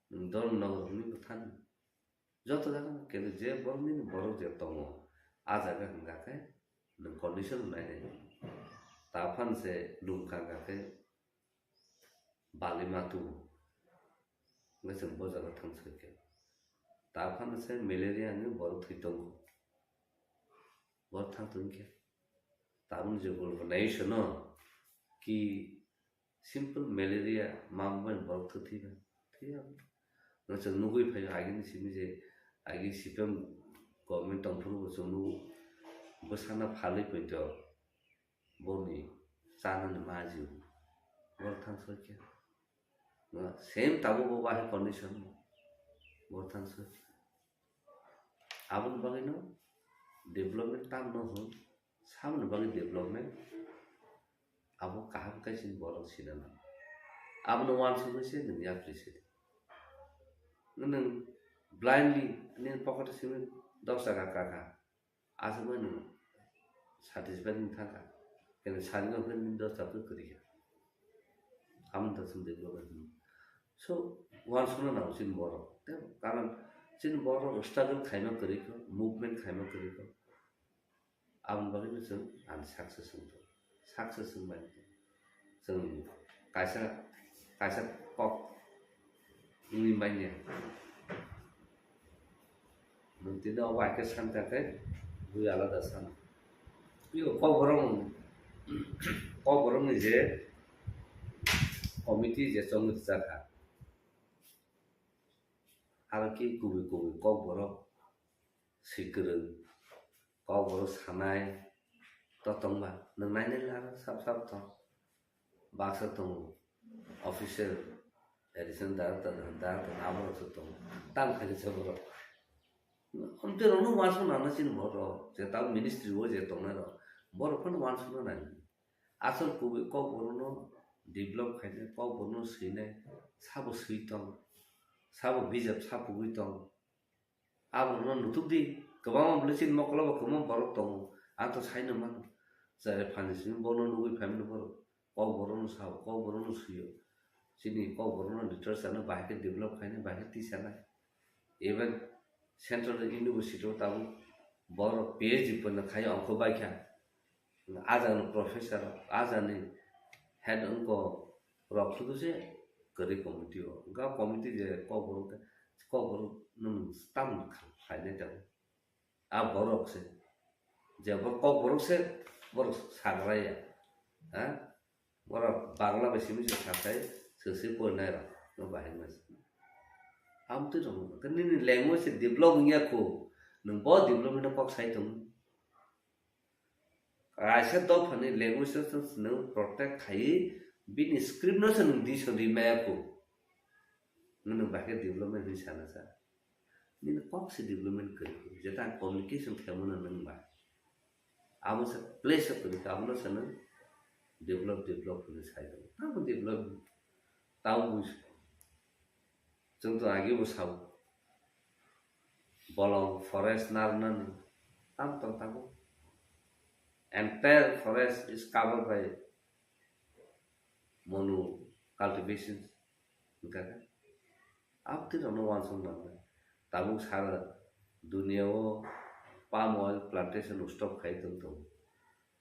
nwng Dharmanagar hwnwi bo thani, joto jaga no, kintu je borok nini borok je tongo, a jaga hwnkha khe nwng condition nainai, ta phano se lum kha hwnkha khe bali matu hwnkhe chwng bo jaga thang soi khe. Ta phano se malaria hwnwi borok thwi tongo. Borok thang tong khe. Tabuk je gulbo nai sono ki simple malaria ma bai borok thwi thwi ba. Thwi ya. Nwng chwng nugwi phai agini simi je agi C P M government tong phuru bo chwng nugo bwsana phalwi poito. Boni chanani maji borok thang soi khe. Same tabuk bo bahai condition borok thang soi khe. Aboni bagwi no development tam no hwn, samoni bagwi development abo kaham khe chini borok sina nango. Abono uansugwi se nwng yapri se di. Nwng blindly nini pocket o simi dos taka kaka. Aswk bai nwng satisfied wng thangkha. Kene sari no khe nini dos taka kwrwi kha. Amoni to chwng development hwnwi. So, uansukna nango chini borok. Tei karon chini borok struggle khaima kwrwi kho, movement khaima kwrwi kho. Aboni bagwi no chwng unsuccess wngkha. Success wngmani chwng kaisa, kaisa kok wngwi manya. Nwng tini obo hai khe san kha khe bui alada san. Tei o Kokborok, Kokborokni je committee je chongwi rwjakha, aro khe kubui kubui Kokborok swi kwrwng, Kokborok sanai to tongba, nwng nainai la sap sap tong. Baksa tongo, official, additional director, director, aborok se tongo. Tamo khaikhe se borok. Amtwi rokno uansukna nangna chini borok, je tamo ministry o je tongnai rok, borok phano uansukna nango. Asol kubui Kokborokno develop khainai, Kokborokno swinai, sabo swi tong, sabo bijap sapugwi tong. Aborokno nutuk di, kwbangma bwlwi chini mokolo bo kwbangma borok tongo. Ang to saino mano. Chwrai phanni simi bono nugwi phaimani borok. Kokborokno sao, Kokborokno swiyo. Chini Kokborokno literature no bahai khe develop khainai, bahai khe tisanai. Even Central University o tabuk borok P H D pano khai ongkho bai kha. Ajagni professor, ajagni head wngkha rok sudu se kwrwi committee o. Ga committee je Kokborok, Kokborok nwng tam khlainai tongo. A borok se. Je borok Kokborok se, borok sagraya. Ha? Borok Bangla bai simi se sakai, se se porinai rok. No bahai mas. Amtwi rok. Nini language se develop wngya kho. Nwng bo development no kok sai tongo. Kaisa dophani language no se nwng protect khaiwi bini script no se nwng disonwi maya kho. Nwng bahai khe development hinwi sana sa. Nini kok se development kwrwi kho. Jeta ang communication khaimano nwng bai. Abo se place o kwrwi kha, abono se nwng develop, develop hinwi sai tongo. Tamo develop, tamo bui-, chwng to agi bo sao. Bolong forest narnani tam tong tabuk. Entire forest is covered by monu cultivation. Hwnkha khe, abtwi rokno uansuk nangnai. Tabuk sara dunia o palm oil plantation stop khai tong tongo.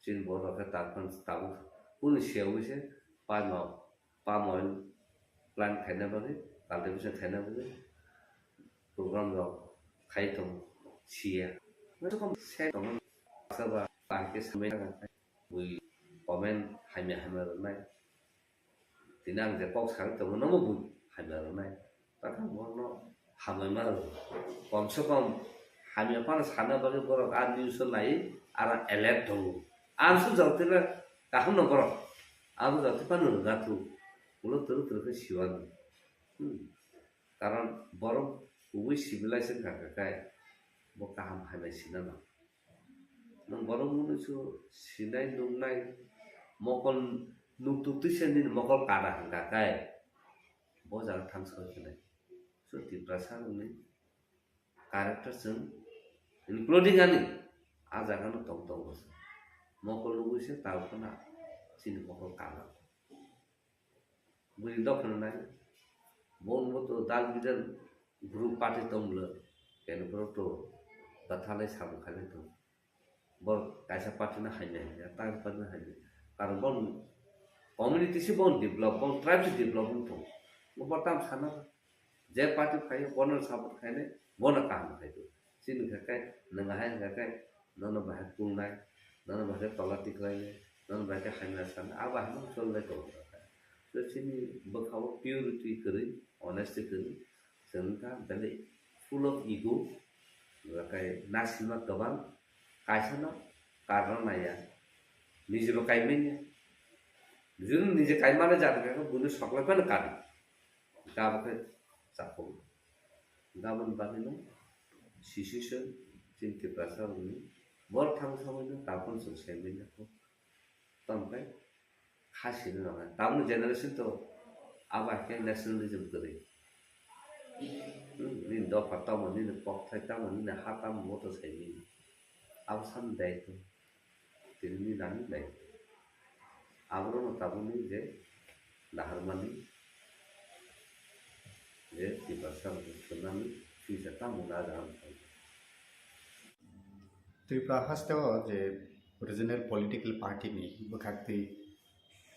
Chini borok khe tabuk, tabuk kunu siyaui se palm, palm oil plant khaina bagwi, cultivation khaina bagwi program rok khai tongo siya. Jokhon se tongo, bahai khe samai bui comment hamya hamya rwnai. Tini ang je kok sagwi tongo, nomo bui hamya rwnai. Takha borokno hamya ma rw. Kom se kom hamya phano sana bagwi borok a news o nai, aro alert tongo. Ang sujak tila kaham no borok. Ang sujak tila phano rwgatu. Ulo twrwk twrwk khe siwani. Hmm. Karon borok kubui civilization kha kha khai bo kaham hamya sina nang. Nwng borok mwnwi su sinai nuknai mokol nuktuk twisa nini mokol kada hwnkha khe bo jaga thangsa khe nai. So Tiprasa rokni character chwng including ani a jaga no tong tongo se. Mokol nugwi se tabuk phano chini mokol kana. Bwrwi dophano nai. Bo wngbo to dal bidal group party tong bwlwi. Keno borok to bathalai samung khailai tong. Borok kaisa party no hamya hamya, ta party no hamya. Karon bo community se bo develop, bo tribe se develop wng tong. Bo bo tam sana. Je party phaio, bono support khainai, bono kaham khai tong. Chini khe kai, nwng ahai wngkha khe, nono bahai kulnai, nono bahai khe tola tiklainai, nono bahai khe hamya sanai, abo hai no cholnai tongo. So chini bwkha o purity kwrwi, honesty kwrwi, chwng wngkha belai full of ego, wngkha kai nasilma kwbang, kaisa no karna naiya, niji bo kai manya. Jodi niji kai mano jat khe buino soklai phano kadi. Gabo khe chakung. Gaboni bagwino situation chini Tiprasa rokni borok thang thangwi no tabukno chwng sai manya kho. Tamo khe kha sini rok hai. Tamoni generation to abo hai khe nationalism kwrwi. Hmm, nini dopha tamo, nini kokthai tamo, nini ha tamo, bo to sai manya. Abo sani daitw. Tini nani lai. Aborokno tabukni je naharmani, Tripura hasteo je regional political party ni bwkhaktwi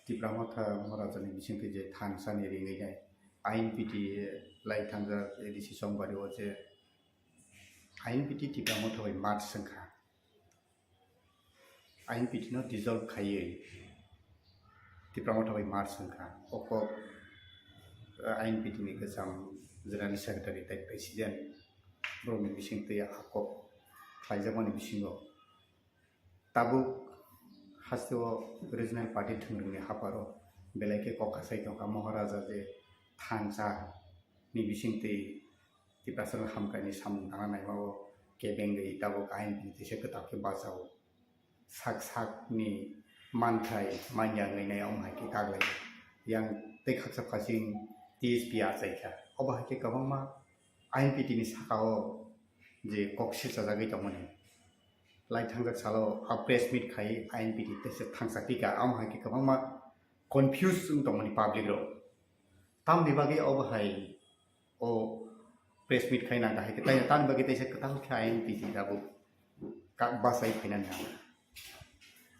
Tipra Motha Maharaja ni bisingtwi je thansa ni ringwi nai I N P T lai thangjak A D C Chongbario je I N P T Tipra Motha bai merge wngkha. I N P T no dissolve khaiwi Tipra Motha bai merge wngkha. O kok, eh, I N P T ni kwcham General Secretary tei President borokni bisingtwi a kok khlaijakmani bisingo tabuk hasteo regional party thwngrwngni hapharo belai khe kok kasai tongkha. Maharaja je thansa ni bisingtwi Tiprasarok hamkraini samung tangna naimao kebengwi tabuk I N P T teisa kwtal khe bachao. Sak sakni manthai manya wngwi nai omo hai khe kaglai yang tei khaksa phasing T S P achaikha. Obo hai khe kwbangma I N P T ni sakao je kok silchajagwi tongmani lai thangjak salo a press meet khai I N P T teisa thangsa tika omo hai khe kwbangma confuse wng tongmani public rok. Tamni bagwi obo hai o press meet khai nang hai khe tai tamni bagwi teisa kwtal khe I N P T tabuk ka bachai phaina nang.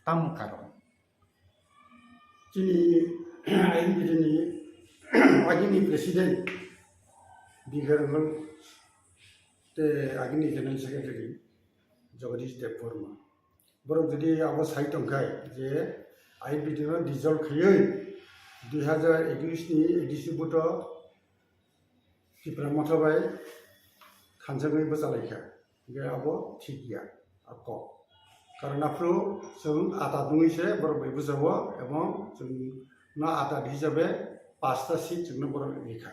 Tamo karon. Chini I N P T ni agini president Bihar Rangol te agini general secretary Jagadish Debbarma. Borok jodi abo sai tongkhai je I N P T no dissolve khaiwi dui hazar ekush ni A D C buto Tipra Motha bai thansa wngwi bwchalaikha, hingkhe abo thik ya, a kok. Karon aphuru chwng atat wngwi se borok bai bwchao, ebong chwng no atat hisabe pasta seat chwngno borok rikha.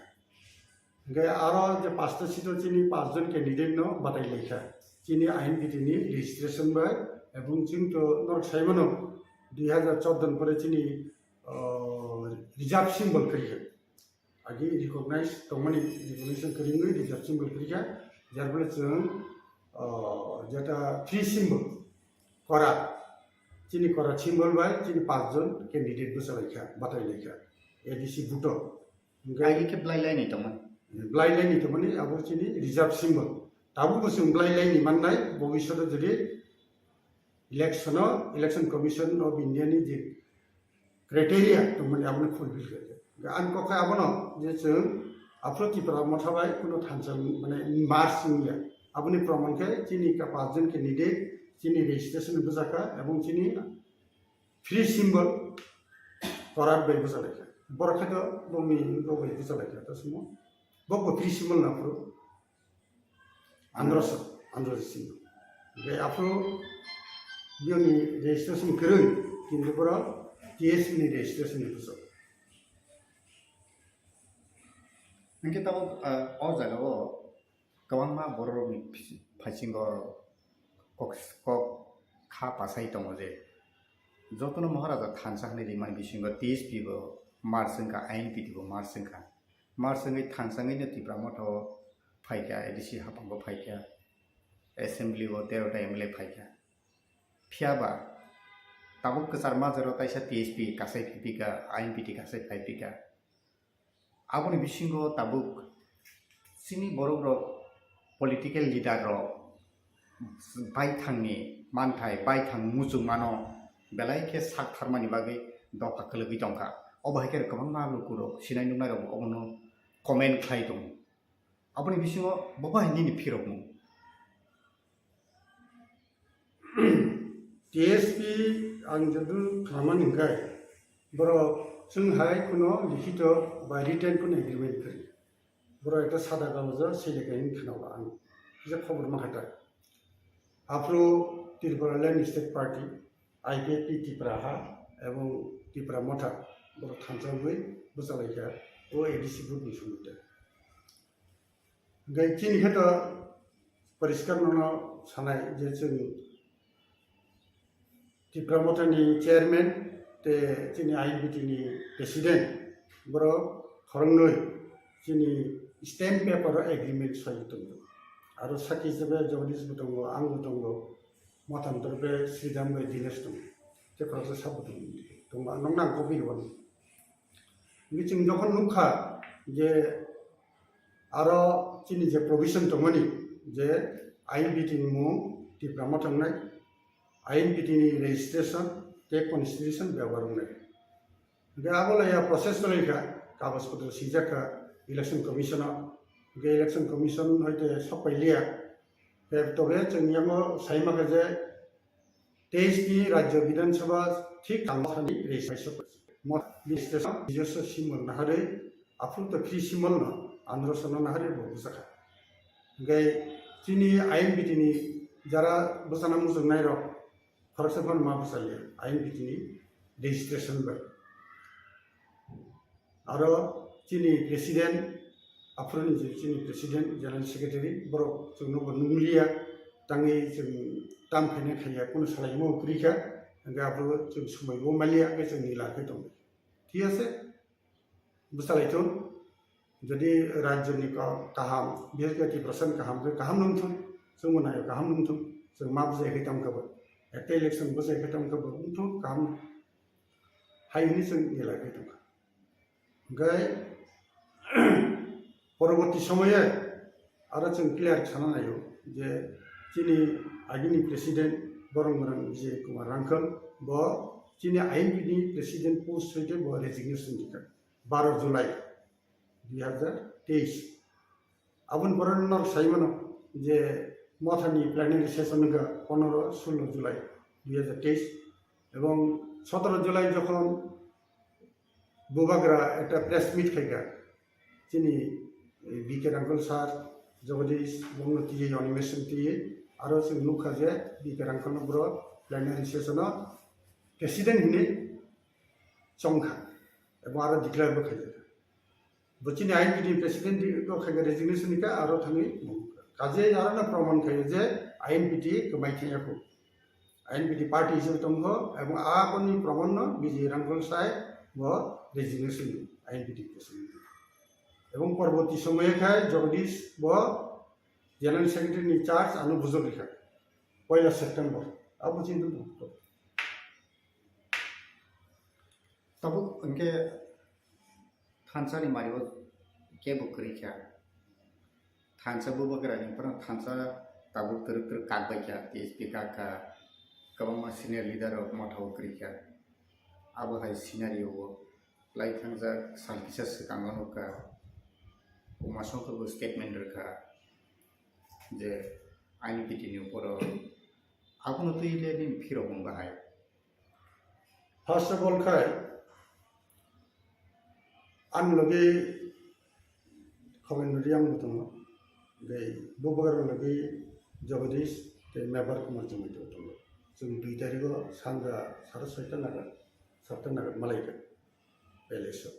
Hingkhe aro je pasta seat o chini pachjon candidate no batai laikha, chini I N P T ni registration bai, ebong chwng to norok sai mano, dui hazar chordo ni pore chini, o, reserve symbol kwrwi kha. Agi recognize tongmani recognition kwrwi wngwi reserve symbol kwrwi kha, jar phano chwng, o, jeta free symbol, korat, chini korat symbol bai chini pachjon candidate bwchalaikha, batai laikha A D C buto. Hingkhe Agi khe blai laini tongmani. Blai laini tongmani abo chini reserve symbol. Tabukbo chwng blai laini mannai, bobishoto jodi election o, Election Commission of India ni je criteria tongmani abono fulfill khaikha. Ang kok khe abono je chwng aphuru Tipra Motha bai kuno thansa mane merge wngya. Aboni proman khe chini ka pachjon candidate chini registration bwjakha ebong chini free symbol korat bai bwchalaikha. Borok khe to bongni bok bai bwchalaikha to sumo. Bok bo free symbol na aphuru. Androsa, Androsa Singh. Bai aphuru biyoni registration kwrwi, kintu borok T S P ni registration ni bwswk. Hingke tabuk, ah, o jaga o kwbangma borok rokni phaisingo kok, kok kha pasai tongo je jotono Maharaja thansa hinui rimani bisingo T S P bo merge wngkha, I N P T bo merge wngkha. Merge wngwi thansa wngwino Tipra Motha o phaikha, A D C haphango phaikha, assembly o tero ta M L A phaikha. Phiyaba tabuk kwchar majaro kaisa T S P kasai phaiphika, I N P T kasai phaiphika. Aboni bisingo tabuk chini borok rok political leader rok baithangni manthai, baithang muchungmano belai khe sak tharmani bagwi dopha kwlwgwi tongkha. Obo hai khe kwbangma lukurok sinai nuknairok obono comment khlai tongo. Aboni bisingo bo bai nini phirokmung. T S P ang joto khamani hwnkhe borok chwng hai kuno likhito bai written kuno agreement kwrwi. Borok ekta sada kagojo swi lekha hwn khwnao ang kisa khobor ma khatai. Aphuru Tripura Land State Party, I P F T Tipra ha ebong Tipra Motha borok thansa wngwi bwchalaikha o A D C vote ni somoi tei. Hingke chini khe to poriskar nono sanai je chwng Tipra Motha ni chairman tei chini I N P T ni president borok khoroknwi chini stamp paper o agreement soi tongo. Aro sakhi hisabe Jagadish bo tongo, ang bo tongo, Motha ni torofe Sridham bai Dinesh tongo. Tei khoroksa sabo tongo, tongo, ang nokno ang copy rwani. Hingke chwng jokhon nukha je Aro chini je provision tongmani je I N P T ni mung Tipra Motha wngnai, I N P T ni registration tei constitution bebhar wngnai. Hingke abo laiya process cholaikha, kagoj potro sijak kha election commission o. Hingke election commission hoite sokpai liya. Tei tobe chwng yango saima kha je teis ni Rajya Bidhan Sabha thik tangma thani registration. Mo registration nijoswa symbol naharwi, aphuru to free symbol no, andro sono naharwi bo bwsakha. Hingke chini I N P T ni jara bwsana muchungnai rok, khoroksa phano ma bwsaliya, I N P T ni registration bai. Aro chini president, aphuruni je chini president, general secretary, borok chwngno bo nungliya, tangwi chwng tam khaina khaiya, kunu salaimo kwrwi kha, hingke aphuru chwng swmaibo maliya, hingke chwng nila khe tongo. Thik ase? Bwsalaithun, jodi rajyoni ka-, kaham, bihaske Tiprasani kaham khe kaham nungthun, chwngbo naio kaham nungthun, chwng ma bwsai khe tongkha bo, ekta election bwsai khe tongkha bo, wngthun kaham hai hwnwi chwng nila khe tongkha. Hingke poroborti somoye aro chwng clear sana naio je chini agini president borok mwrang Vijay Kumar Rangkhal bo chini I N P ni president post hoite bo resignation rikha baro July dui hajar teis. Aboni pore norok sai mano je Mothani plenary session wngkha pondro sullo July dui hajar teis ebong sotoro July jokhon Bubagra ekta press meet khaikha, chini, eh, B K Rangkhal sir, Jagadish, bongno twiwi animation twiwi, aro chwng nukha je B K Rangkhal no boro plenary session o president hinwi chongkha, ebong aro declare bo khaijak. Bo chini I N P T ni president di-, bo khaikha resignation ni ka aro thangwi mung. Kaje aro no proman khaio je I N P T kwmai thangya kho. I N P T party hisabe tongkho, ebong aboni proman no B J Rangkhal sai bo resignation ni I N P T president. Ebong porborti somoye khai Jagadish bo general secretary ni charge ano bujok rikha. Poila September. Abo chini tongkho. Tabuk hwnkhe thansa ni mari o kebo kwrwi kha. Thansa Bubagra ni phano thansa tabuk twrwk twrwk kak bai kha, T S P kak kha, kwbangma senior leader rok Motha o kwrwi kha. Abo hai scenario o lai thangjak sal kisa swkang o nukha, Uma Songkor bo statement rwkha je I N P T ni upor o abono twi le nini phirok wng bahai. First of all khai, ani logi Khovendra Reang bo tongo, tei Bubagra logi Jagadish tei Mebar Kumar Jamita bo tongo. Chwng dui tarikh o sanja sara soita naga, satta naga malaikha palace o.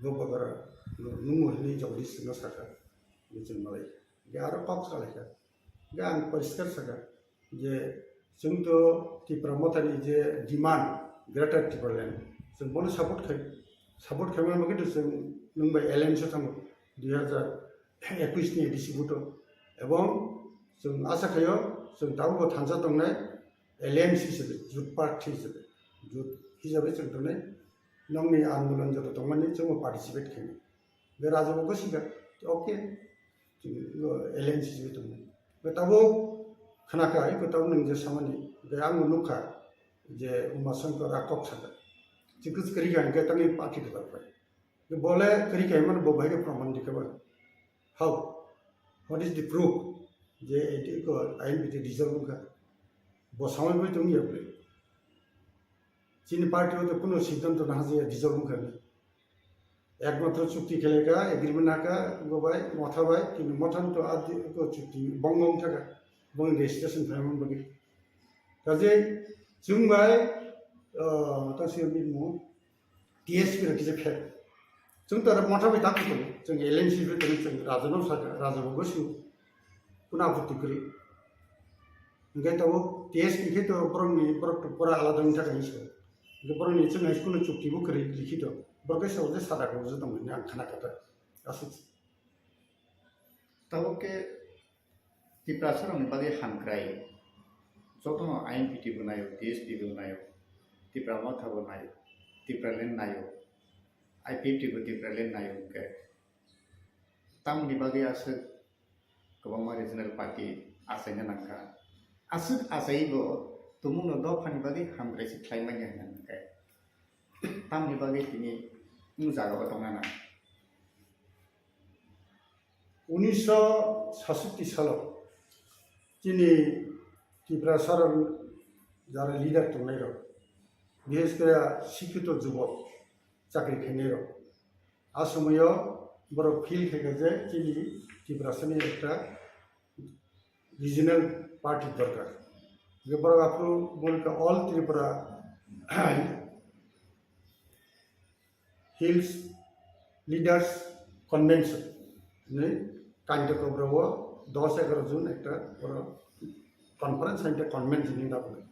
Bubagra no nungo hinwi Jagadish no sakha, hinwi chwng malaikha. Hingke aro kok salaikha. Hingke ang poriskar sakha je chwng to Tipra Mothani je demand Greater Tipraland, chwng bono support khai, support khaima bagwi to chwng nwng bai alliance o thango dui hajar ekush ni A D C vote o, ebong chwng acha khaio chwng tabukbo thansa tongnai alliance hisabe, jut party hisabe, jut hisabe chwng tongnai, nokni andolon joto tongmani chwngbo participate khainai. Be raja bo gosika, okay. Chini, o, alliance simi tongmani. Be tabuk khnakha, iko tabuk nwng je samani, be ang nukha je Uma Shankar a kok sakha. Chikis kwrwi kha hwnkhe tangwi party kwtal pai. Be bole kwrwi kha hwnmani bo bahai khe proman rikha ba. How? What is the proof? Je eti iko I N P T dissolve wngkha. Bo samai bai tongya bole. Chini party o to kuno siddhanto nahajaya dissolve wngkha hwnwi. Ekmatro chukti khlaikha, agreement hakha, go bai, Motha bai, kintu Motha to adi ko chukti bong bong thaka, bong registration phaimani bagwi. Kaje, chwng bai, ah, ta simi mo, T S P rok kisa pher. Chwng to Motha bai tak tongo, chwng L N C bai tongo, chwng raja no saka, raja bo gosu, kuna aputti kwrwi. Hingke tabuk T S P khe to borokni, borok to pura alada wngwi thaka hinwi saka. Hingke borokni chwng hai kuno chukti bo kwrwi likhi to. Borok khe sabo je sada khe ujui tongmani ang khana kha ta. Aswk. Tabuk khe Tiprasa rokni bagwi hamkrai. Jotono I N P T bo naio, T S P bo naio, Tipra Motha bo naio, Tipraland naio, I P F T bo Tipraland naio hingke. Tamoni bagwi aswk kwbangma regional party achaina nangkha. Aswk achaibo tumungno dophani bagwi hamkraisa khlai manya hwnwi hwnkhe tamoni bagwi tini o jagao tongna nang. Unisho sasatti salo chini Tiprasarok jara leader tongnairok, bishesh kore sikkito jubok chakri khainairok, a somoyo borok feel khaikha je chini Tiprasani ekta regional party dorkar. Hingke borok aphuru buno kha All Tripura Hills Leaders Convention hinwi Kanyatokobra o dos egaroh June ekta borok conference hai khe convention hinwi dapgwi.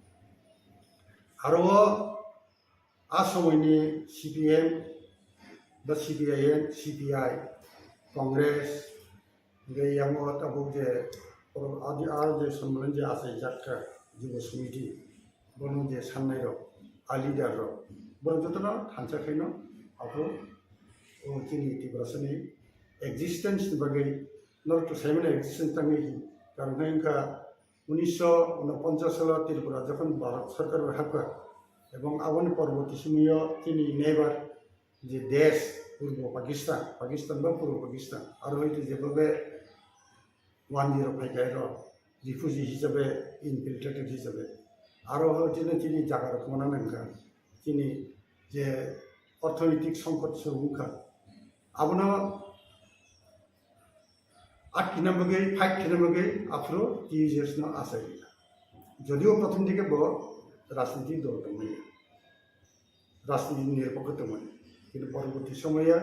Aro o a somoini C P M ba C P I M, C P I, Congress, hingke yango tabuk je oro adi aro je Sombalan je achaijak kha Jubo Samiti, bono je sannairok, a leaderrok, borok jotono thansa khaino aphuru o chini Tiprasani existence ni bagwi norok to saimano existence tangwi hi, karon khe wngkha unisho unoponchas salo Tripura jokhon Bharat Sarkar bai hapkha, ebong aboni porborti somoyo chini neighbor je desh Purbo Pakistan, Pakistan ba Purbo Pakistan, aro hoite jebobe wanjwi rok phaikha ero refugee hisabe, infiltrated hisabe, aro hoite chini jaga rok mona nangkha, chini je orthonoitik songkot se wngkha, abono atkina bagwi, fight khina bagwi aphuru T U J S no achai rikha. Jodio prothom dike bo rajniti dol tongmani, rajniti nirpokho tongmani. Kintu porborti somoya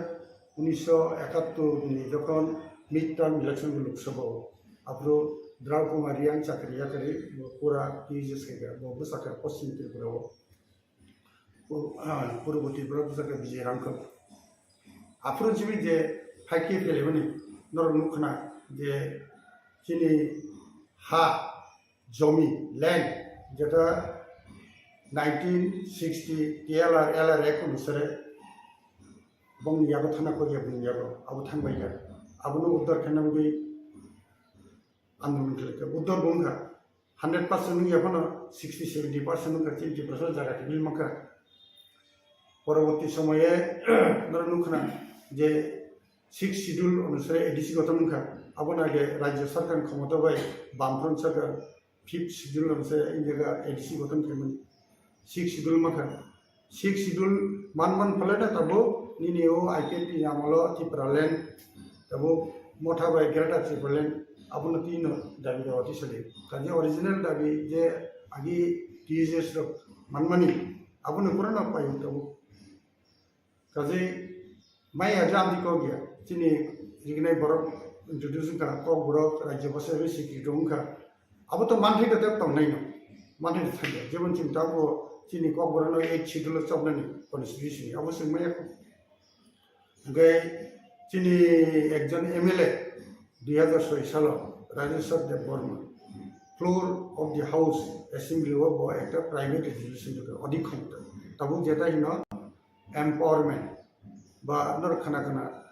unisho ekattor ni jokhon midterm election bo Lok Sabha o, aphuru Draw Kumar Reang chakri yakari bo pura T U J S khaikha, bo bwsakha Poschim Tripura o. Pu-, ah, Purbo Tripura bwsakhe Bijay Rangkhol. Aphuru simi je phaikhe phelemani norok nukhna je chini ha, jomi, land, jeta nineteen sixty T L R, L R Act onusare bongni yago thana koriya bini yago abo thangbaikha. Abono uddar khaina bagwi andolon khlaikha. Uddar bo wngkha. Hundred percent wngya phano sixty seventy percent wngkha chini Tiprasa jaga kibil mankha. Poroborti somoye norok nukha na je sixth schedule onusare A D C gothon wngkha. Abono age rajya sarkar ni khomota bai Bamfront sarkar fifth schedule onusare India ga A D C gothon khaimani. Sixth schedule mankha. Sixth schedule man man phalai na tabuk nini o I P F T ni amolo Tipraland tabuk motha bai Greater Tipraland abono twi no dabi dawa tisali. Kaje original dabi je agi T U J S rok manmani abono pura no payu tabuk. Kaje Maya jam di kok ya, chini rignai borok introduce wngkha, kok borok rajya basa bai sikri wngkha. Abo to manthai da tongnai no, manthai da thangya. Jemon chini tabo chini kok borok no eight schedule chopnani constitution abo swng maya kok. Hingke chini ekjon M L A dui hajar soi salo Rajeshwar Debbarma floor of the house assembly o bo ekta private resolution tongkha, odik khomta. Tabuk jeta hino empowerment ba norok khana khana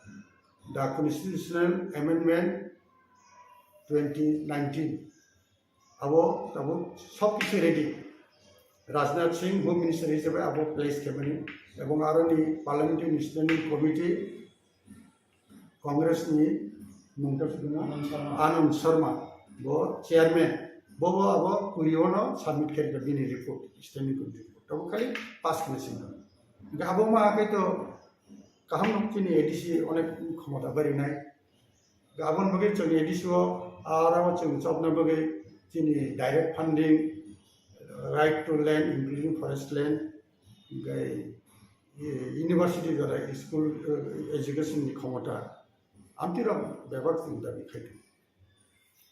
the constitutional amendment twenty nineteen abo tabuk sob kisu ready. Rajnath Singh Home Minister hisabe abo place khaimani ebong aroni Parliamentary Standing Committee Congress ni mungta Anand Sharma. Anand Sharma bo chairman, bo bo abo kurio no submit khaikha bini report, standing committee report. Abo khali pass khna singkha. Hingke abo ma hakai to kaham no chini A D C onek khomota barinai. Aboni bagwi chwng A D C o aro chwng chopna bagwi chini direct funding, right to land, including forest land, hingke, eh, university jora school, eh, education ni khomota. Amtwi rok bebak chwng dabi khai tongo.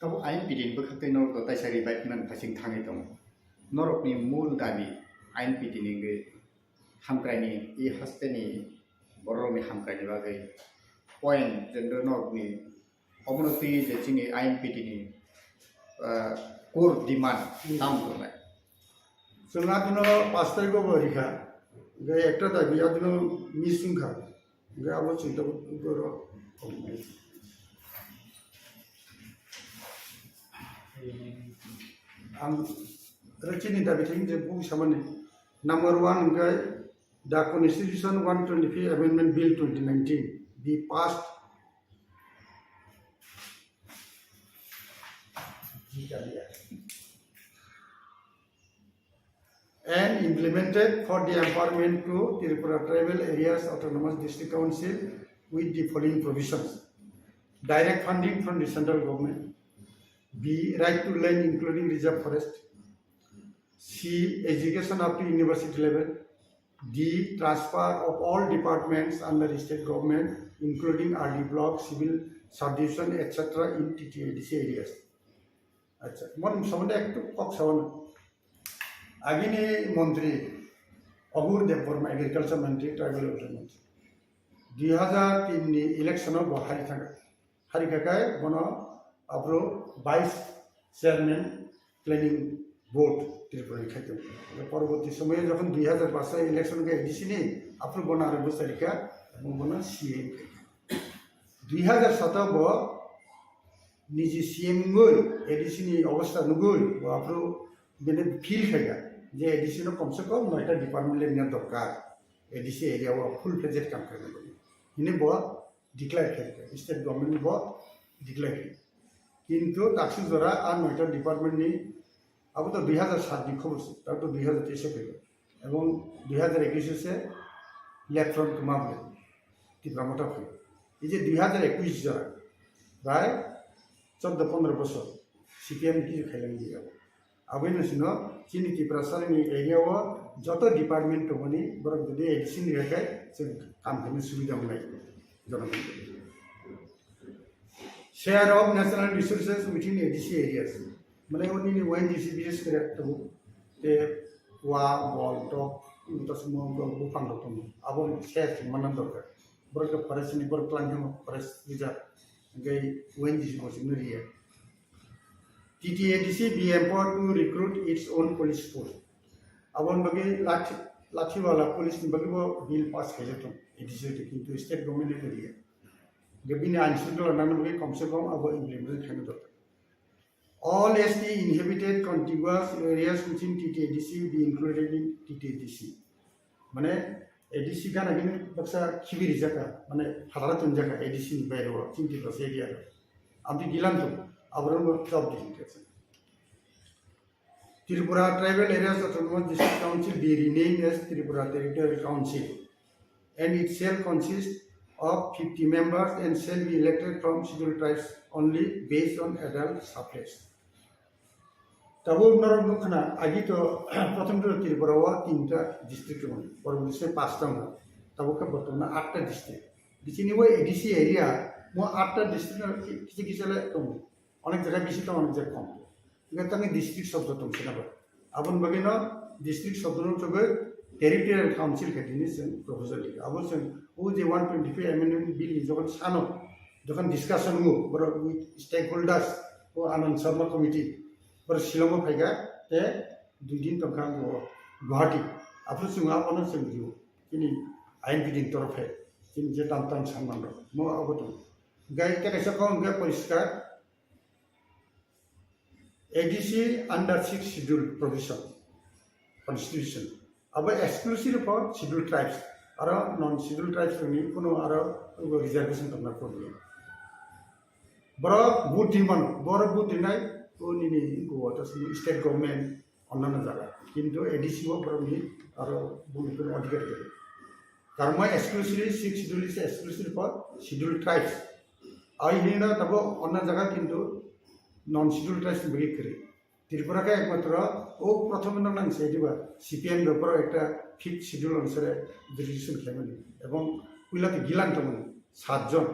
Tabuk I N P T ni bwkhak twi norok to taisa revive nani phasing thangwi tongo. Norokni mul dabi I N P T ni wngwi hamkraini, i hasteni bororokni hamkraini bagwi point je norokni obono twi je chini I N P T ni, ah, core demand tamo tongnai. Chwng adino pash tarikgo bo rikha, hingke ekta dabi adino miss wngkha, hingke abo chwng tabuk oro. Ang rechini dabi thang je bu samani number one hwnkhe the Constitution one twenty-five Amendment Bill twenty nineteen be passed. And implemented for the empowerment to Tripura Tribal Areas Autonomous District Council with the following provisions. Direct funding from the central government. B, right to land including reserve forest. C, education up to university level. D, transfer of all departments under state government, including R D block, civil subdivision, et cetera in T T A D C areas. Acha, mon somonde ektu kok sawan. Agini montri Abur Debbarma, agriculture montri, tribal welfare montri. Dui hajar tin ni election o bo hari thangkha. Hari khakai bono aphuru vice chairman planning board Tripura ni khaitong. Poroboti somoyo jokhon dui hajar paanch election khe A D C ni aphuru bono aro bwsarikha, bono C M khaikha. Dui hajar sato bo niji C M wngwi A D C ni obostha nugwi bo aphuru bini feel khaikha je A D C no komse kom noita department le nina dorkar. A D C area o full fledged kam khaina bagwi. Hini bo declare khaikha, state government bo declare khaikha. Kintu taksuk jora a noita department ni abo to dui hajar sat ni khobor se, tato dui hajar teis o phaibo. Ebong dui hajar ekush o se left front kwma bwle Tipra Motha phaibo. Ei je dui hajar ekush jora bai choddo pondro bosor C P M ni kisu khailang di abo. Aboni sino chini Tiprasani area o joto department tongmani borok jodi A D C ni khe chwng kam khaina subida wngnai jonogon. Share of natural resources within A D C areas. Mane oni ni O N G C bises kre to te wa bol to to sumo buphang rok tongo. Abo share manna dorkar. Borok forest ni borok tlang forest reserve. Hingke O N G C bo chwngno riya. T T A D C be empowered to recruit its own police force. Aboni bagwi lathi, lathiwala police ni bagwi bo bill pass khaijak tong A D C to, kintu state government ni riya. Hingke bini ain shrunkhala nangna bagwi komse kom abo implement khaina dorkar. All S T inhabited contiguous areas within T T A D C be included in T T A D C. Mane A D C gana gini baksa khibi rijaka, mane phatara tunjaka A D C ni baire o chini Tiprasa area. Amtwi gilan tu aborok no job di hinke. Tripura Tribal Areas Autonomous District Council be renamed as Tripura Territorial Council and it shall consist of fifty members and shall be elected from scheduled tribes only based on adult suffrage. Tabuk norok nukha na, agi to prothom to Tripura o tinta district tongo, poroboti se pasta tongo, tabuk khe bortomano atta district. Bichini o A D C area mo atta district no kisa kisa le tongo, onek jaga bisi tongo, onek jaga kom. Hingke tangni district sobdo tong sina bo. Aboni bagwi no district sobdo no chogwi territorial council khe tini chwng proposal rikha. Abo chwng o je one twenty-five amendment bill ni jokhon sano, jokhon discussion wngo, borok with stakeholders, o Anand Sharma committee, borok Shillong o phaikha, te dui din tongkha bo Guwahati. Aphuru chwng abono chwng rw, chini I N P D ni torof hai, chini je tam tam sanman rok, mo abo tong. Gai te kaisa kok hwnkhe poriskar, A D C under sixth schedule provision, constitution. Abo exclusive for scheduled tribes. Aro non scheduled tribes ni kuno aro reservation tongna problem. Borok vote rimano, borok vote rinai, o nini go to state government, onnano jaga. Kintu A D C o borokni aro bumikuni adhikar giri. Karma exclusively, sixth schedule is exclusive for scheduled tribes. Ai hino tabo onna jaga kintu non scheduled tribes ni bagwi kwrwi. Tripura khe ekmatro o prothom no nang se diba C P M rok ekta fifth schedule onusare jurisdiction khlaimani. Ebong puila to gilan tongmani satjon,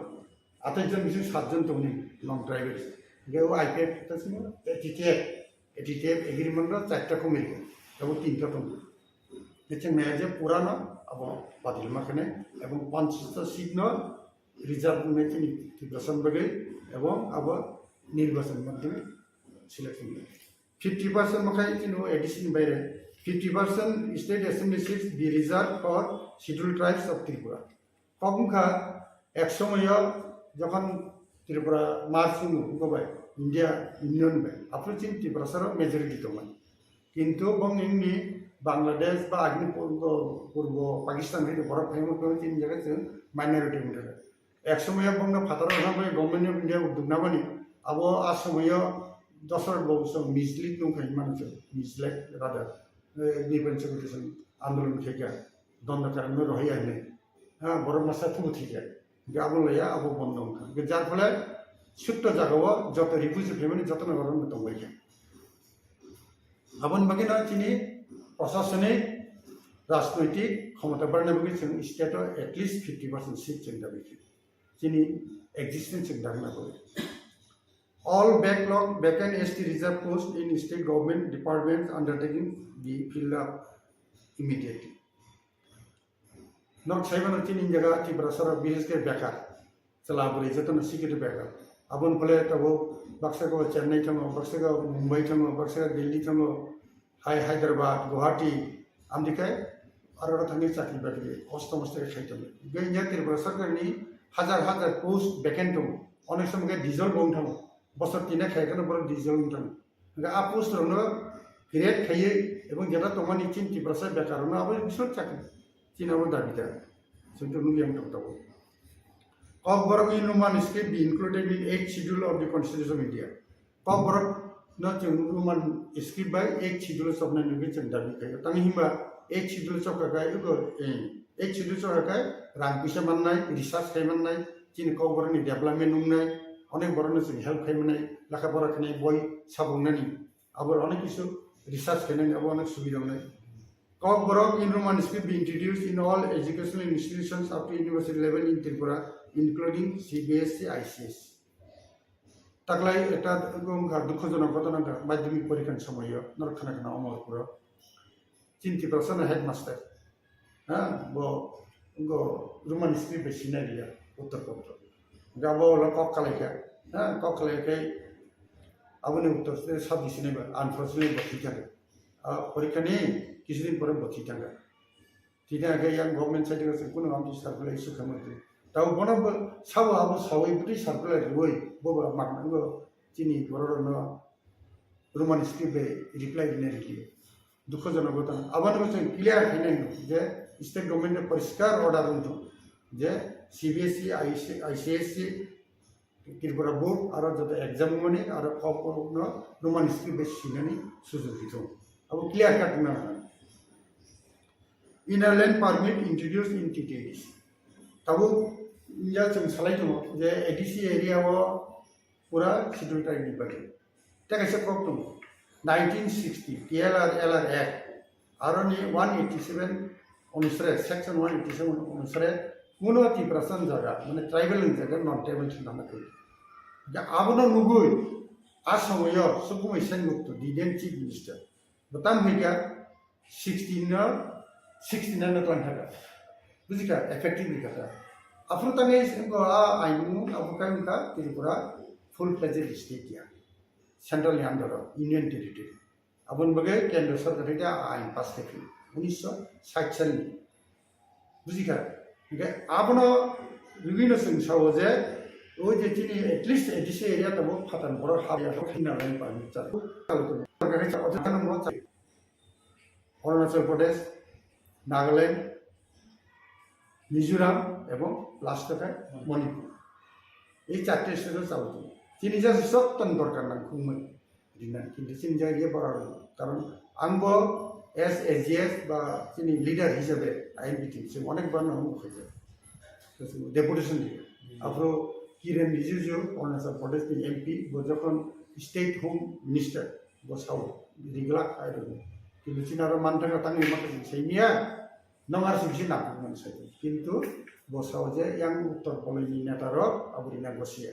atais jon bising satjon tongmani non tribals. Hingke o I P F ta simo T T F. A T T F agreement no charta committee, abo tinta tongo. Kecheng nai je purano abo badil ma khane, ebong panchshito seat no reserve wngwi chini Tiprasa ni bagwi, ebong abo nirbachan madhyame selection wngwi. Fifty percent ma khai chini A D C ni baire, fifty percent state assembly seats be reserved for scheduled tribes of Tripura. Kok wngkha, ek somoyo jokhon Tripura merge wngwi wngkha bai, India Union bai. Aphuru chini Tiprasa rok majority tongmani. Kintu bong nini Bangladesh ba agini purbo, purbo Pakistan hai borok phaima khe chini jaga chwng minority wngkha. Ek somoyo bongno phataro thangbai Government of India udduk nabani, abo a somoyo Dosrot Babu song mislead nung khai mano chwng, mislead rather, eh, Nipan Chakri song andolon khaikha, dondo karanno rohai ahinai. Ha, borok masa thubu thikha. Hingke abo laya abo bondo wngkha. Hingke jar phole sutto jagao joto refugee phaimani jotono borok tongbaikha. Aboni bagwi no chini prosasonik, rajnoitik khomota barna bagwi chwng state o at least fifty percent seat chwng dabi khe. Chini existence chwng dagna bagwi. All backlog vacant S T reserve post in state government departments undertaking be filled up immediately. Nok saimano chini jaga Tiprasa rok bises khe bekar. Chwla bwrwi jotono sikiri bekar. Aboni phole tabuk baksa go Chennai thango, baksa go Mumbai thango, baksa go Delhi thango, hai Hyderabad, Guwahati, amtwi khe aro oro thangwi chakri bakri kosto mosto khe khai tongo. Hingke India Tripura sarkarni hajar hajar post vacant tongo. Onek somo khe dissolve wng thango. Bosor tini khai kheno borok dissolve wng thango. Hingke a post rokno create khaiwi ebong jeta tongmani chini Tiprasa bekar rokno abo bisor chakri. Chini abo dabi da. Chwng to nukya wng tong tabuk. Kokborok in Roman script be included in eighth schedule of the Constitution of India. Kokborok no chwng Roman script bai eighth schedule choknai nugwi chwng dabi khaio. Tamo himba eighth schedule chokha khai eko, eh, eighth schedule chokha khai rang puisa mannai, research khai mannai, chini kokborok ni development wngnai, onek borok no chwng help khai mannai, lekha pora khainai boi sabung nani. Abo onek kisu research khainani abo onek subida wngnai. Kokborok in Roman script be introduced in all educational institutions up to university level in Tripura, including C B S E, I C S E. Taklai ekta wngkha dukhojonok ghotona wngkha madhyamik porikha ni somoyo norok khna khna Omorpuro. Chini Tiprasa no headmaster. Ha, bo, bo Roman script bai sinai liya, uttor pratro. Ga bo lo kok kalai kha. Ha, kok kalai kha. Aboni uttor se sab di sinai ba, unfortunately bo thik thang kha. A, porikha ni kisu din pore bo thik thang kha. Thik thang kha yang government side se kuno amti circular issue kha mantri. Tao bono bo sabo abo sawi butui circular riwi, bo bo mak nango chini borok no Roman script bai reply rina rikliya. Dukhojonok ghotona. Aboni bo chwng clear khainai je state government ni poriskar order wngthok je C B S E, I C S E, Tripura board aro joto exam wngmani aro kok no Roman script bai sinani sujog rithok. Abo clear cut wngna nango. Inner line permit introduced in T T A D C. Tabuk ya chwng salai tongo je A D C area o pura Scheduled Tribe ni bagwi. Tei kaisa kok tongo, nineteen sixty T L R L R Act, aroni one eighty seven onusare, section one eighty seven onusare, kuno Tiprasa ni jaga, mane tribal ni jaga, non tribal se nana kwi. Da abono nugwi, a somoyo Sukumai Sengupt, the then chief minister, bo tam hai kha, sixteen no, sixty nine no twlang kha. Buji kha, effective ni kha. Aphuru tangwi sengko a ainu abo kai wngkha Tripura full fledged state ya. Central ni under o, Union Territory. Aboni bagwi Kendra Sarkar hai a ain pass khe phino. Unisho sait salni. Buji kha. Hingke abono rwino chwng sao je, o je chini at least A D C area tongo, phatar borok ha ya, kok hina lai pa ni cha. Kalo to. Sarkar hai cha, o cha, ano mo cha. Arunachal Pradesh, Nagaland, Mizoram ebong last khe Manipur. Ei charta state o chalo tongo. Chini jati sotton dorkar nang khungmani. Rinani. Kintu chini jati ye bara rw. Karon ang bo as A G S ba chini leader hisabe I N P T chwng onek bar no hwnwi khaijak. Deputation di. Aphuru Kiren Rijiju, Arunachal Pradesh ni M P, bo jokhon State Home Minister, bo sao, riglak hai rw. Kintu chini aro manthaka tangwi maka chwng saimiya, nong ar sibisi nang man sai. Kintu bo sao je yang uttor poloi ni neta rok abo rina gosia.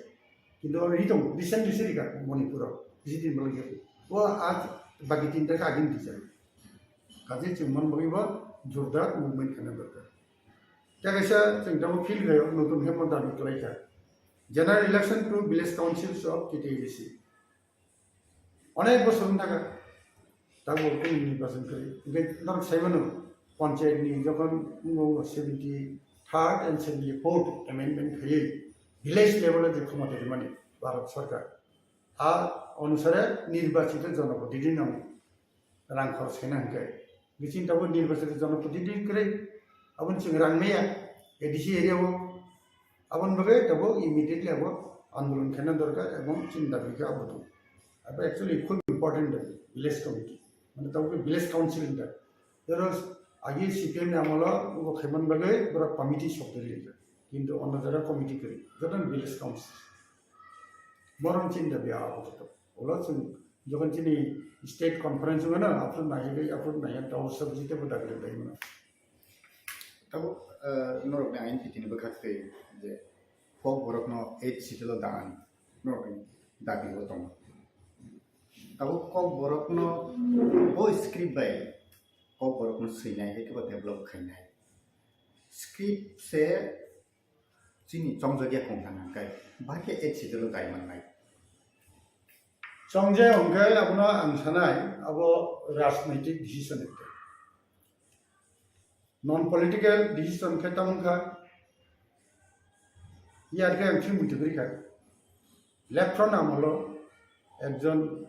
Kintu abo ri tong, recent recent rika Manipur o, bisi din bolong ya. O aaj baki tinta ka agin dijak. Kaje chwng man bagwi bo jordar movement khana dorkar. Tei kaisa chwng tamo feel khaio, notun khe mo dabi khlai kha. General election to village councils of T T A D C. Onek bosor wng thaka. Tabo kunu nirbachon kwrwi. Hingke norok sai mano, panchayat ni jokhon wngmo seventy third and seventy fourth amendment khaiwi village level o je khomota rimani Bharat Sarkar. A onusare nirbachito jonoprotidinino rang khorch khaina hwnkhe. Biching tabuk nirbachito jonoprotidini kwrwi, aboni chwng rang maya A D C area o. Aboni bagwi tabuk immediately abo andolon khaina dorkar ebong chini dabi khe abo tong. Abo actually khub important dabi, village committee. Mane tabuk village council wngkha. Jero agi C P M ni amolo ubo khaiman bagwi borok committee sok dili. Kintu ono jora committee kwrwi. Joto village council. Borom chini dabi abo to. Ulo chwng jokhon chini state conference wngkha na, aphuru naiwi, aphuru naiwi, tamo sabji tebo dabi dabi mano. Tabuk, eh, norokni ain pitini bwkhak twi je Kokborokno eight schedule o dan norokni dabi o tongo. Tabuk Kokborokno bo script bai Kokborokno swinai hai khe bo develop khainai. Script se chini chongjak ya kong thang hwnkhe, bahai khe eight schedule o dai mannai. Chongjak hwnkhe abono ang sanai, abo rajnaitik decision ekta. Non political decision khe tamo wngkha, yar khe ang thwi muitu kwrwi kha. Left front amolo ekjon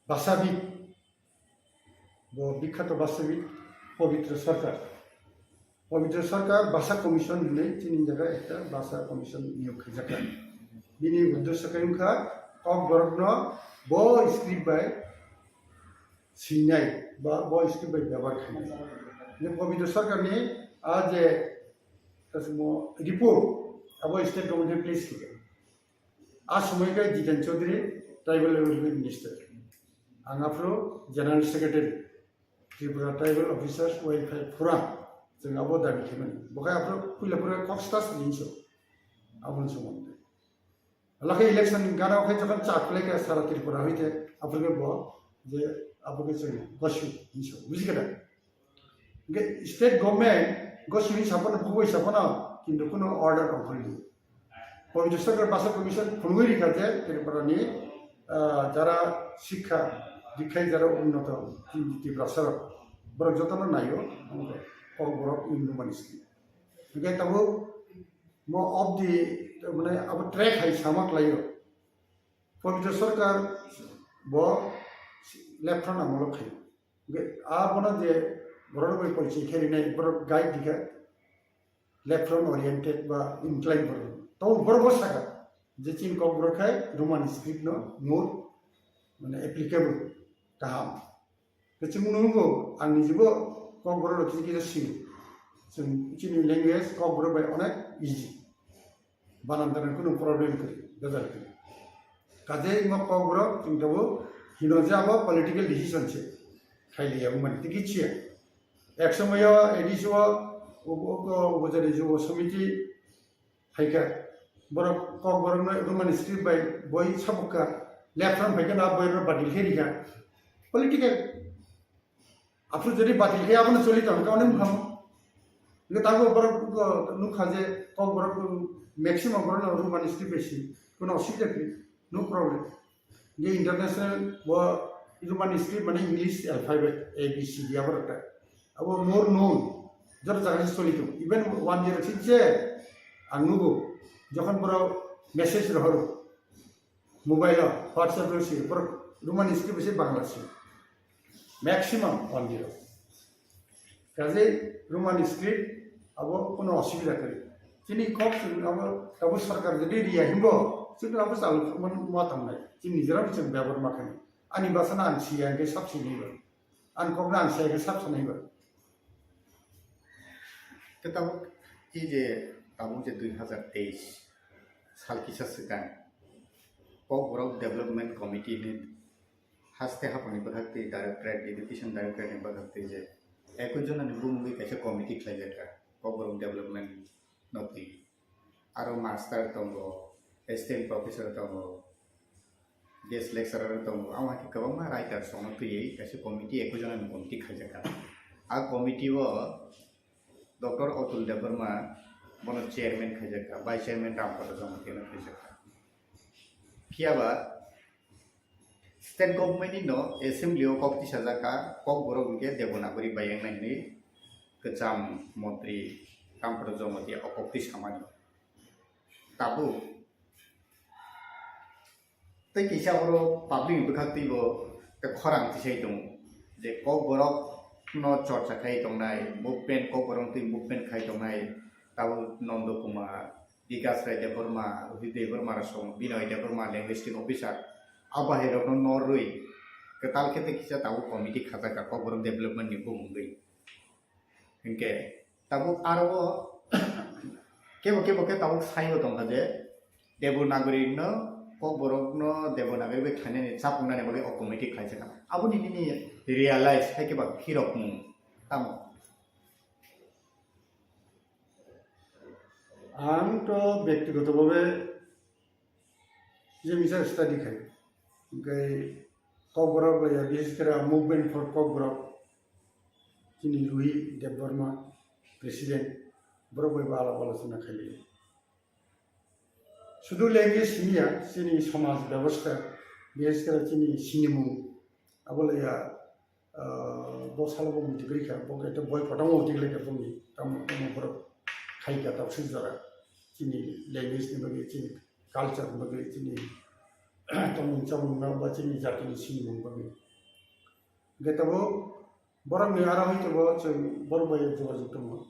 bwsabit, bo bikhato bwsabit Pabitra Sarkar. Pabitra Sarkar Bhasa Commission hinwi chini jaga ekta Bhasa Commission niyog khaijakha. Bini uddesyo khe wngkha Kokborokno bo script bai swinai ba bo script bai byabar khainai. Pabitra Sarkarni a je kasimo report abo state government place khaikha. A somoi khe Jiten Chaudhary, Tribal Welfare Minister. Ang aphuru General Secretary, Tripura Tribal Officers Welfare Forum. Chwng abo dabi khaimani. Bo khe aphuru puila phuru kok stas hinso. Aboni somondo. Lakhe election ni gana khe jokhon chak khlai khe sara Tripura hoite aphuru khe bo je abo khe chwng gosu hinso. Buji khe da? Hingke state government go simi sapono, bugui sapono, kintu kuno order ongkhorli. Pabitra Sarkar Bhasa Commission phunugui rikha je Tripura ni, ah, jara sikha dikhai jara unnoto Tiprasa rok, borok jotono naio, Kokborok Hindu mani sini. Hingke tabuk mo of the, mane abo track hai sama khlaio. Pabitra Sarkar bo left front amolo khaio. Hingke abono je borok bai porichoi khe rinai borok guide dikha left front oriented ba incline borok. To borok bo saka je chini Kokborok khai Roman script no more mane applicable kaham. Khe chwng nungo ang nijibo Kokborok rok kisa kisa singo. Chwng chini language Kokborok bai onek easy. Banan tano kuno problem kwrwi, bejal kwrwi. Kaje imo Kokborok chwng tabuk hino je abo political decision se. Khailiya wngmani tei kichiya. Ek somoyo A D C o ubo, ubo, ubo jani jubo somiti phaikha. Borok Kokborokno Roman script bai boi sabukha. Left front phaikha na boi rok badil khe rikha. Political. Aphuru jodi batil khe abono choli tong khe onek mungkha. Hingke tabuk borok nukha je Kokborok maximum borok no Roman script bai si, kono osubida kwrwi, no problem. Hingke international bo Roman script mane English alphabet A B C D aborok ta. Abo more known, joto jaga se choli tong. Even one year sik je ang nugo, jokhon borok message rohoro, mobile o, WhatsApp o si, borok Roman script bai se Bangla si. Maximum one year. Kaje Roman script abo kono osubida kwrwi. Chini kok chwng abo, abo sarkar jodi riya himbo, chwng abo chalo ma tangnai. Chini nijera bo chwng byabar ma khainai. Ani bwsano ang siya hingke sab sinai ba. Ang kokno ang siya hingke sab sinai ba. Khe tabuk, e je tabuk je dui hazar teis sal kisa swkang Kokborok Development Committee ni haste haphangni bwkhak twi Directorate, Education Directorate ni bwkhak twi je ekoi jona ni bumungwi kaisa committee khlaijakha Kokborok Development no twi. Aro master tongo, assistant professor tongo, guest lecturer tongo, amo hai khe kwbangma writers rokno twiwi kaisa committee, ekoi jona ni committee khaijakha. A committee o Doctor Atul Debbarma bono chairman khaijakha, vice chairman Rampada Jamatia no khaijakha. Phiya ba state government ni no assembly o kok tisajak kha, Kokborok hwnkhe Devanagari bai wngnai hwnwi kwcham montri Rampada Jamatia o kok tisamani. Tabuk Tei kisa oro public ni bwkhak twi bo tei khorang tisai tongo je Kokborok no chorcha khai tongnai, movement, Kokborok twi movement khai tongnai, tabuk Nondo Kumar, Bikas Rai Debbarma, Ruhi Debbarma rok song, Binoy Debbarma, linguistic officer, abo hai rok no norwi kwtal khe tei kisa tabuk committee khajak kha Kokborok development ni bumungwi. Hinkhe tabuk aro o kebo kebo khe tabuk saibo tongkha je Devanagari no Kokborok no Devanagari bai khlainani chapung nani bagwi o committee khlaijak kha. Aboni nini realize hai khe ba phirok mung tamo? Ang to byaktigoto bhabe je misa study khai, hwnkhe Kokborok laiya, bises khe Movement for Kokborok, chini Ruhi Debbarma, president, borok bai bo alap alochona khailai. Sudu language siniya, chini somaj bebostha, bises khe chini sinimung, abo laiya, ah, bo salo bo muitu kwrwi kha, bo khe boi kotorma muitu kwrwi kha boni, tamo tamo borok khai kha tok swijora, chini language ni bagwi, chini culture ni bagwi, chini tongmung chamung no ba chini jati ni sinimung bagwi. Hwnkhe tabuk borok ni aro hai tabuk chwng borok bai jogajog tongo.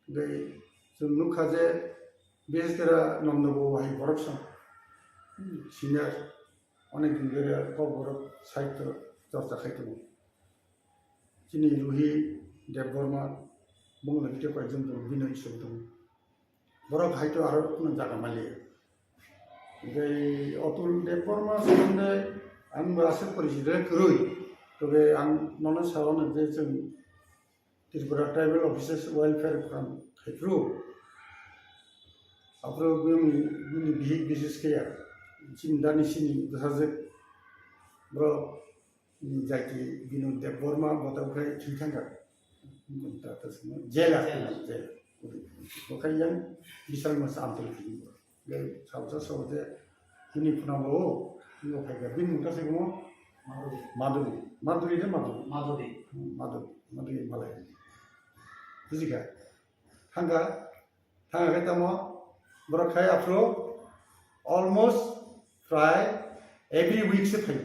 Hwnkhe chwng nukha je bises khe Nondo bo hai borok song senior onek din dhori Kokborok sahityo chorcha khai tongo. Chini Ruhi Debbarma, bung lagi tei koyekjon tongo, Binoy Ishwar tongo. Borok hai to aro kunu jaga mali. Hwnkhe Atul Debbarma somonde ang bo aswk porichito kwrwi. Tobe ang nono sawano je chwng Tripura Tribal Officers Welfare Forum khai phuru. Aphuru bini, bini bihik bises khe ya. Chini dani sini bwsajwk borok jati Binod Debbarma bo tabuk khai thwi thangkha. Jela, jela. Bo khai yang bisal mas amtol thwi. Gai sabsa sabte hini phuna bo, bo khai kha. Bini mungta se mo Madhuri. Madhuri. Madhuri de Madhuri. Madhuri. Hmm, Madhuri. Madhuri malai. Buji kha. Thangkha. Thangkha khe tamo borok khai aphuru almost prai every week se phaio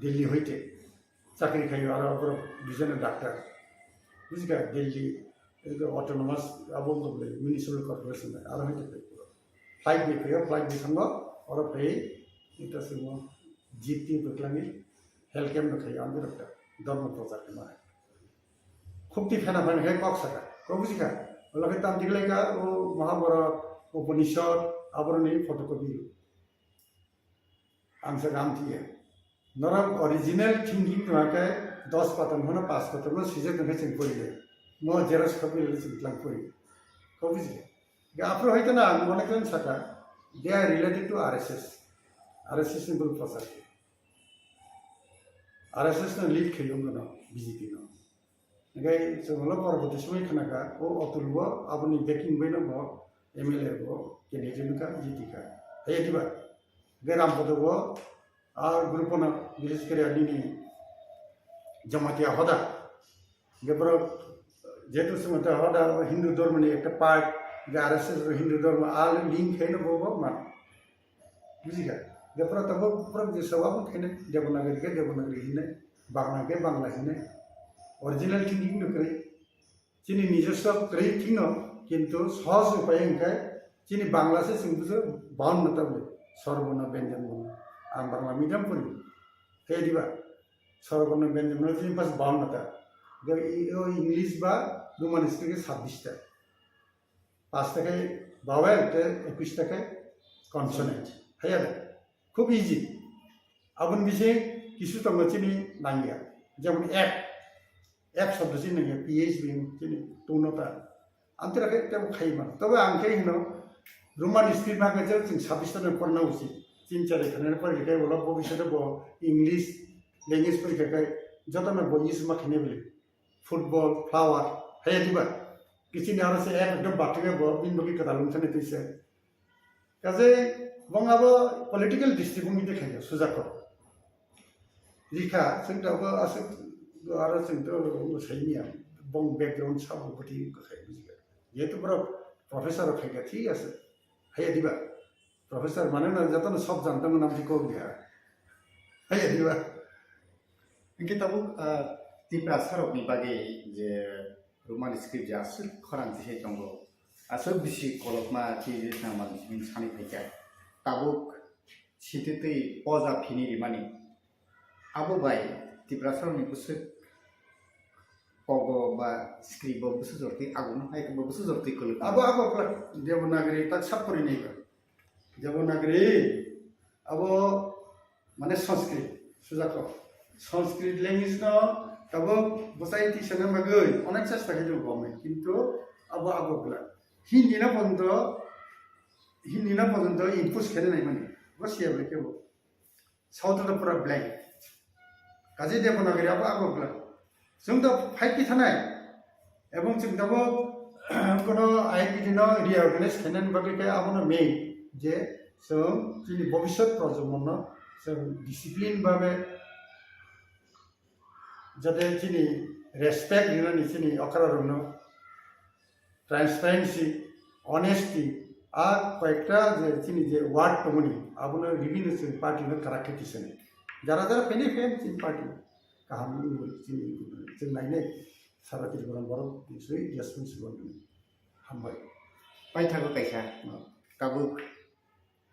Delhi hoite. Chakri khaio aro borok bijano doctor. Buji kha Delhi, ego autonomous abo wngkha bwlai municipal corporation bai aro hoite phai borok. Flight bai phaio, flight bai thango oro phai ita simo G T bwklangni health camp no khaio ang borok ta dharma prochar khe ma. Khukti phena phena khe kok saka. Kok buji kha? Ola khe tam tiglai kha o Mahabharata, Upanishad, aboroni photocopy. Ang saka amthiya. Norok original thinking tongkha khe dos patar hwnwi paanch patar no swijak tongkhe chwng pori ya. Mo xerox copy rwdi chwng tlang pori. Kok buji kha? Ga aphuru hoito na ang onek jon saka, they are related to R S S. R S S ni bul prochar khe. R S S no lead khaio wngkha no B J P no. Hingke chwngno porborti somoi khna kha, o Atul bo aboni backing bai no bo M L A bo candidate wngkha, jiti kha. Hai diba? Hingke Rampada bo a group no bises kore nini Jamatia hoda. Hingke borok jehetu Jamatia hoda Hindu dhormo ni ekta part, hingke R S S bo Hindu dhormo, a link khe no bo bo man. Buji kha? Hingke pura tabuk pura je sabo khainai Devanagari khe Devanagari hinai, Bangla khe Bangla hinai. Original thinking no kwrwi. Chini nijoswa kwrwi thwino, kintu sohoj upai hwnkhe chini Bangla se chwng bujo bahan no tabuk. Swarborno Byanjan Borno. Ang Bangla medium pori. Khe diba? Swarborno Byanjan Borno chini pas bahan no ta. Hingke i-, o English ba Roman script khe sabbish ta. Pasta khe vowel tei ekush ta khe consonant. Haiya de? Khub easy. Aboni bising kisu tongo chini nangya. Jemon app. App shobdo chini nangya. P H B chini tungno ta. Amtwra khe tebo khai mano. Tobe ang khe hino Roman script ma khe chwng sabbish ta porna usi. Tin char khana pore khe ulo bo bising bo English language pore khe jotono bo use ma khane bili. Football, flower, haiya diba? Kichini aro se ek ekdom bathwkhe bo bini bagwi kwtal wngthani twi se. Kaje bong abo political district wngwi de khaikha sujak kok. Rikha, chwng tabuk aswk aro chwng to saimya bong background sabo bwtwi wngkha khai bujikha. Jehetu borok professor rok khaikha thik ase. Haiya diba? Professor mane na jotono sob janta mwnam di kok ya. Diba? Hingke tabuk, ah, Tiprasa rokni bagwi je Roman script je aswk khorang se tongo, aswk bisi kolokma khe je nangma bisi sani phaikha. Tabuk sititwi poja phini rimani. Abo bai Tiprasa rokni bwswk kogo ba script bo bwswk jortwi ago no hai bo bwswk jortwi kolok. Abo, abo pura Devanagari tak sap pori nai ba. Devanagari abo mane Sanskrit, sujako. Sanskrit language no tabuk bwsai tisana bagwi onek chesta khaijak government, kintu abo, abo pura Hindi no pojonto, Hindi no pojonto impose khaina nai mani. Bo siya bai kebo. South to pura blank. Kaje Devanagari abo, abo blank. Chwng to fight ki thanai. Ebong chwng tabo kono I P T no reorganize khainani bagwi khe abono main je chwng chini bobiswt projomonno chwng discipline babe jate chini respect rinani chini okra rokno transparency, honesty, a koyekta je chini je word tongmani, abono ribini chwng party no kwrak khe tisani. Jara jara phainai phai chini party kaham wngwi chini chwng nainai sara Tripura borok biswi Jasmine Subrahmanyam. Hambai. Paithago kaisa tabuk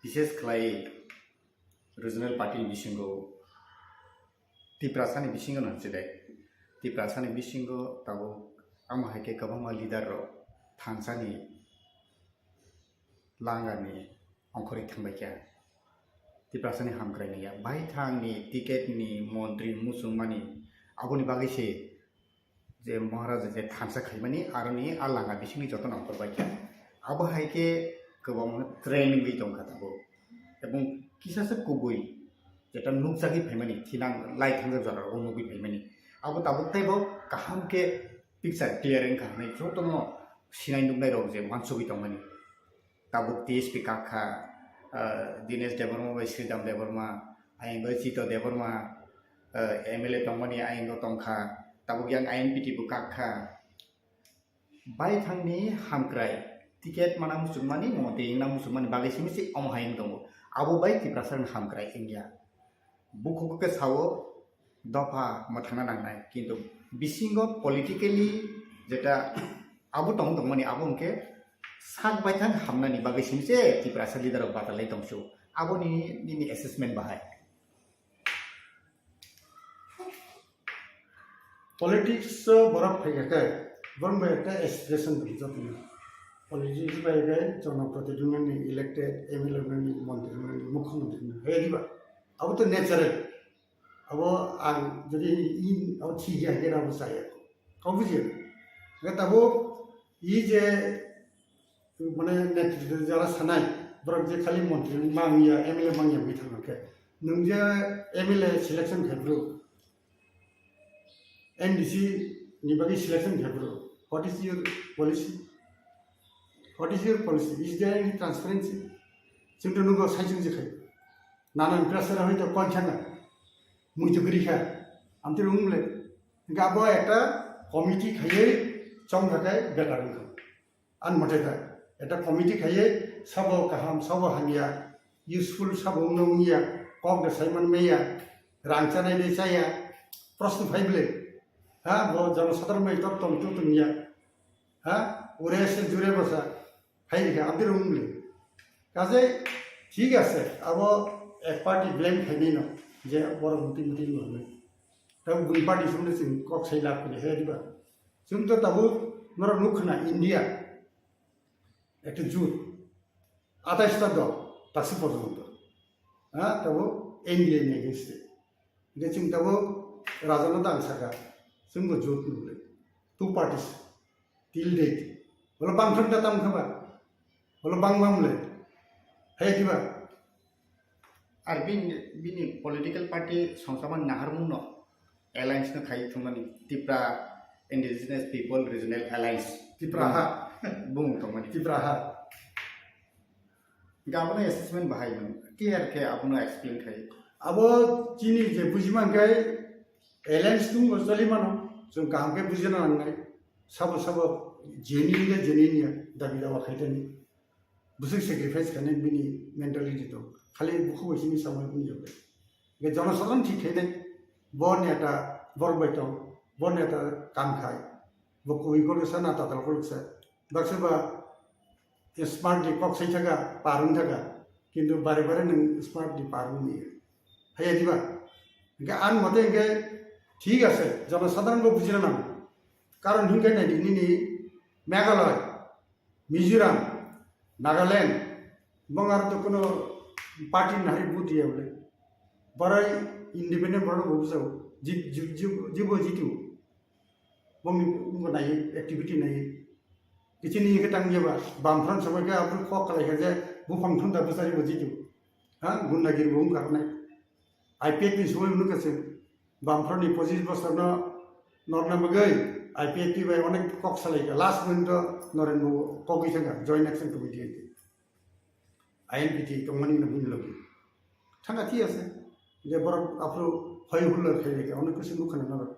bises khlai regional party ni bisingo Tiprasani bisingo no hwnse de. Tiprasani bisingo tabuk amo hai khe kwbangma leader rok thansani langani ongkhorwi thangbai kha. Tiprasani hamkrai naiya. Baithangni ticket ni montri muchungmani aboni bagwi se je Maharaja je thansa khaimani aroni a langa bisingni jotono ongkhorbai kha. Abo hai khe kwbangma training wi tongkha tabuk. Ebong kisa se kubui jeta nukjagwi phaimani, thinang lai thangjak jora rogo nugwi phaimani. Abo tabuk teibo kaham khe picture clear wngkha hinwi jotono sinai nuknai rok je uansugwi tongmani. Tabuk T S P kak kha, ah, Dinesh Debbarma bai Sridham Debbarma, ayang bai Chito Debbarma, ah, M L A tongmani ayang o tong kha. Tabuk yang I N P T bo kak kha. Baithangni hamkrai ticket mana muchungmani, montri wngna muchungmani bagwi simi se omo hai wng tongo. Abo bai Tiprasa rokni hamkrai wngya. Bukhuk khe sao dopha mwthangna nangnai, kintu bisingo politically jeta abo tong tongmani abo hwnkhe sak baithang hamnani bagwi simi se Tiprasa leader rok batalai tongsu. Aboni nini assessment bahai? Politics o borok phaikha khe borok bai ekta aspiration dong jotoni. Politics bai khe jonoprotidhi wngnani, elected M L A wngnani, montri wngnani, mukhyamantri wngnani, hai diba? Abo to natural. Abo ang jodi in abo thik ya hingke abo chaya. Kau buji? Hingke tabo i je mane netritwo jara sanai borok je khali montri mangya, M L A mangya wngwi thangkhe nwng je M L A selection khai bro, M D C ni bagwi selection khai bro. What is your policy? What is your policy? Is there any transparency? Chwng to nugo sai chwng je khai. Nana pressure hoi to kon changa. Mui to gri kha. Am to rung le. Ga bo ekta committee khaiye chong kha kai better wngkha. An mote ta. Ekta committee khaiye sabo kaham, sabo hamya, useful sabo wngno wngya, kok de saiman meya, rang chanai de chaya, proshno phai bwle. Ha, bo jono sadharon bai tok tong tu tong ya. Ha, ure se jure basa. Hai rikha, abdi rung bwle. Kaje, thik ase, abo ek party blame khainai no, je borok muti muti no hwnwi. Tabo bui party sumne chwng kok sai lab kini, he diba? Chwng to tabo norok nuk khna India, ekta jut, atais ta dol, taksi porjonto. Ha, tabo India ni against e. Hingke chwng tabo raja no tang saka, chwng bo jut nuk le. Two parties, till date. Bolo bang thang ta tam khaba. Bolo bang bang le. Hai diba? Ar bini, bini political party songsaman naharmung no alliance no khai thumani Tipra Indigenous People Regional Alliance. Tipra ha. Bung tongmani. Tipra ha. Gabana assessment bahai nung. Clear khe abono explain khai. Abo chini je bujiman khe alliance tung bo choli mano. Chwng kaham khe bujina nangnai. Sabo sabo genuine khe genuine ya. Dabi dawa khaitani. Bwswk sacrifice khainai bini mentality tong. Khali bukhuk bai simi samung wng ya bai. Hingke jonosadharon thik khainai, bo neta borok bai tong, bo neta kam khai, bo kubui koloksa na tatal koloksa, baksa ba smart di kok sai thaka, parung thaka, kintu bare bare nwng smart di parung ni. Haiya diba? Hingke an mote hingke thik ase, jonosadharon bo bujina nango. Karon hingke nai di nini Meghalaya, Mizoram, Nagaland, bong aro to kono party ni hai vote ya bole. Borai independent borai bo bujao, jib, jib, jib, jibo jitu. Bong ni nai activity nai. Kichini ke tang ya ba, bam front samai ke abu kok kalai ke je, bu phang thun da bujari bo jitu. Ha, gundagiri bo wng karnai. I P F ni sumai wng kha chwng. Bamphorni pochis bosorno norna bagwi I P F T bai onek kok salai kha. Last moment o Noren bo kogwi thangkha, Joint Action Committee hai khe. I N P T tongmani no buini logi. Thangkha thik ase. Je borok aphuru hoi hulla khai lai kha, onek kisi nukha na norok.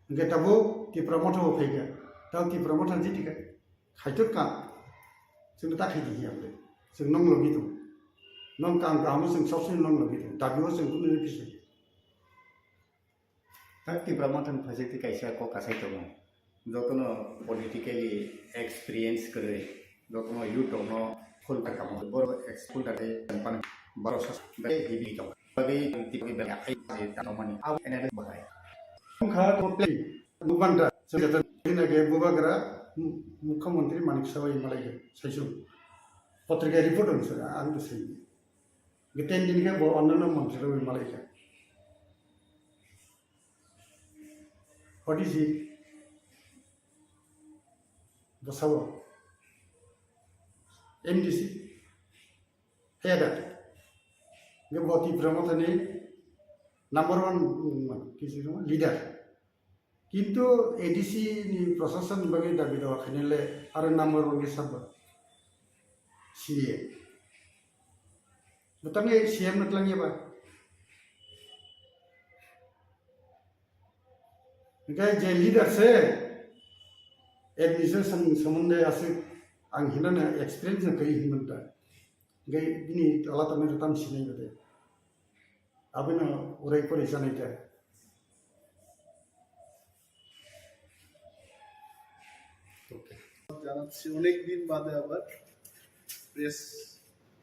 Hingke tabuk Tipra Motha bo phaikha. Tamo Tipra Motha jiti kha. Khaitor ka. Chwng ta khaidi hiya ble. Chwng nong logi tong. Nong kam kam chwng sab sini nong logi tong. Dabi o chwng kunu ni kisi. Tak Tipra Motha ni phaijak ti kaisa kok kasai tongo. Jotono politically experience kwrwi. Jotono youth rokno phul ta kamo. Boro experience ta de pan baro sa hibi tong. Bagwi tongmani. Abo N L A bahai. Wngkha complete. Bubanta, sejata, hina ge bubagra, mu-, mukhyamantri Manik Saha bai malai ge, saisu. Patrika report ang sura, ang to sai. Ge ten din ge bo onnanno mantri bai malai ge. What is it? Bosabo. M D C. Heda. Ge bo Tipra Motha ni number one, mm, kisi leader. Kintu A D C ni prosason bagwi dabi dawa khainai le aro number one khe sabo C A. Bwtangni C M no twlangya ba. Hingke je leader se administration somonde aswk ang hinana experience no kai hinmanta. Hingke bini tola tongmani tam sinai bade. Abino urai pori sanai ta. জানাচ্ছি, অনেক দিন বাদে আবার press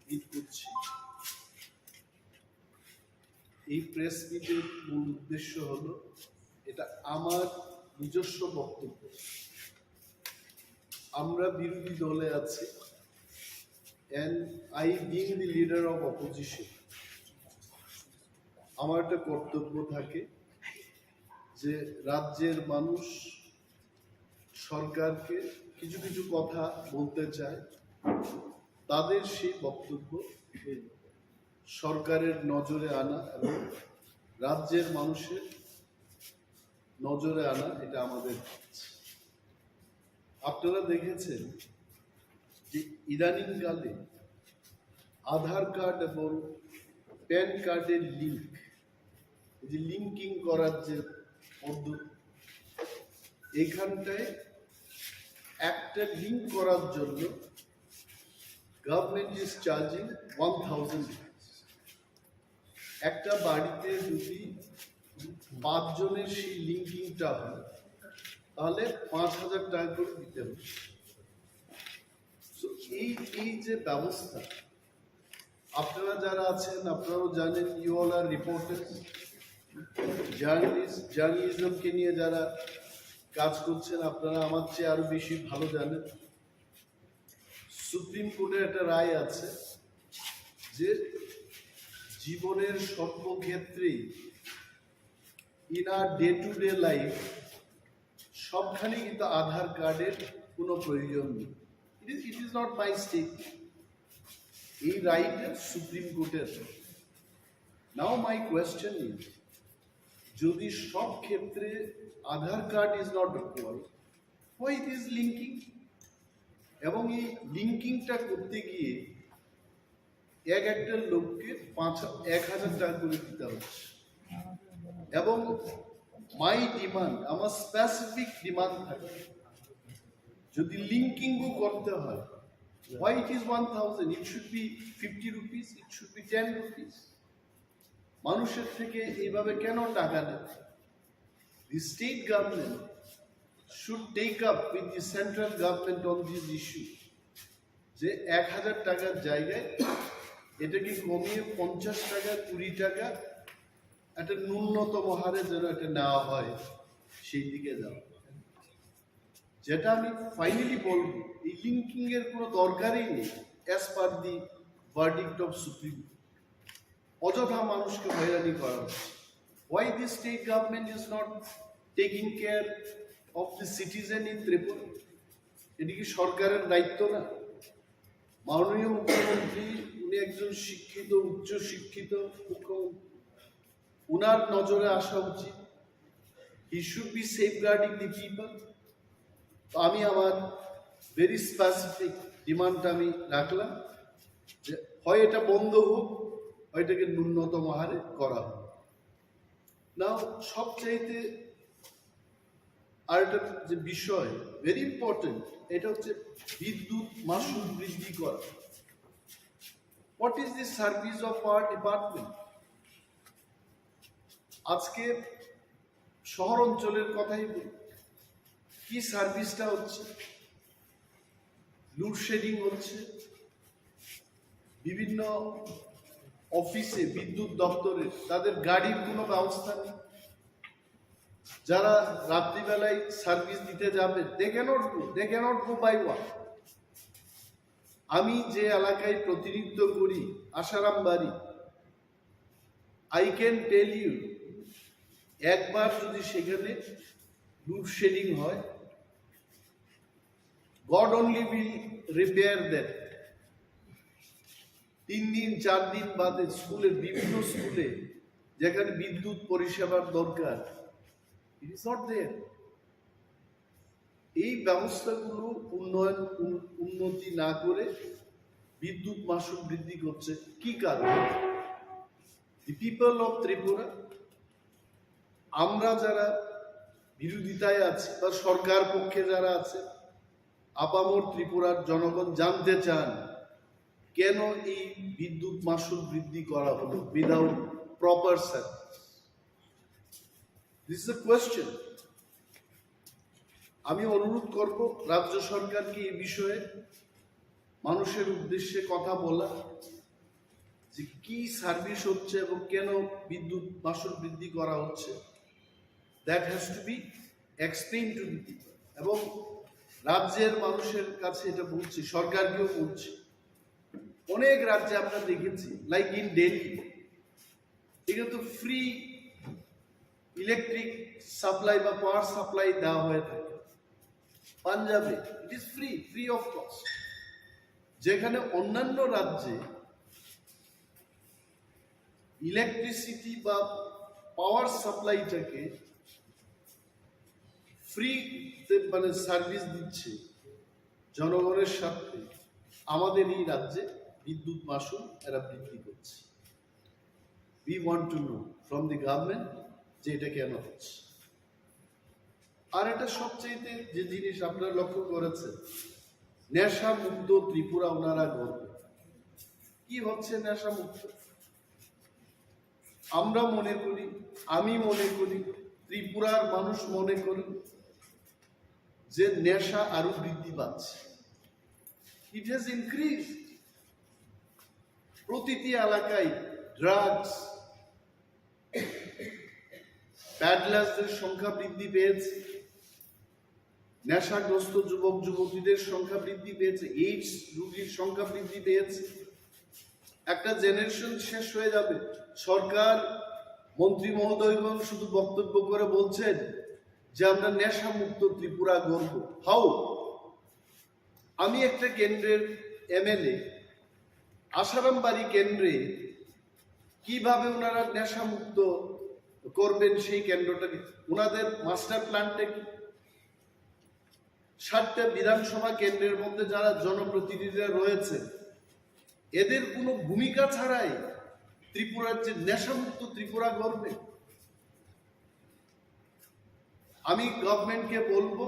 meet করছি। এই প্রেস মিটের মূল উদ্দেশ্য হলো, এটা আমার নিজস্ব বক্তব্য। আমরা বিরোধী দলে আছি, and I being the leader of opposition, আমার একটা কর্তব্য থাকে যে রাজ্যের মানুষ সরকারকে কিছু কিছু কথা বলতে চায়, তাদের সেই বক্তব্য সরকারের নজরে আনা এবং রাজ্যের মানুষের নজরে আনা, এটা আমাদের কাজ। আপনারা দেখেছেন যে ইদানিংকালে আধার কার্ড এবং প্যান কার্ডের লিংক, এই যে লিঙ্কিং করার যে পদ্ধতি, এখানটায় একটা লিংক করার জন্য government is charging one thousand rupees। একটা বাড়িতে যদি পাঁচজনের সেই লিঙ্কিংটা হয়, তাহলে পাঁচ হাজার টাকা করে দিতে হবে। তো এই, এই যে ব্যবস্থা, আপনারা যারা আছেন, আপনারাও জানেন, you all are reporters, journalist, জার্নালিজমকে নিয়ে যারা কাজ করছেন, আপনারা আমার চেয়ে আরো বেশি ভালো জানেন। সুপ্রিম কোর্টের একটা রায় আছে যে জীবনের সর্বক্ষেত্রেই, in our day to day life, সবখানে কিন্তু আধার কার্ডের কোনো প্রয়োজন নেই। It is, it is not my statement, এই রায়টা সুপ্রিম কোর্টের। Now my question is, যদি সব ক্ষেত্রে আধার card is not required, why this linking? এবং এই লিঙ্কিংটা করতে গিয়ে এক একটা লোককে পাঁচ, এক হাজার টাকা করে দিতে হচ্ছে। এবং my demand, আমার স্পেসিফিক ডিমান্ড থাকে, যদি লিঙ্কিংও করতে হয়, why it is one thousand? It should be fifty rupees, it should be ten rupees. মানুষের থেকে এইভাবে কেন টাকা নেয়? The state government should take up with the central government on this issue, যে এক হাজার টাকার জায়গায় এটাকে কমিয়ে পঞ্চাশ টাকা, কুড়ি টাকা একটা ন্যূনতম হারে যেন এটা নেওয়া হয়, সেই দিকে যাওয়া। যেটা আমি ফাইনালি বলবো, এই লিঙ্কিং এর কোনো দরকারই নেই। As per the verdict of Supreme Court, অযথা মানুষকে হয়রানি করা হচ্ছে। Why the state government is not taking care of the citizen in Tripura? এটি কি সরকারের দায়িত্ব না? মাননীয় মুখ্যমন্ত্রী, উনি একজন শিক্ষিত, উচ্চ শিক্ষিত মুখ্যমন্ত্রী, উনার নজরে আসা উচিত। He should be safeguarding the people. তো আমি আমার ভেরি স্পেসিফিক ডিমান্ডটা আমি রাখলাম যে হয় এটা বন্ধ হোক, হয় এটাকে ন্যূনতম হারে করা হোক। নাও, সবচাইতে আরেকটা যে বিষয় ভেরি ইম্পর্টেন্ট, এটা হচ্ছে বিদ্যুৎ মাশুল বৃদ্ধি করা। What is the service of our department? আজকে শহর অঞ্চলের কথাই বলি, কি সার্ভিসটা হচ্ছে? লোডশেডিং হচ্ছে, বিভিন্ন অফিসে, বিদ্যুৎ দপ্তরে তাদের গাড়ির কোনো ব্যবস্থা নেই। যারা রাত্রিবেলায় সার্ভিস দিতে যাবে, they cannot go, they cannot go by walk. আমি যে এলাকায় প্রতিনিধিত্ব করি, আশারাম বাড়ি, I can tell you, একবার যদি সেখানে লোডশেডিং হয়, God only will repair that. তিন দিন, চার দিন বাদে স্কুলের, বিভিন্ন স্কুলে যেখানে বিদ্যুৎ পরিষেবার দরকার, it is not there. এই ব্যবস্থাগুলো উন্নয়ন, উন-, উন্নতি না করে বিদ্যুৎ মাশুল বৃদ্ধি করছে কি কারণে? The people of Tripura, আমরা যারা বিরোধিতায় আছি বা সরকার পক্ষে যারা আছে, আপামর ত্রিপুরার জনগণ জানতে চান কেন এই বিদ্যুৎ মাশুল বৃদ্ধি করা হলো without proper service. This is a question. আমি অনুরোধ করব রাজ্য সরকারকে এই বিষয়ে মানুষের উদ্দেশ্যে কথা বলা, যে কি সার্ভিস হচ্ছে এবং কেন বিদ্যুৎ মাশুল বৃদ্ধি করা হচ্ছে, that has to be explained to the people. এবং রাজ্যের মানুষের কাছে এটা বলছি, সরকারকেও বলছি। অনেক রাজ্যে আমরা দেখেছি, like in Delhi, এখানে তো ফ্রি ইলেকট্রিক সাপ্লাই বা পাওয়ার সাপ্লাই দেওয়া হয়ে থাকে। পাঞ্জাবে it is free, free of cost. যেখানে অন্যান্য রাজ্যে ইলেকট্রিসিটি বা পাওয়ার সাপ্লাইটাকে ফ্রিতে, মানে, সার্ভিস দিচ্ছে জনগণের স্বার্থে, আমাদের এই রাজ্যে বিদ্যুৎ মাশুল এরা বৃদ্ধি করছে। We want to know from the government যে এটা কেন হচ্ছে। আর এটা সবচেয়ে যে জিনিস আপনারা লক্ষ্য করেছেন, নেশা মুক্ত ত্রিপুরা ওনারা গড়বেন। কি হচ্ছে নেশা মুক্ত? আমরা মনে করি, আমি মনে করি, ত্রিপুরার মানুষ মনে করি যে নেশা আরো বৃদ্ধি পাচ্ছে। It has increased. প্রতিটি এলাকায় ড্রাগস, প্যাডলার্সদের সংখ্যা বৃদ্ধি পেয়েছে, নেশাগ্রস্ত যুবক যুবতীদের সংখ্যা বৃদ্ধি পেয়েছে, এইডস রোগীর সংখ্যা বৃদ্ধি পেয়েছে। একটা জেনারেশন শেষ হয়ে যাবে। সরকার, মন্ত্রী মহোদয়গণ শুধু বক্তব্য করে বলছেন যে আমরা নেশা মুক্ত ত্রিপুরা গড়ব। হাউ? আমি একটা কেন্দ্রের এমএলএ, আশারাম বাড়ি কেন্দ্রে কিভাবে ওনারা নেশা মুক্ত করবেন সেই কেন্দ্রটাকে? ওনাদের মাস্টার প্ল্যানটা কি? সাতটা বিধানসভা কেন্দ্রের মধ্যে যারা জনপ্রতিনিধিরা রয়েছে, এদের কোনো ভূমিকা ছাড়াই ত্রিপুরার যে নেশামুক্ত ত্রিপুরা গড়বে, আমি গভর্নমেন্টকে বলবো,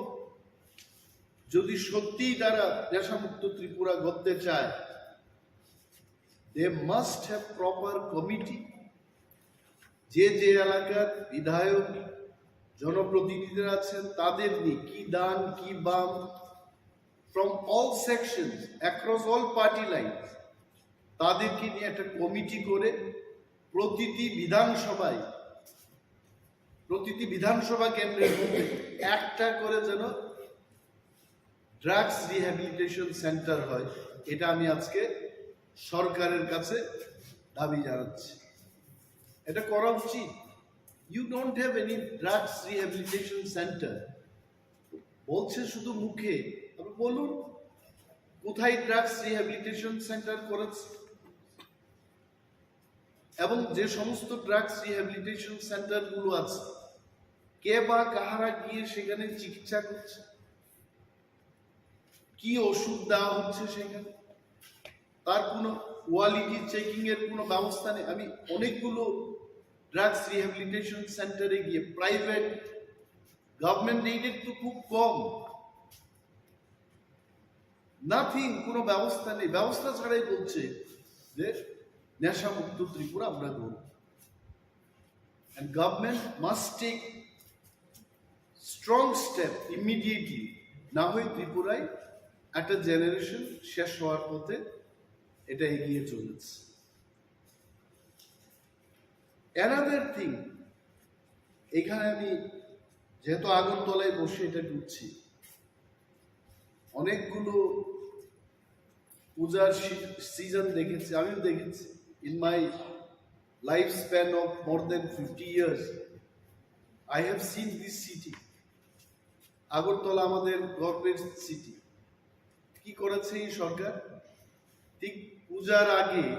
যদি সত্যিই তারা নেশামুক্ত ত্রিপুরা গড়তে চায়, they must have proper committee যে যে এলাকার বিধায়ক, জনপ্রতিনিধিরা আছেন, তাদের নিয়ে কি ডান কি বাম, from all sections, across all party lines, তাদেরকে নিয়ে একটা কমিটি করে প্রতিটি বিধানসভায়, প্রতিটি বিধানসভা কেন্দ্রের মধ্যে একটা করে যেন ড্রাগস রিহ্যাবিলিটেশন সেন্টার হয়, এটা আমি আজকে সরকারের কাছে দাবি জানাচ্ছি। এটা করা উচিত। You don't have any drugs rehabilitation center। বলছে শুধু মুখে। আপনি বলুন, কোথায় ড্রাগস রিহ্যাবিলিটেশন সেন্টার করেছে? এবং যে সমস্ত ড্রাগস রিহ্যাবিলিটেশন সেন্টারগুলো আছে, কে বা কাহারা গিয়ে সেখানে চিকিৎসা করছে, কি ওষুধ দেওয়া হচ্ছে সেখানে, তার কোনো কোয়ালিটি চেকিং এর কোনো ব্যবস্থা নেই। আমি অনেকগুলো ড্রাগস রিহ্যাবিলিটেশন সেন্টারে গিয়ে, প্রাইভেট, গভর্নমেন্ট এইডেড তো খুব কম, নাথিং, কোনো ব্যবস্থা নেই। ব্যবস্থা ছাড়াই বলছে যে নেশামুক্ত ত্রিপুরা আমরা গড়ব। And government must take strong step immediately, না হয় ত্রিপুরায় একটা জেনারেশন শেষ হওয়ার পথে এটা এগিয়ে চলেছে। অ্যানাদার থিং, এখানে আমি যেহেতু আগরতলায় বসে এটা করছি, অনেকগুলো পূজার সিজন দেখেছি, আমিও দেখেছি। In my lifespan of more than fifty years, I have seen this city. Agartala আমাদের গর্বের সিটি। কি করেছে এই সরকার? ঠিক পূজার আগে,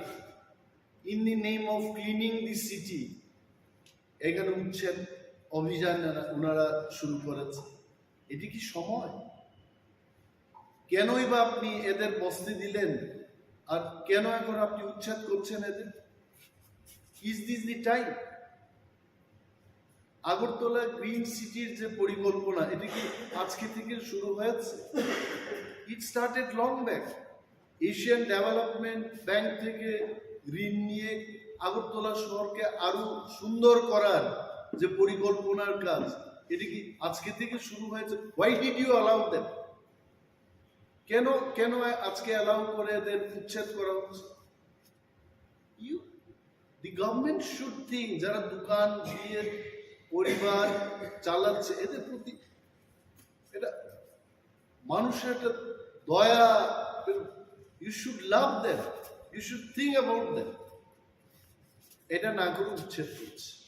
in the name of cleaning the city, এখানে উচ্ছেদ অভিযান এরা- ওনারা শুরু করেছে। এটি কি সময়? কেনই বা আপনি এদের বসতে দিলেন, আর কেন এখন আপনি উচ্ছেদ করছেন এদের? Is this the time? Agartala green সিটির যে পরিকল্পনা, এটা কি আজকে থেকে শুরু হয়েছে? It started long back. Asian development bank থেকে ঋণ নিয়ে আগরতলা শহরকে আরো সুন্দর করার যে পরিকল্পনার কাজ, এটা কি আজকে থেকে শুরু হয়েছে? Why did you allow them? কেন কেন আজকে অ্যালাউ করে এদের উচ্ছেদ করা হচ্ছে? You, the government should think, যারা দোকান দিয়ে পরিবার চালাচ্ছে, এদের প্রতি এটা মানুষের একটা দয়া, you should love them, you should think about them। এটা না করে উচ্ছেদ করছে।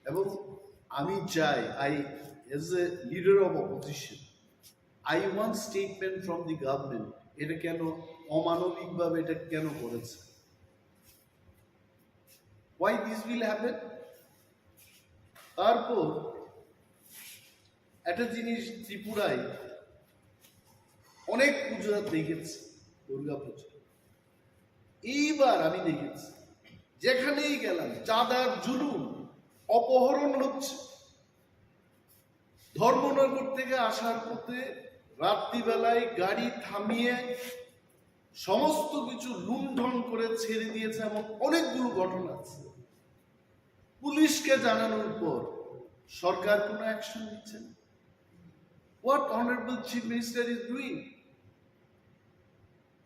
এবং আমি চাই, I, as a leader of opposition, I want statement from the government, এটা কেন অমানবিকভাবে এটা কেন করেছে? Why this will happen? তারপর একটা জিনিস, ত্রিপুরায় অনেক পুজো দেখেছি, দুর্গা পুজো। এইবার আমি দেখেছি, যেখানেই গেলাম চাঁদার জুলুম, অপহরণ হচ্ছে। ধর্মনগর থেকে আসার পথে রাত্রিবেলায় গাড়ি থামিয়ে সমস্ত কিছু লুণ্ঠন করে ছেড়ে দিয়েছে, এমন অনেকগুলো ঘটনা আছে। পুলিশকে জানানোর পর সরকার কোনো অ্যাকশন নিচ্ছে না। What honorable Chief Minister is doing?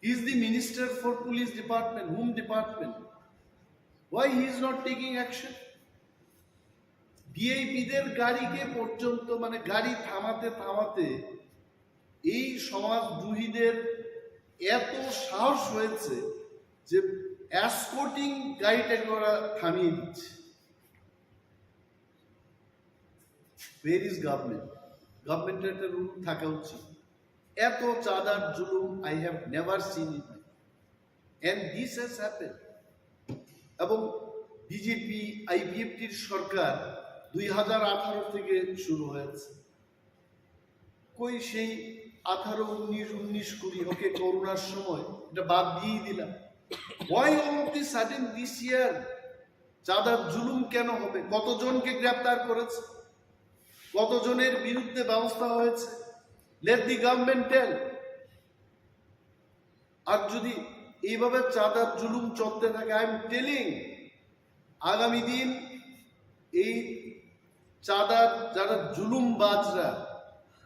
He is the minister for police department, home department. Why he is not taking action? ভিআইপিদের গাড়িকে পর্যন্ত, মানে, গাড়ি থামাতে থামাতে এই সমাজদ্রোহীদের এত সাহস হয়েছে যে এসকর্টিং গাড়িটাকে ওরা থামিয়ে দিচ্ছে। Where is government? গভর্নমেন্টের একটা রুল থাকা উচিত। এত চাঁদার জুলুম I have never seen in my life. And this has happened. এবং বিজেপি আইপিএফটির সরকার দুই হাজার আঠারো থেকে শুরু হয়েছে। কই সেই আঠারো, উনিশ, উনিশ, কুড়ি, ওকে, করোনার সময় এটা বাদ দিয়েই দিলাম। Why all of the sudden this year? চাঁদার জুলুম কেন হবে? কতজনকে গ্রেপ্তার করেছে? কতজনের বিরুদ্ধে ব্যবস্থা হয়েছে? Let the government tell. আর যদি এইভাবে চাঁদার জুলুম চলতে থাকে, I am telling, আগামী দিন এই চাঁদার যারা জুলুমবাজরা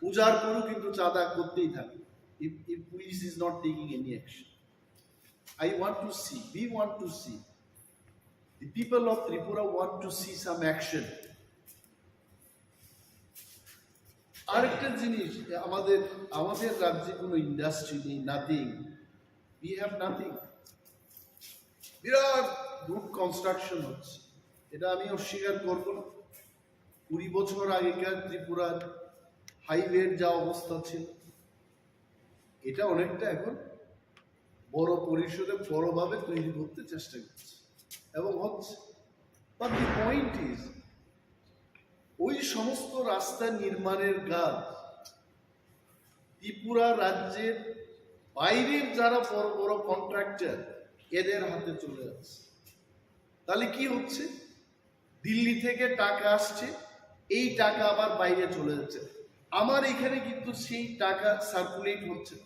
উজাড় করেও কিন্তু চাঁদা করতেই থাকে, if, if police is not taking any action. I want to see, we want to see, the people of Tripura want to see some action. আরেকটা জিনিস, আমাদের আমাদের রাজ্যে কোনো ইন্ডাস্ট্রি নেই, nothing, we have nothing. Virat road construction হচ্ছে, এটা আমি অস্বীকার করব না। কুড়ি বছর আগেকার ত্রিপুরার হাইওয়ের যা অবস্থা ছিল, এটা অনেকটা এখন বড় পরিসরে বড়ভাবে তৈরি করতে চেষ্টা করছে এবং হচ্ছে। But the point is, ওই সমস্ত রাস্তা নির্মাণের কাজ ত্রিপুরা রাজ্যের বাইরের যারা বড় বড় কন্ট্রাক্টর, এদের হাতে চলে যাচ্ছে। তাহলে কি হচ্ছে? দিল্লি থেকে টাকা আসছে, এই টাকা আবার বাইরে চলে যাচ্ছে। আমার এখানে কিন্তু সেই টাকা সার্কুলেট হচ্ছে না।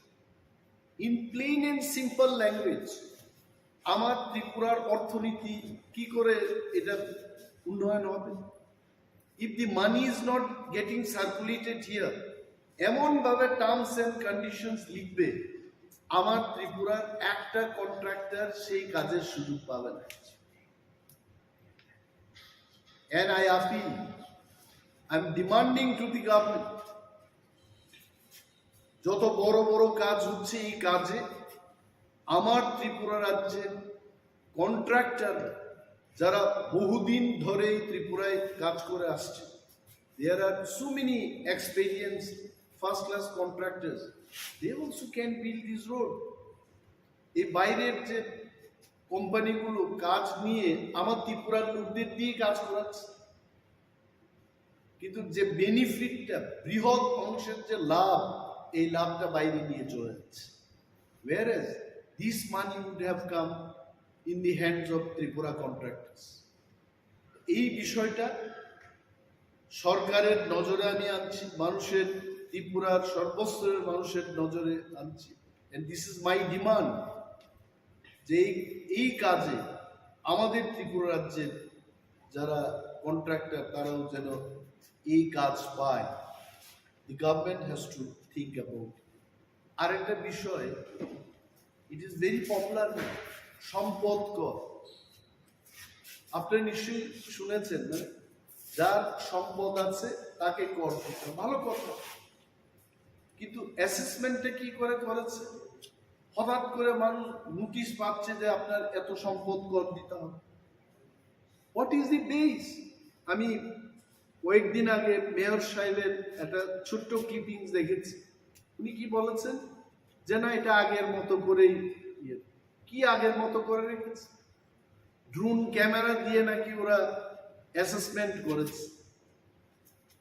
In plain and simple language, আমার ত্রিপুরার অর্থনীতি কি করে এটা উন্নয়ন হবে? If the money is not getting circulated here, এমনভাবে টার্মস অ্যান্ড কন্ডিশনস লিখবে, আমার ত্রিপুরার একটা কন্ট্রাক্টর সেই কাজের সুযোগ পাবে না। And I appeal, I am demanding to the government, যত বড় বড় কাজ হচ্ছে, এই কাজে আমার ত্রিপুরা রাজ্যের কন্ট্রাক্টর, যারা বহুদিন ধরে এই ত্রিপুরায় কাজ করে আসছে, there are so many experienced first class contractors, they also can build this road. এই বাইরের যে কোম্পানিগুলো কাজ নিয়ে আমার ত্রিপুরার লোকদের দিয়ে কাজ করাচ্ছে, কিন্তু যে বেনিফিটটা, বৃহৎ অংশের যে লাভ, এই লাভটা বাইরে নিয়ে চলে যাচ্ছে। Whereas this money would have come in the hands of Tripura contractors. এই বিষয়টা সরকারের নজরে আমি আনছি, মানুষের, ত্রিপুরার সর্বস্তরের মানুষের নজরে আনছি। And this is my demand, যে এই, এই কাজে আমাদের ত্রিপুরা রাজ্যের যারা কন্ট্রাক্টর, তারাও যেন এই কাজ পায়। The government has to think about it. আরেকটা বিষয়, it is very popular, সম্পদ কর। আপনি নিশ্চয়ই শুনেছেন, না? যার সম্পদ আছে, তাকে কর দিতে হয়। ভালো কথা, কিন্তু অ্যাসেসমেন্টটা কি করে করেছে? হঠাৎ করে মানুষ নোটিশ পাচ্ছে যে আপনার এত সম্পদ কর দিতে হবে। What is the base? আমি কয়েকদিন আগে মেয়র সাহেবের একটা ছোট্ট ক্লিপিংস দেখেছি। উনি কি বলেছেন যে না, এটা আগের মতো করেই ইয়ে। কি আগের মতো করে রেখেছে? ড্রোন ক্যামেরা দিয়ে নাকি ওরা অ্যাসেসমেন্ট করেছে।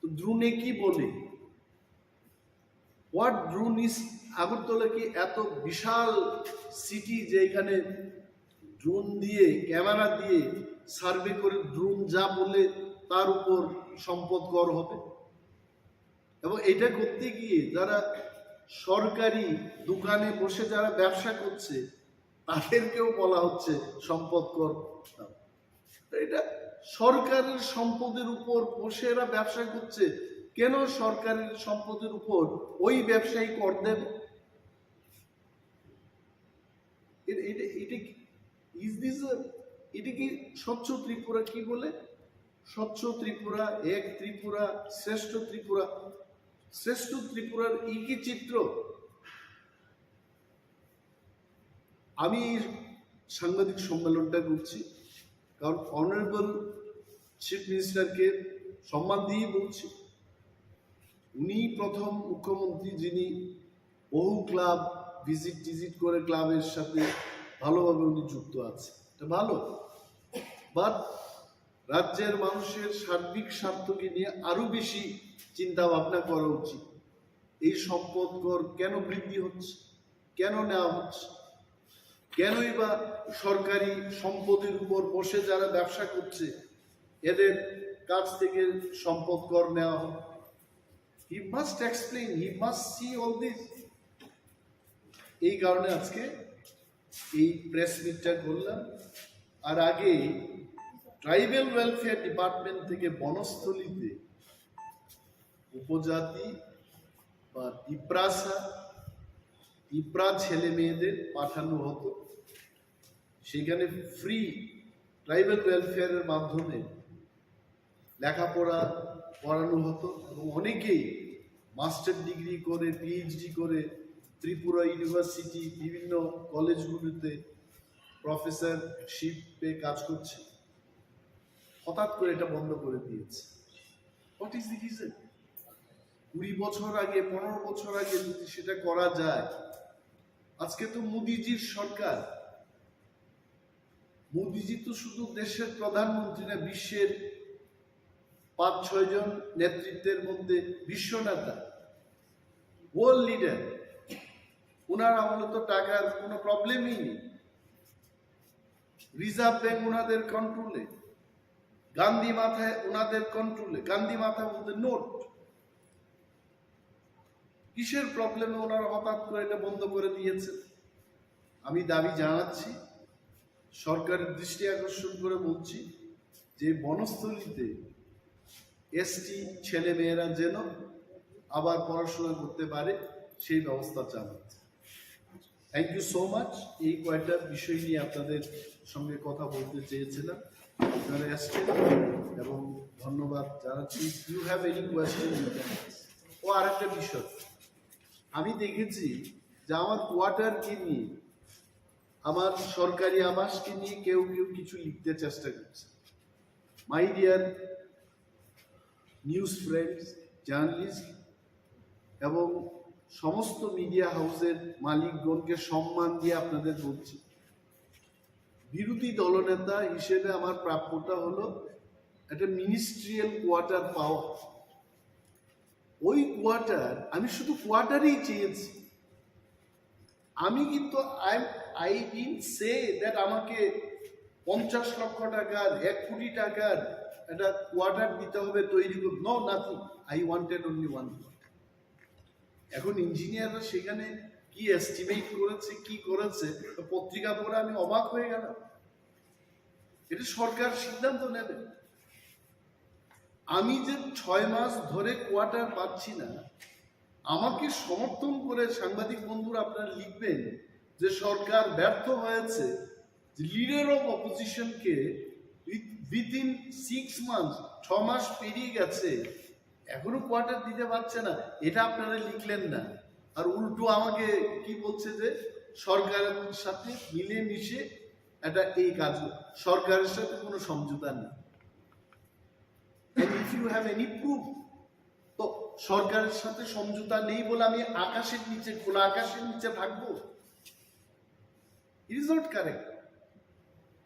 তো ড্রোনে কি বলে? What drone is? আগরতলা কি এত বিশাল সিটি যে এখানে ড্রোন দিয়ে, ক্যামেরা দিয়ে সার্ভে করে ড্রোন যা বলে তার উপর সম্পদ কর হবে? এবং এটা করতে গিয়ে যারা সরকারি দোকানে বসে যারা ব্যবসা করছে, তাদেরকেও বলা হচ্ছে সম্পদ কর দাও। তো এটা সরকারের সম্পদের উপর বসে এরা ব্যবসা করছে, কেন সরকারের সম্পদের উপর ওই ব্যবসায়ী কর দেবে? এটা, এটা, এটা কি, is this a, এটা কি স্বচ্ছ ত্রিপুরা? কি বলে স্বচ্ছ ত্রিপুরা, এক ত্রিপুরা, শ্রেষ্ঠ ত্রিপুরা? শ্রেষ্ঠ ত্রিপুরার এই কি চিত্র? আমি সাংবাদিক সম্মেলনটা করছি কারণ অনারেবল চিফ মিনিস্টারকে সম্মান দিয়েই বলছি। উনি প্রথম মুখ্যমন্ত্রী যিনি বহু ক্লাব ভিজিট টিজিট করে ক্লাবের সাথে ভালোভাবে উনি যুক্ত আছেন, এটা ভালো। বাট রাজ্যের মানুষের সার্বিক স্বার্থকে নিয়ে আরো বেশি চিন্তা ভাবনা করা উচিত। এই সম্পদ কর কেন বৃদ্ধি হচ্ছে, কেন নেওয়া হচ্ছে, কেনই বা সরকারি সম্পদের উপর বসে যারা ব্যবসা করছে এদের কাছ থেকে সম্পদ কর নেওয়া হবে? He must explain, he must see all this. এই কারণে আজকে এই প্রেস মিটটা করলাম। আর আগে ট্রাইবাল ওয়েলফেয়ার ডিপার্টমেন্ট থেকে বনস্থলীতে উপজাতি বা তিপ্রাসা, তিপ্রা ছেলে মেয়েদের পাঠানো হতো। সেখানে ফ্রি ট্রাইবাল ওয়েলফেয়ারের মাধ্যমে লেখাপড়া করানো হতো এবং অনেকেই মাস্টার ডিগ্রি করে, পিএইচডি করে ত্রিপুরা ইউনিভার্সিটি, বিভিন্ন কলেজগুলোতে প্রফেসরশিপে কাজ করছে। হঠাৎ করে এটা বন্ধ করে দিয়েছে। What is the reason? কুড়ি বছর আগে, পনেরো বছর আগে যদি সেটা করা যায়, আজকে তো মোদিজির সরকার। মোদিজি তো শুধু দেশের প্রধানমন্ত্রী না, বিশ্বের পাঁচ ছয় জন নেতৃত্বের মধ্যে বিশ্ব নেতা, ওয়ার্ল্ড লিডার। ওনার আমলে তো টাকার কোনো প্রবলেমই নেই। রিজার্ভ ব্যাংক ওনাদের কন্ট্রোলে, গান্ধী মাথায় ওনাদের কন্ট্রোলে। গান্ধী মাথা বলতে নোট। কিসের প্রবলেমে ওনারা হঠাৎ করে এটা বন্ধ করে দিয়েছেন? আমি দাবি জানাচ্ছি, সরকারের দৃষ্টি আকর্ষণ করে বলছি যে বনস্থলীতে এসটি ছেলে মেয়েরা যেন আবার পড়াশোনা করতে পারে, সেই ব্যবস্থা চালাচ্ছে। Thank you so much. এই কয়েকটা বিষয় নিয়ে আপনাদের সঙ্গে কথা বলতে চেয়েছিলাম। আপনারা এসছেন এবং ধন্যবাদ জানাচ্ছি। You have any question, you can ask. ও আরেকটা বিষয়, আমি দেখেছি যে আমার কোয়ার্টার কিনে, আমার সরকারি আবাস কিনে কেউ কেউ কিছু লিখতে চেষ্টা করছে। My dear news friends, journalist এবং সমস্ত মিডিয়া হাউসের মালিকগণকে সম্মান দিয়ে আপনাদের বলছি, বিরোধী দলনেতা হিসেবে আমার প্রাপ্যটা হলো একটা মিনিস্ট্রিয়াল কোয়ার্টার পাওয়া। ওই কোয়ার্টার, আমি শুধু কোয়ার্টারই চেয়েছি। আমি কিন্তু, I, I didn't say that আমাকে পঞ্চাশ লক্ষ টাকার, এক কোটি টাকার একটা কোয়ার্টার দিতে হবে, তৈরি করতে। No, nothing. I wanted only one quarter. এখন ইঞ্জিনিয়াররা সেখানে কি এস্টিমেট করেছে, কি করেছে, তো পত্রিকা পড়ে আমি অবাক হয়ে গেলাম। এটা সরকার সিদ্ধান্ত নেবে। আমি যে ছয় মাস ধরে কোয়ার্টার পাচ্ছি না, আমাকে সমর্থন করে সাংবাদিক বন্ধুরা আপনারা লিখবেন যে সরকার ব্যর্থ হয়েছে, যে লিডার অফ অপোজিশনকে উইথিন সিক্স মান্থস, ছ মাস পেরিয়ে গেছে, এখনো কোয়ার্টার দিতে পারছে না, এটা আপনারা লিখলেন না। আর উল্টো আমাকে কি বলছে যে সরকারের সাথে মিলেমিশে এটা এই কাজ, সরকারের সাথে কোনো সমঝোতা নেই। And if you have any proof, তো সরকারের সাথে সমঝোতা নেই বলে আমি আকাশের নিচে, খোলা আকাশের নিচে থাকবো? It is not correct.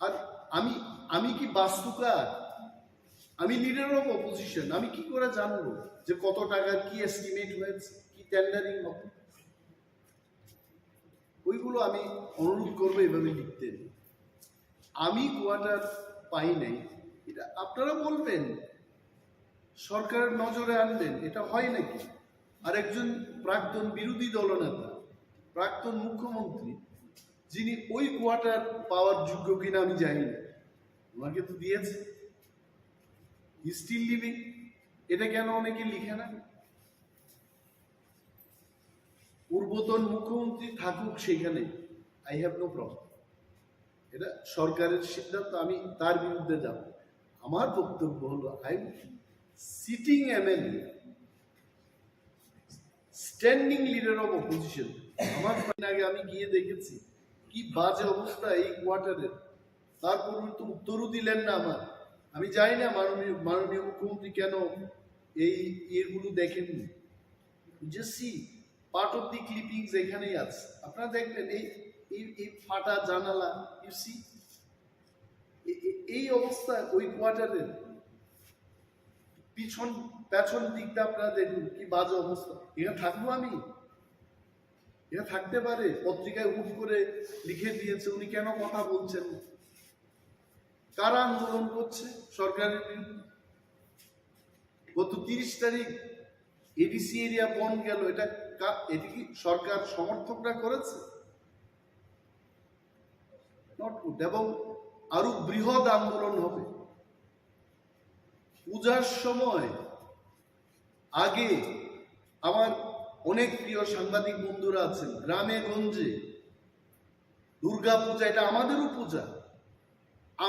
আর আমি, আমি কি বাস্তুকার? আমি লিডার অফ অপোজিশন, আমি কি করে জানবো যে কত টাকার কি এস্টিমেট হয়েছে, কি টেন্ডারিং হবে? ওইগুলো আমি অনুরোধ করবো এভাবে লিখতে। আমি কোয়ার্টার পাই নাই, এটা আপনারা বলবেন, সরকারের নজরে আনবেন, এটা হয় নাকি? আর একজন প্রাক্তন বিরোধী দলনেতা, প্রাক্তন মুখ্যমন্ত্রী, যিনি ওই কোয়ার্টার পাওয়ার যোগ্য কিনা আমি জানি না, ওনাকে তো দিয়েছে, হি স্টিল লিভিং, এটা কেন অনেকে লিখে না? পূর্বতন মুখ্যমন্ত্রী থাকুক সেখানে, আই হ্যাভ নো প্রবলেম। এটা সরকারের সিদ্ধান্ত, আমি তার বিরুদ্ধে যাব। আমার বক্তব্য হলো, I sitting MLA, standing leader of opposition. আমার কয়েকদিন আগে আমি গিয়ে দেখেছি কি বাজে অবস্থা এই কোয়ার্টারের। তারপর উনি তো উত্তরও দিলেন না আমার। আমি জানি না মাননীয়, মাননীয় মুখ্যমন্ত্রী কেন এই ইয়েগুলো দেখেননি। যে see part of the clippings এখানেই আছে, আপনারা দেখবেন এই, এই, এই ফাটা জানালা, ইউ সি, এই অবস্থা ওই কোয়ার্টারের পিছন, পেছন দিকটা আপনারা দেখুন কি বাজে অবস্থা। এখানে থাকবো আমি? এখানে থাকতে পারে? পত্রিকায় হুট করে লিখে দিয়েছে, উনি কেন কথা বলছেন? কারা আন্দোলন করছে সরকারের বিরুদ্ধে? গত তিরিশ তারিখ এডিসি এরিয়া বন্ধ গেল, এটা কা-, এটা কি সরকার সমর্থকরা করেছে? Not good. এবং আরো বৃহৎ আন্দোলন হবে। পূজার সময় আগে আমার অনেক প্রিয় সাংবাদিক বন্ধুরা আছেন, গ্রামে গঞ্জে দুর্গা পূজা, এটা আমাদেরও পূজা,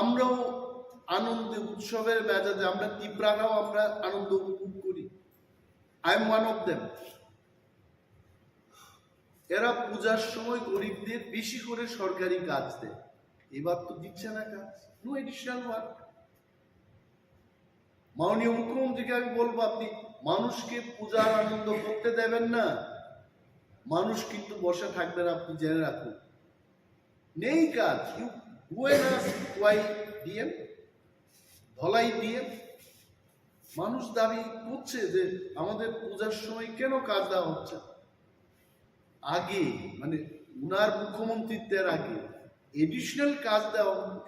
আমরাও আনন্দে উৎসবের মেজাজে আমরা তিপ্রারাও আমরা আনন্দ উপভোগ করি। I am one of them. এরা পূজার সময় গরিবদের বেশি করে সরকারি কাজ দেয়, এবার তো দিচ্ছে না কাজ, no additional work. মাননীয় মুখ্যমন্ত্রীকে আমি বলবো, আপনি মানুষকে পূজার আনন্দ করতে দেবেন না, মানুষ কিন্তু বসে থাকবে না, আপনি জেনে রাখুন। নেই কাজ। ইউ বুয়েনাস ওয়াই ডিএম, ধলাই ডিএম। মানুষ দাবি করছে যে আমাদের পূজার সময় কেন কাজ দেওয়া হচ্ছে। আগে, মানে, উনার মুখ্যমন্ত্রীত্বের আগে এডিশনাল কাজ দেওয়া হতো।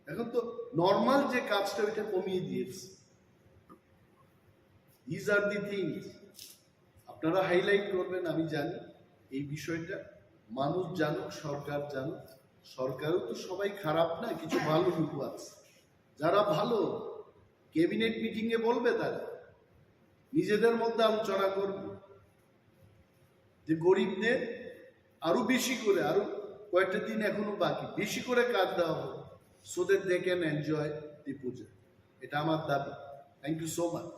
এখন তো নর্মাল যে কাজটা, ওইটা কমিয়ে দিয়েছে। These are the things আপনারা হাইলাইট করবেন, আমি জানি এই বিষয়টা। মানুষ জানুক, সরকার জানুক। সরকারও তো সবাই খারাপ না, কিছু ভালো লোক আছে। যারা ভালো, ক্যাবিনেট মিটিং এ বলবে, তারা নিজেদের মধ্যে আলোচনা করবে যে গরিবদের আরো বেশি করে, আরো কয়েকটা দিন এখনো বাকি, বেশি করে কাজ দেওয়া হোক, so that they can enjoy the পূজা। এটা আমার দাবি। Thank you so much.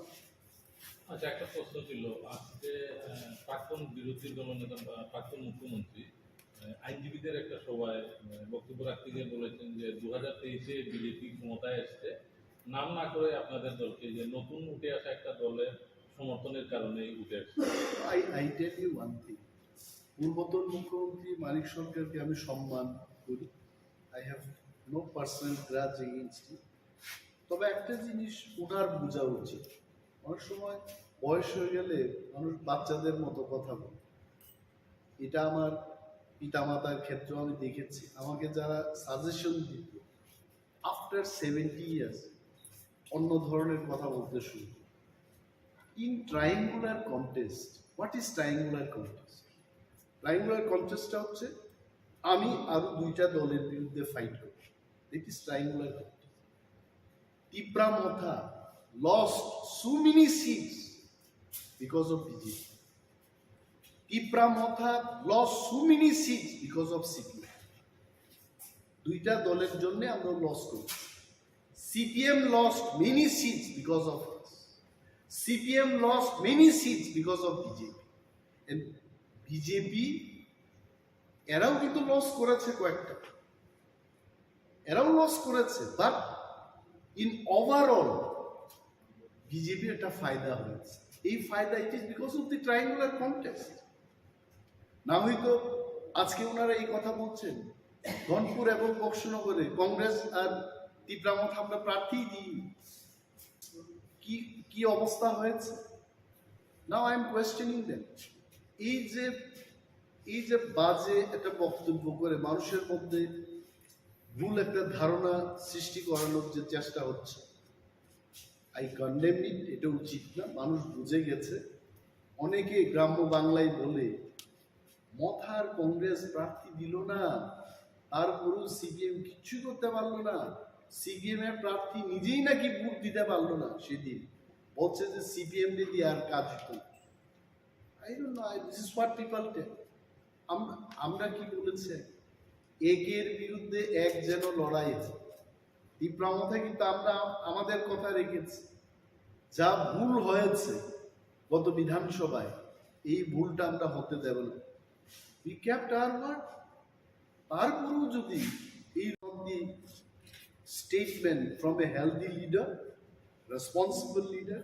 আচ্ছা, একটা প্রশ্ন ছিল। আজকে আহ, প্রাক্তন বিরোধী দলনেতা বা প্রাক্তন মুখ্যমন্ত্রী আহ, আইনজীবীদের একটা সভায় আহ, বক্তব্য রাখতে গিয়ে বলেছেন যে দু হাজার তেইশে বিজেপি ক্ষমতায় এসছে, নাম না করে আপনাদের দলকে, যে নতুন উঠে আসা একটা দলের সমর্থনের কারণে উঠে আসছে। I, I tell you one thing, পূর্বতন মুখ্যমন্ত্রী মানিক সরকারকে আমি সম্মান করি। I have no personal grudge against him. তবে একটা জিনিস ওনার বোঝা উচিত, অনেক সময় বয়স হয়ে গেলে মানুষ বাচ্চাদের মতো কথা বলে। এটা আমার পিতামাতার ক্ষেত্রেও আমি দেখেছি। আমাকে যারা সাজেশন দিত, আফটার সেভেন্টি ইয়ার্স অন্য ধরনের কথা বলতে শুরু করে। In triangular contest, what is triangular contest? Triangular কন্টেস্টটা হচ্ছে আমি আরো দুইটা দলের বিরুদ্ধে ফাইট করব। It is triangular contest. Tipra Motha lost so many seats because of BJP. Tipra Motha lost so many seats because of CPM. দুইটা দলের জন্য আমরা লস করছি। CPM lost many seats because of us. CPM lost many seats because of BJP. And BJP এরাও কিন্তু লস করেছে কয়েকটা, এরাও লস করেছে, বাট ইন ওভারঅল বিজেপির একটা ফায়দা হয়েছে। এই ফায়দা, it is because of the triangular contest. না হয়তো আজকে ওনারা এই কথা বলছেন, ধনপুর এবং বক্সনগরে কংগ্রেস আর তিপ্রা মথা আমরা প্রার্থী দিই, কি কি অবস্থা হয়েছে? Now I am questioning them. এই যে এই যে বাজে একটা বক্তব্য করে মানুষের মধ্যে ভুল একটা ধারণা সৃষ্টি করানোর যে চেষ্টা হচ্ছে, আই কন্ডেম ইট। এটা উচিত না। মানুষ বুঝে গেছে। অনেকে গ্রাম্য বাংলায় বলে, মথার কংগ্রেস প্রার্থী দিল না, তারপরেও সিপিএম কিচ্ছু করতে পারলো না। সিপিএম এর প্রার্থী নিজেই নাকি ভোট দিতে পারলো না সেদিন, বলছে যে সিপিএম রে দিয়ে আর কাজ হতো না। I don't know, I, this is what people tell. আমরা আমরা কি বলেছি? একের বিরুদ্ধে এক যেন লড়াই হয়। তিপ্রা মথা কিন্তু আমরা আমাদের কথা রেখেছি। যা ভুল হয়েছে গত বিধানসভায়, এই ভুলটা আমরা হতে দেব না। We kept our word. তারপরেও যদি এই statement from a healthy leader, responsible leader,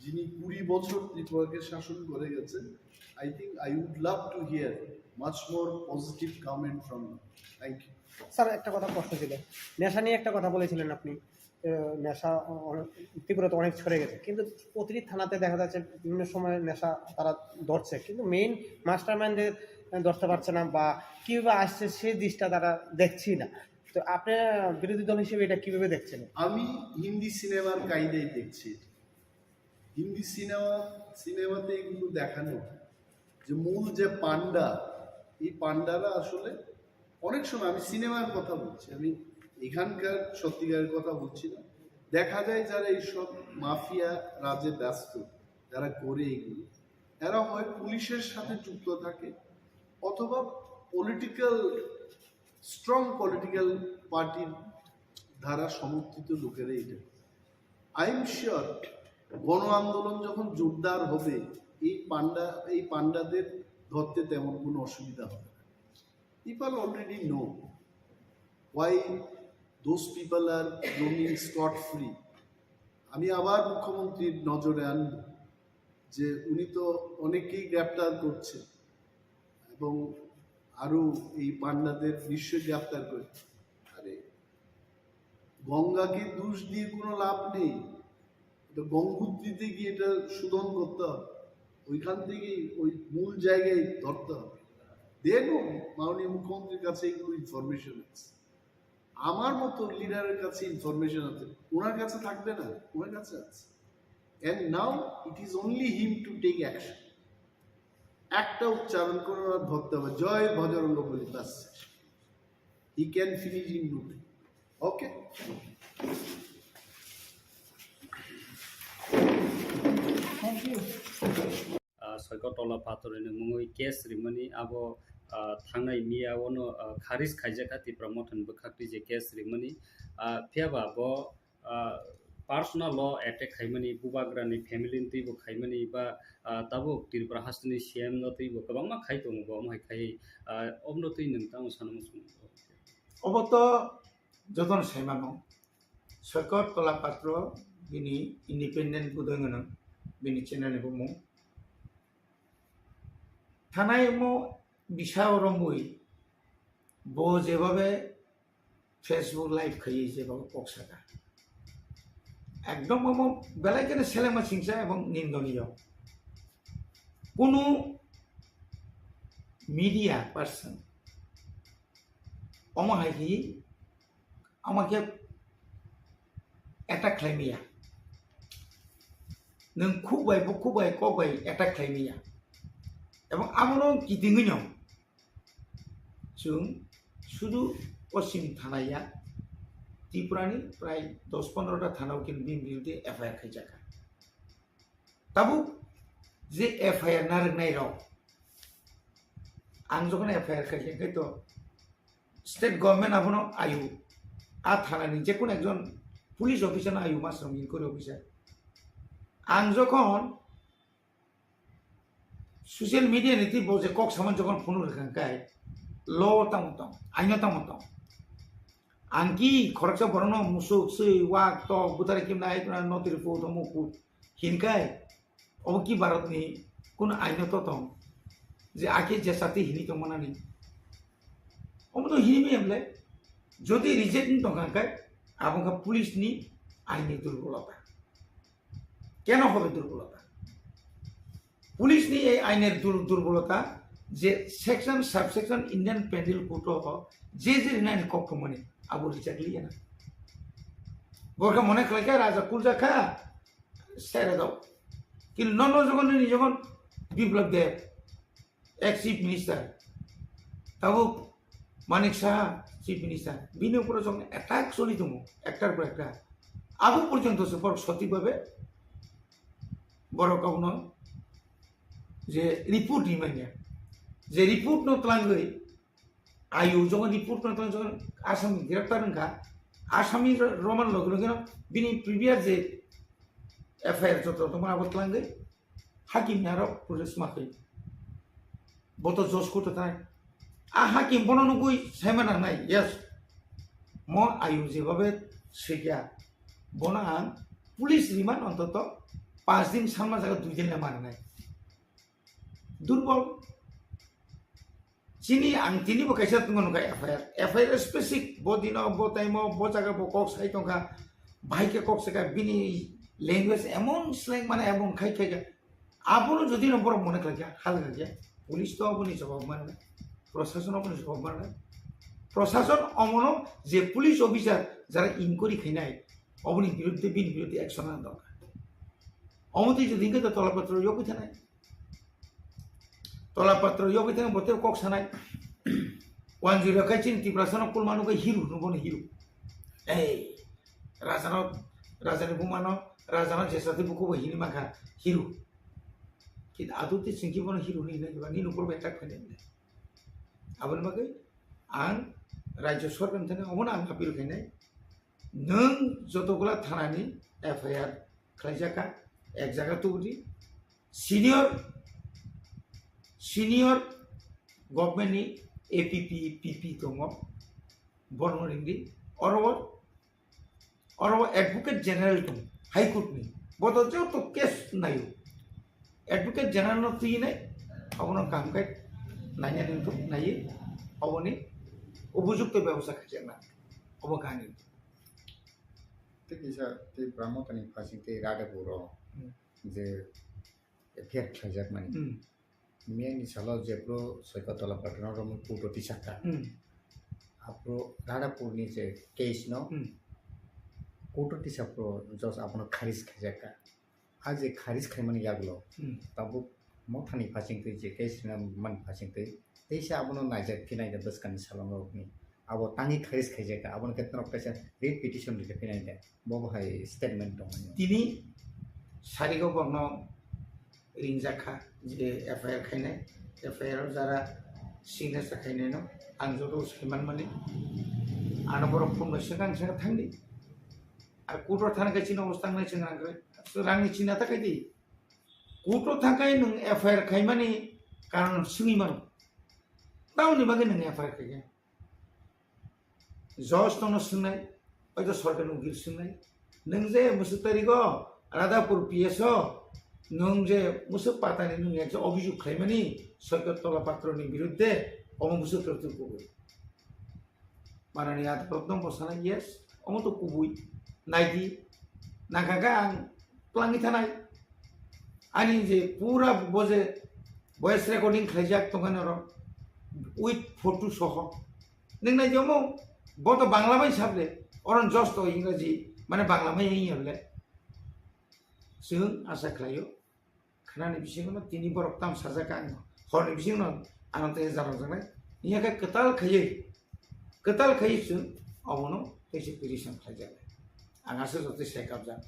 যিনি কুড়ি বছর ত্রিপুরাকে শাসন করে গেছেন, I think I would love to hear much more positive comment from you. Thank you. Sir, একটা কথা প্রশ্ন ছিল, নেশা নিয়ে একটা কথা বলেছিলেন আপনি। আহ, নেশা অ- ত্রিপুরাতে অনেক ছড়ে গেছে, কিন্তু প্রতিটি থানাতে দেখা যাচ্ছে বিভিন্ন সময় নেশা তারা ধরছে, কিন্তু মেইন মাস্টার মাইন্ডে ধরতে পারছে না বা কিভাবে আসছে সেই দিকটা তারা দেখছেই না। তো আপনি বিরোধী দল হিসেবে এটা কিভাবে দেখছেন? আমি হিন্দি সিনেমার কায়দায় দেখছি। হিন্দি সিনেমা সিনেমাতে এগুলো দেখানো যে মূল যে পান্ডা, এই পান্ডারা আসলে অনেক সময়, আমি সিনেমার কথা বলছি, আমি এখানকার সত্যিকারের কথা বলছি না। দেখা যায় যারা এইসব মাফিয়া রাজে ব্যস্ত, যারা করে এগুলো, এরা হয় পুলিশের সাথে যুক্ত থাকে অথবা পলিটিক্যাল, স্ট্রং পলিটিক্যাল পার্টির দ্বারা সমর্থিত লোকেরা এটা। আই এম শিওর গণ আন্দোলন যখন জোরদার হবে, এই পান্ডা এই পান্ডাদের ধরতে তেমন কোনো অসুবিধা হবে না। People already know why those people are roaming scot free. আমি আবার মুখ্যমন্ত্রীর নজরে আনব যে উনি তো অনেকেই গ্রেপ্তার করছে এবং আরো এই পান্ডাদের নিশ্চয়ই গ্রেপ্তার করে। আরে, গঙ্গাকে দোষ দিয়ে কোনো লাভ নেই। এটা গঙ্গোত্রীতে গিয়ে এটা শোধন করতে হবে, ওইখান থেকে ওই মূল জায়গায় ধরতে হবে। দেন মাননীয় মুখ্যমন্ত্রীর কাছে এগুলো ইনফরমেশন আছে, আমার মতো লিডারের কাছে ইনফরমেশন আছে, ওনার কাছে থাকবে না? ওনার কাছে আছে। And now it is only him to take action. একটা উচ্চারণ করে ওরা ধরতে হবে, "জয় বজরঙ্গ বলি", ব্যাস। He can finish in no time. Okay? Thank you. Ah, Soikot Tola Pator ni mungwi case rimani abo, ah, thangnai miya ono, ah, kharis khaijakha Tipra Mothani bwkhakni je case rimani, ah, phiyaba bo, ah, personal law attack khaimani, bubagrani family ni twibo khaimani ba, ah, tabuk Tripura hasteni C M no twibo kwbangma khai tongo bo, omo hai khai, ah, omno twi nwng tamo sana muchung. Obo to jotono sai mano. Soikot Tola Patro bini independent budoi gwnang, bini channel ni bumung. Thanai mo bisa romwi bo jebabe Facebook live khaiwi jebabe kok saka. Ekdom omo belai kheno selengma singsa ebong nindoniyo. Kunu media person omo hai khe ama khe attack khlai maya. Nwng khuk bai, bukhuk bai, kok bai attack khlai maya. Ebong abono kitingwino chwng sudu Poschim thana ya, Tripurani prai dos pondro ta thana o khe bini biruddhe F I R khaijakha. Tabuk je F I R narwknai rok, ang jokhon F I R khaikha khe to state government abono ayu, a thanani je kono ekjon police officer no ayu, master inquiry officer. Ang jokhon social media ni twi bo je kok saman jokhon phone rwkha khe law tamo tong, aino tamo tong. Ang ki khoroksa borokno musuk, swi, wak, tok, butari kimna, ai kuna notiri pu, tomo pu. Hinkai, obo ki Bharat ni kun aino to tong? Je ake je sati hini tong manani. Omo to hini mi emle, jodi reject ni tong kha kai, abo kha police ni aini durbolota. Keno hobe durbolota? Police ni ei ainer dur-, durbolota je section, subsection Indian Penal Code o je je rinani kok thumani abo rijak liya na. Borokha mone khlai kha raja kulja kha, sere dao. Kintu nono jogon nini jogon Biplab Deb, ex chief minister, tabuk Manik Saha chief minister, bini upore jogon attack choli tongo, ektar por ekta. Abo porjonto se borok sothik bhabe borok abono je report rimanya, je report no twlangwi ayu jogon report no twlang jogon asami greptar wngkha, asami ro-, romani loge loge no bini previous je F I R joto tongmani abo twlangwi hakim ni aro protest ma khe. Bo to judge court o thai. A hakim bono nugwi saima nangnai, yes. Mo ayu jebabe swikya, bono ang police remand ontoto panch din sanma jaga dui din le mananai. Durbol. Chini ang tini bo kaisa tungo nukha F I R. F I R specific bo dino, bo time o, bo jaga bo kok sai tongkha. Bahai khe kok saka bini language emon slang mane emon khai khai kha. Abono jodi no borok mone khlai kha, hal kha khe, police to aboni jawab mane, prosason aboni jawab mane. Prosason omono je police officer jara inquiry khainai, oboni biruddhe, bini biruddhe action lana dorkar. Omo twi jodi hwnkhe to Tola Patro yokwi thanai. Tola Patro yokwi thang bote kok sanai. Wanjui rok khai chini Tiprasa no kulma nugwi hero no bono hero. Ei, raja no Rajani bumano, rajano jesatwi bukubo hini mankha hero. Kintu adukti chwngki bono hero hwnwi hinai diba, nini ukur bai tak phainai hinai. Aboni bagwi ang Rajya Sorkarni thani omono ang appeal khainai, nwng jotogula thanani F I R khlaijak kha, ek jaga tubudi, senior, senior government ni A P P, P P tongo, bono ringdi, oro o, oro o Advocate General tong, High Court ni, boto joto case nayo, Advocate General no twi nai, abono kaham khe naina ringthok, naiwi, aboni upojukto bebosta khaijakna, obo kaham. Tei kisa tei Brahmotani phasing tei Radhapur o Hmm. je F I R khlaijak mani. Hmm. Miyani salo jephru Soikotola Pathano romwi court o tisakha. Hmm. Aphuru Radhapur ni je case no Hmm. court o tisaphru judge abono kharis khaijakha. A je kharis khaimani yagulo Hmm. tabuk Mothani phasing twi je case rina mani phasing twi teisa abono naijak phinai da bwskangni salongrokni. Abo tangwi kharis khaijakha, aboni khe norok kaisa writ petition rikha phinai da. Bo bo hai statement tongmani. Tini sarigo borno ringjak kha je F I R khainai, F I R o jara signature khainai no ang joto saiman mani. Ano borok phone bai swkang swkang thangdi. Ar court o thana khe chini obostha wngnai chwng rang khe rangni china ta khaidi. Court o thangkhai nwng F I R khaimani karon swngwi mano. Tamoni bagwi nwng F I R khaikha? Judge nono swngnai, oito sorkarni ukil swngnai. Nwng je mwswk tarigo Radhapur P S o nwng je mwswk patani nwng ekta obhijog khlaimani Soikot Tola Patroni birudde, omo mwswk tari twi kubui. Manani adalat no bwsana, yes, omo to kubui. Naidi, nangkha khe ang twlangwi thanai. Ani je pura bo je voice recording khlaijak tongkha norok with photo soho. Nwng naidi omo, bo to Bangla bai sable, oron judge to Ingraji, mane Bangla bai hiya bole. Chwng asa khlaio. Khnani bisingo no tini borok tam sajak kha ang, horni bisingo no ano tei jaro janai. Iya khe kwtal khaiwi, kwtal khaiwi chwng obono tei se petition khlaijaknai. Ang aswk joto sai kabjak.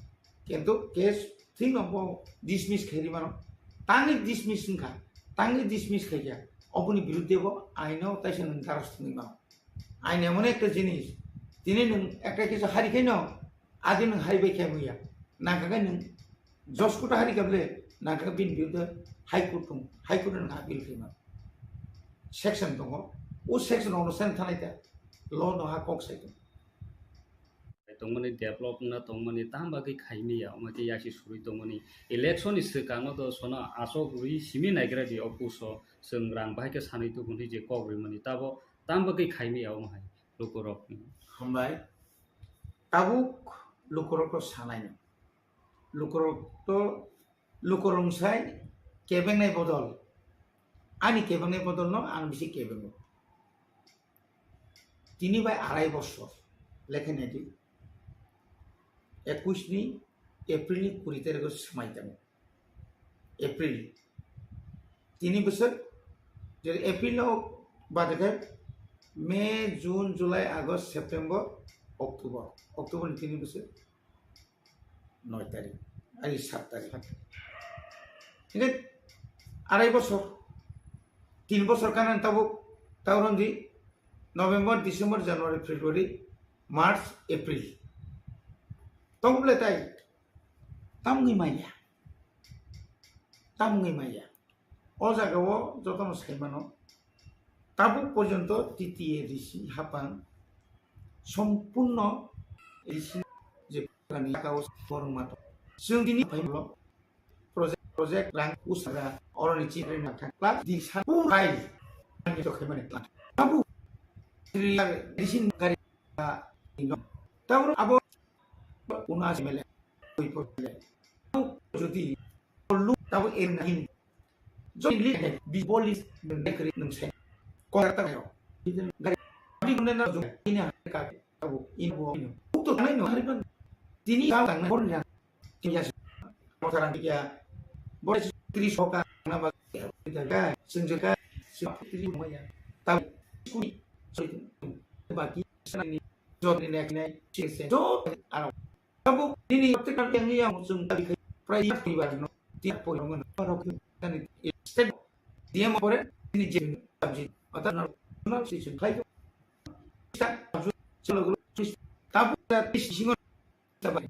Kintu case thwino bo dismiss khairi mano. Tangwi dismiss wngkha, tangwi dismiss khaikha. Oboni birudde bo aino taisa nwng daros thwngwi mano. Ain emon ekta jinis, tini nwng ekta kisa hari khaino, adi nwng hari bai khe muya. Nangkha khe nwng judge court hari kable, nangkha khe bini birudde High Court tong, High Court nwng appeal khaima. Section tongo, o section onusari thanai ta, law no ha kok sai tong. Tongmani develop na tongmani tam bagwi khaimaya, omo khe yasi surwi tongmani. Election ni swkang no to sono asok rwi simi naigra di o puso, chwng rang bahai khe sanwi tubun di je kok rwimani tabo. Tam bagwi khaimaya omo hai lukurokni. Hambai. Tabuk lukurok to sanai no. Lukurok to, lukurok sai kebengnai bodol. Ani kebengnai bodol no ang bisi kebengo. Tini bai arai bosor. Lekhe nai di. Ekush ni April ni kuri tarikh o swmai tongo. April. Tini bwswk, je April o bade khe May, June, July, August, September, October. October ni tini bwswk noi tarikh, ai sat tarikh. Hingke arai bosor, tin bosor kanan tabuk, tauron di November, December, January, February, March, April. Tongble tai, tamni maya. Tamni maya. O jaga o jotono sai mano, tabuk porjonto T T A D C hapang sompurno A D C je jagani saka o borok ma tongo. Chwng tini phai ulo project, project rang usaga oroni chi reng nang thang plus di san purai ani to khaimani plan. Tabuk A D C gari tabuk abo una S M L A, jodi lu tabuk en nagin. Jodi li bi bolis nang kri nang sai. Kora ta yo. Gari bi nang na jung ini ka tabuk in bo in. Ukto tanai no hari ban. Tini ka tang na bor ya. Tin ya. Motaran ya. Bor tris hoka na ba. Sengjuka. Sengjuka. Tabuk kuni. Baki sana ni. Jodi nek nek. Sengse. Jodi arok. Tabuk nini yang yang chwng tabi khai prai poribar no tiya poribar no aro kani step diya mo pore nini je tabji ata no no si chwng khai ta tabuk ta ti singo tabai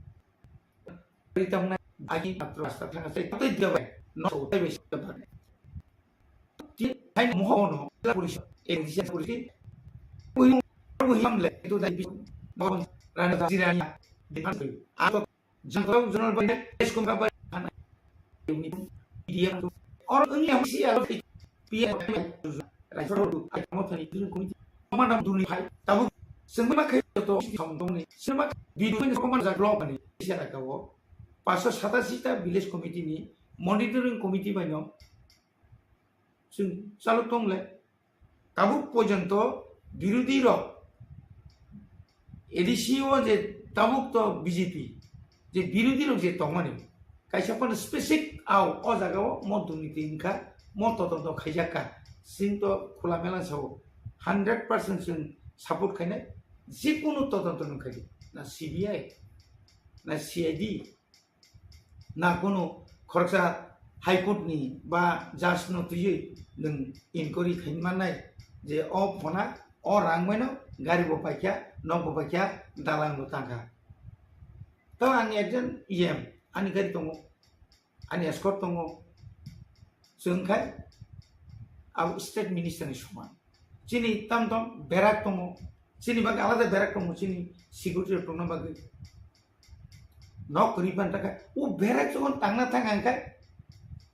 ri tamna agi matro asta thanga sai tai diya bai no tai be tabai ti hai mo ho no la puri e di sia puri ui mo ui ham le tu dai bi mo rana da jirani di han a Jangkau General Body, S Kum Body, Hana, Uniform, P D F, or only M C L, P M, Rifle, I come out and you committee, Command of Duni High, Tabu, Sengma Kai, Sengma, Bidu, Command Zaglo, Siaraka, Paso Satasi ta Village Committee ni, Monitoring Committee by no, Sing Salutong le, Tabuk porjonto birodhi rok A D C o je tabuk to B J P je birodhi rok je tongmani kaisa phano specific au o jaga o mo durniti wngkha mo todonto khaijakka sing to khula mela sao hundred percent chwng support khainai jekunu todonto nung khaidi na C B I na C I D na kunu khoroksa High Court ni ba judge no twiwi nwng inquiry khaimannai je o phona o rang bai no gari bo paikha nok bo paikha dalang bo tangkha. To ani ekjon E M ani gari tongo ani escort tongo chwng khai abo state minister ni soman chini tam tam berak tongo chini bagwi alada berak tongo chini security rok tongna bagwi. Nok kwrwi phan takha. O berak jokhon tangna thang ang khe,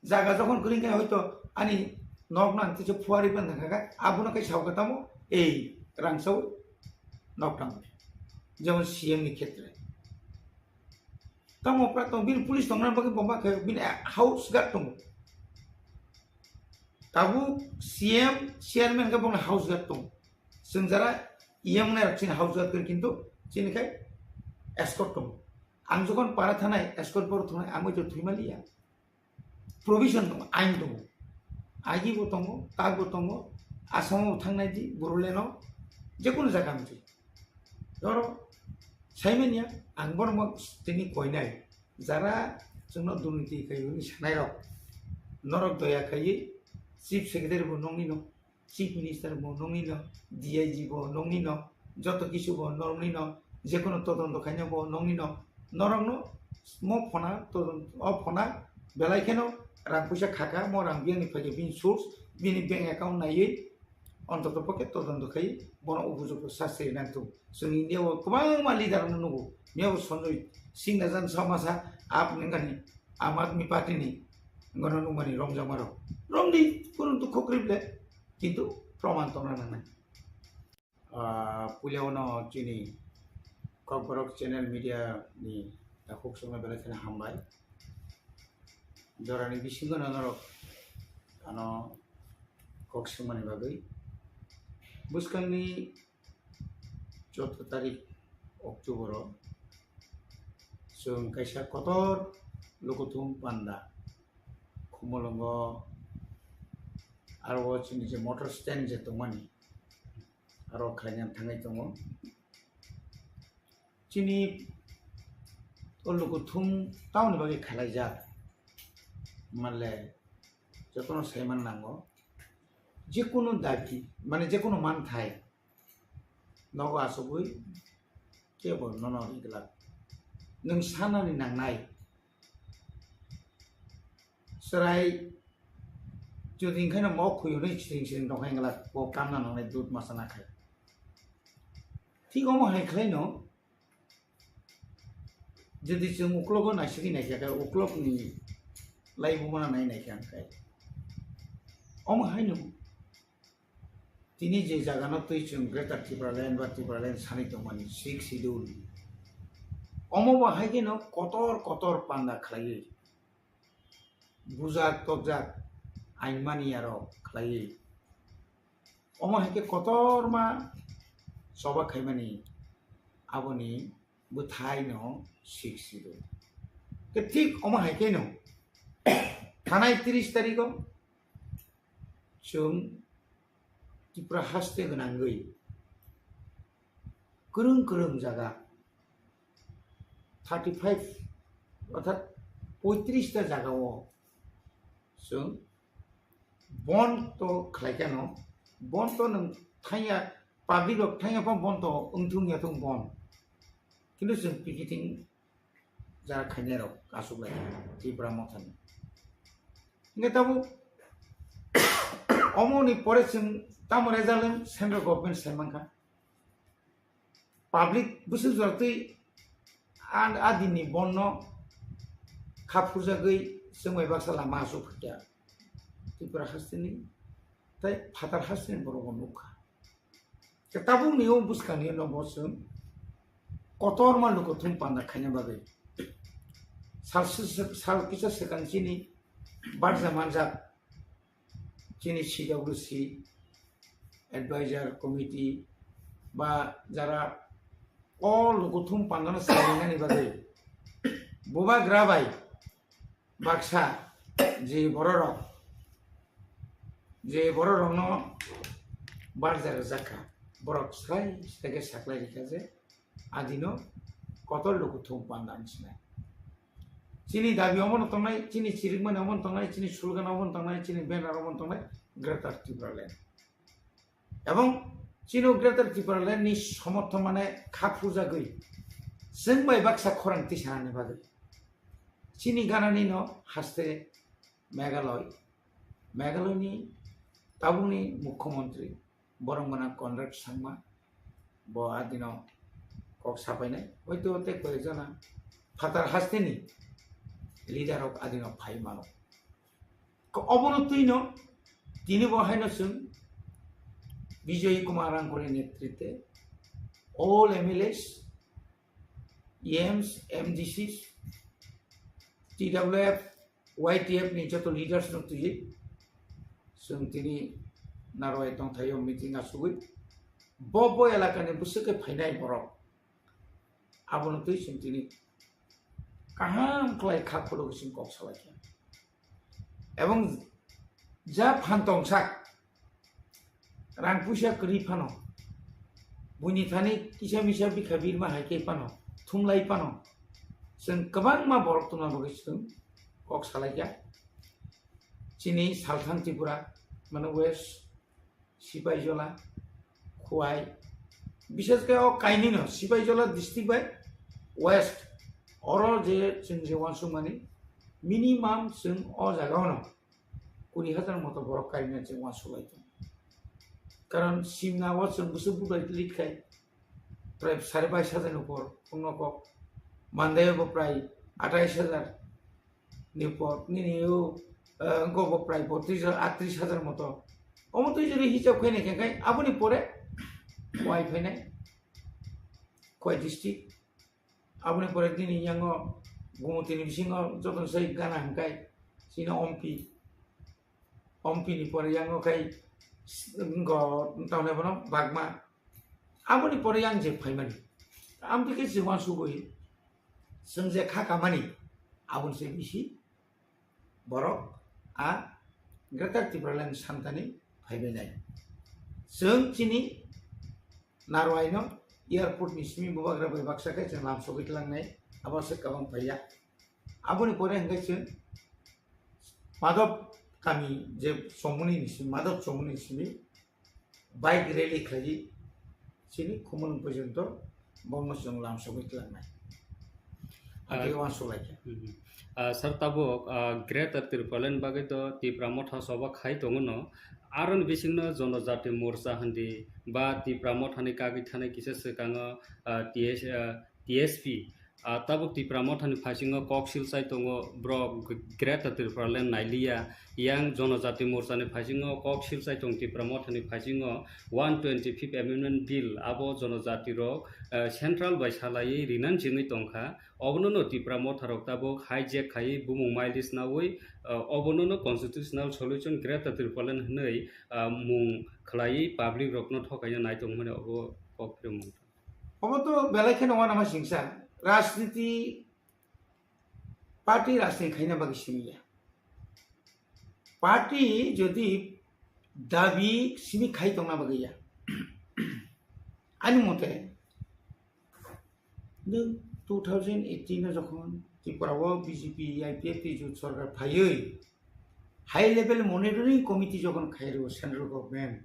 jaga jokhon kwrwi khe hoito ani nok no ang teisa phuarwi phan thang kha, abono khe sao khe tamo ei rang sao nok tang. Jemon C M ni khetre. Tamo pra tong bini police tongna bagwi bomba khe bini house guard tongo. Tabuk C M chairman khe bongni house guard tongo. Chwng jara E M nai rok chini house guard khe kintu chini khai escort tongo. Ang jokhon para thanai escort boro thunai ang bai to thwimaliya. Provision tongo, ain tongo. Agi bo tongo, tak bo tongo. Asamo bo thangnai di, Bodoland o, jekunu jaga wngsi. Doro, saimanya, ang borok tini koinai. Jara chwngno durniti khaiyuni sanai rok. Norok doya khaiwi, chief secretary bo nongni no. Chief Minister bo nongni no, D I G bo nongni no, joto kisu bo nongni no, jekunu todonto khaina bo nongni no, norokno mo phona todon-, o phona belai kheno rang puisa khaka, mo rang biyangni phaikhe bini source, bini bank account naiwi, ontoto pokhe todonto khai bono upojukto sasti nangtong. Chwng India o kwbangma leader no nugo, miyabo Sanjoy Singh na jan sa masa ap nengani Aam Aadmi Party ni gono nungmani romjakmarok. Romdi kunu dukho kwrwi ble. Kintu proman tongna nangnai. Ah, puila uno chini Kokborok channel media ni takhuk songno belai kheno hambai. Jorani bisingo no norok ano kok swngmani bagwi. Bwskangni chwddo tarik October o chwng kaisa kotor lukuthum panda Khumulwngo aro o chini je motor stand je tongmani aro khlaina thangwi tongo. Chini o lukuthum tamoni bagwi khalaijak manle jotono saiman nango. Jekunu dabi mane jekunu manthai nogo achugwi kebo nono ri glak. Nwng sanani nangnai. Chwrai jodi hwnkheno mok khuyunwi siring siring tongkha hwnglak bo kamna nangnai dud masa nakhai. Thik omo hai khlaino jodi chwng uklogo naisingwi naikha khe uklokni laibumano nai naikha hwnkhai. Omo haino Tini je jagano twi chwng Greater Tipraland ba Tipraland sanwi tongmani Sixth Schedule, omo bo hai kheno kotor kotor panda khlaiwi, bujak tokjak ain mani aro khlaiwi, omo hai khe kotorma choba khaimani aboni bwthaino Sixth Schedule. Khe thik omo hai kheno thanai tris tarigo chwng Tripura haste gwnangwi kwrwng kwrwng jaga thirty five orthat poitris ta jaga o chwng bon to khlai kha no, bon to nwng thangya, public rok thangya pha bon to wngthung ya thung bon, kintu chwng picketing jara khainai rok aswk lai Tipra Mothani. Hingke tabuk omo ni pore chwng tamo result wng central government sai mankha. Public bwswk jora twi a, a din ni bon no kha phurjagwi chwng bai baksa lama aswk phai kha Tripura haste ni tei phatar haste ni borok bo nukha. Tabuk ni o bwskang ni no bo chwng kotorma lukuthum panda khaina bagwi sal, sal kisa swkang chini barja manjak chini C W C advisor committee ba jara o lukuthum pandano sarinani bagwi bubagra bai baksa je bororok, je bororokno barja rwjak kha, borok srai srai khe saklai rikha je adino kotor lukuthum panda wngsinai. Chini dabi omono tongnai, chini chirikmani omono tongnai, chini slogan omono tongnai, chini banner omono tongnai, Greater Tipraland. Ebong chini Greater Tipraland ni somorthon mane kha phurjagwi chwng bai baksa khorang tisanani bagwi chini ganani no haste Meghalaya, Meghalaya ni tabukni mukhyamantri borok gwnang Conrad Sangma bo adino kok sapainai, hoito tei koi jona phatar hasteni leader rok adino phai mano. Ko obono twino tini bo haino chwng Bijoy Kumar Rangkoli netrite all M L As, E Ms, M D Cs, T W F, Y T F ni joto leaders no twiwi chwng tini Narwai tongthaio meeting asugwi bo bo elakani bwswk khe phainai borok abono twi chwng tini kaham khlai kha khulugwi chwng kok salaikha. Ebong ja phan tongsak rang puisa kwrwi phano, buini thani kisa misa bikha birma hai khe phano, thumlai phano, chwng kwbangma borok tongna bagwi chwng kok salaikha. Chini Salthang Tripura, mane West, Sipaijola, Khowai, bishes khe o kainwino Sipaijola district bai West, oro je chwng je uansukmani minimum chwng o jaga o no kuri hajar moto borok kainwi chwng uansuk lai tongo. Karon simna o chwng bwswk budai lit khai prai sare bais hajar ni upor wngno kok, Mandai o bo prai atais hajar ni upor, nini o, eh, wngkha bo prai botris hajar, atris hajar moto. Omo twi jodi hisab khainai khe khai aboni pore wai phainai Khowai district. Aboni pore nini yango Gumutini bisingo jotono sai gana hwnkhe chini Ompi, Ompi ni pore yango khai s-, wngkha tamni bono Bagma. Aboni pore yang je phaimani. Amtwi khe chwng uansugwi chwng je kha kamani aboni se bisi borok a Greater Tipraland santani phaibainai. Chwng chini Narwaino airport ni simi bubagra bai baksa khe chwng lam sogwi tlangnai, abo se kwbang phaiya. Aboni pore hwnkhe chwng Madhav kami je chongmani ni simi, Madhav chongmani ni simi bike rally khlaiwi chini Khumulwng porjonto bono chwng lam sogwi tlangnai. Ah, Ati uansuk lai khe. Mhm. Ah, sir, tabuk, ah, Greater Tipraland bagwi to Tipra Motha soba khai tongo no. Aroni bisingno Jonojati Morcha hindi ba Tipra Mothani kagwi thanai kisa swkango, ah, T S, ah, T S P. Ah, tabuk Tipra Mothani phaisingo kok silchai tongo, borok Greater Tipraland nailiya. Yang Jonojati Morchani phaisingo kok silchai tong Tipra Mothani phaisingo one twenty fifth Amendment Bill, abo Jonojati rok, eh, central bai salaiwi rinani chengwi tongkha. Obono no Tipra Motha rok tabuk hijack khaiwi bumung mileage nawi, eh, obono no constitutional solution Greater Tipraland hwnwi, ah, mung khlaiwi public rokno thokaina naitok hwnmani obo kok phirwngmung. Obo to belai kheno uanama singsa, rajniti party rajniti khaina bagwi simi ya. Party jodi dabi simi khai tongna bagwi ya. Ani mote nwng Two thousand eighteen o jokhon Tripura o B J P I P F T jut sorkar phaiwi high level monitoring committee jokhon khairo central government,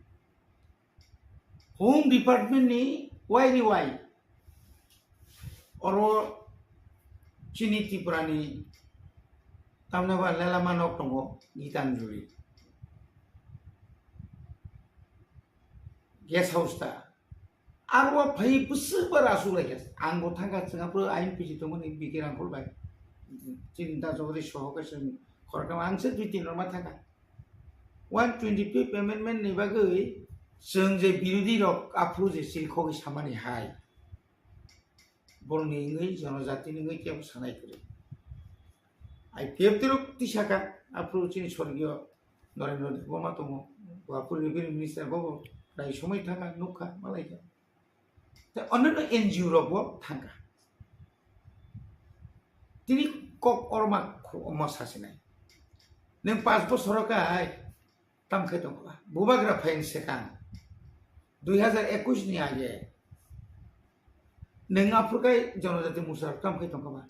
home department ni wai ri wai oro chini Tripura ni tamna ba lelama nok tongo Gitanjali guest house ta. Aro phai bwswk bar aswk lai kha. Ang bo thang kha, chwng aphuru I N P C tongmani B K Rangkhol bai. Chini da jogori soho kaisa khoroknama ang se dui tin rok ma thang kha. One twenty fifth amendment ni bagwi chwng je birodhi rok aphuru je silkhogwi samani hai. Borokni wngwi, jonojatini wngwi kebo sanai kwrwi. I P F T rok tisa kha, aphuru chini sorgiyo Narendra Debbarma tongo, bo aphuru revenue minister, bo bo rai somoi thang kha, nuk kha, malai kha. Tei onno N G O rok bo thang kha. Tini kok orma khu-, omo sasinai. Nwng panch bosor o kai tam khai tong kha. Bubagra phaini swkang dui hazar ekush ni age nwng aphuru kai Jonojati Morcha rok tam khai tong kha ba?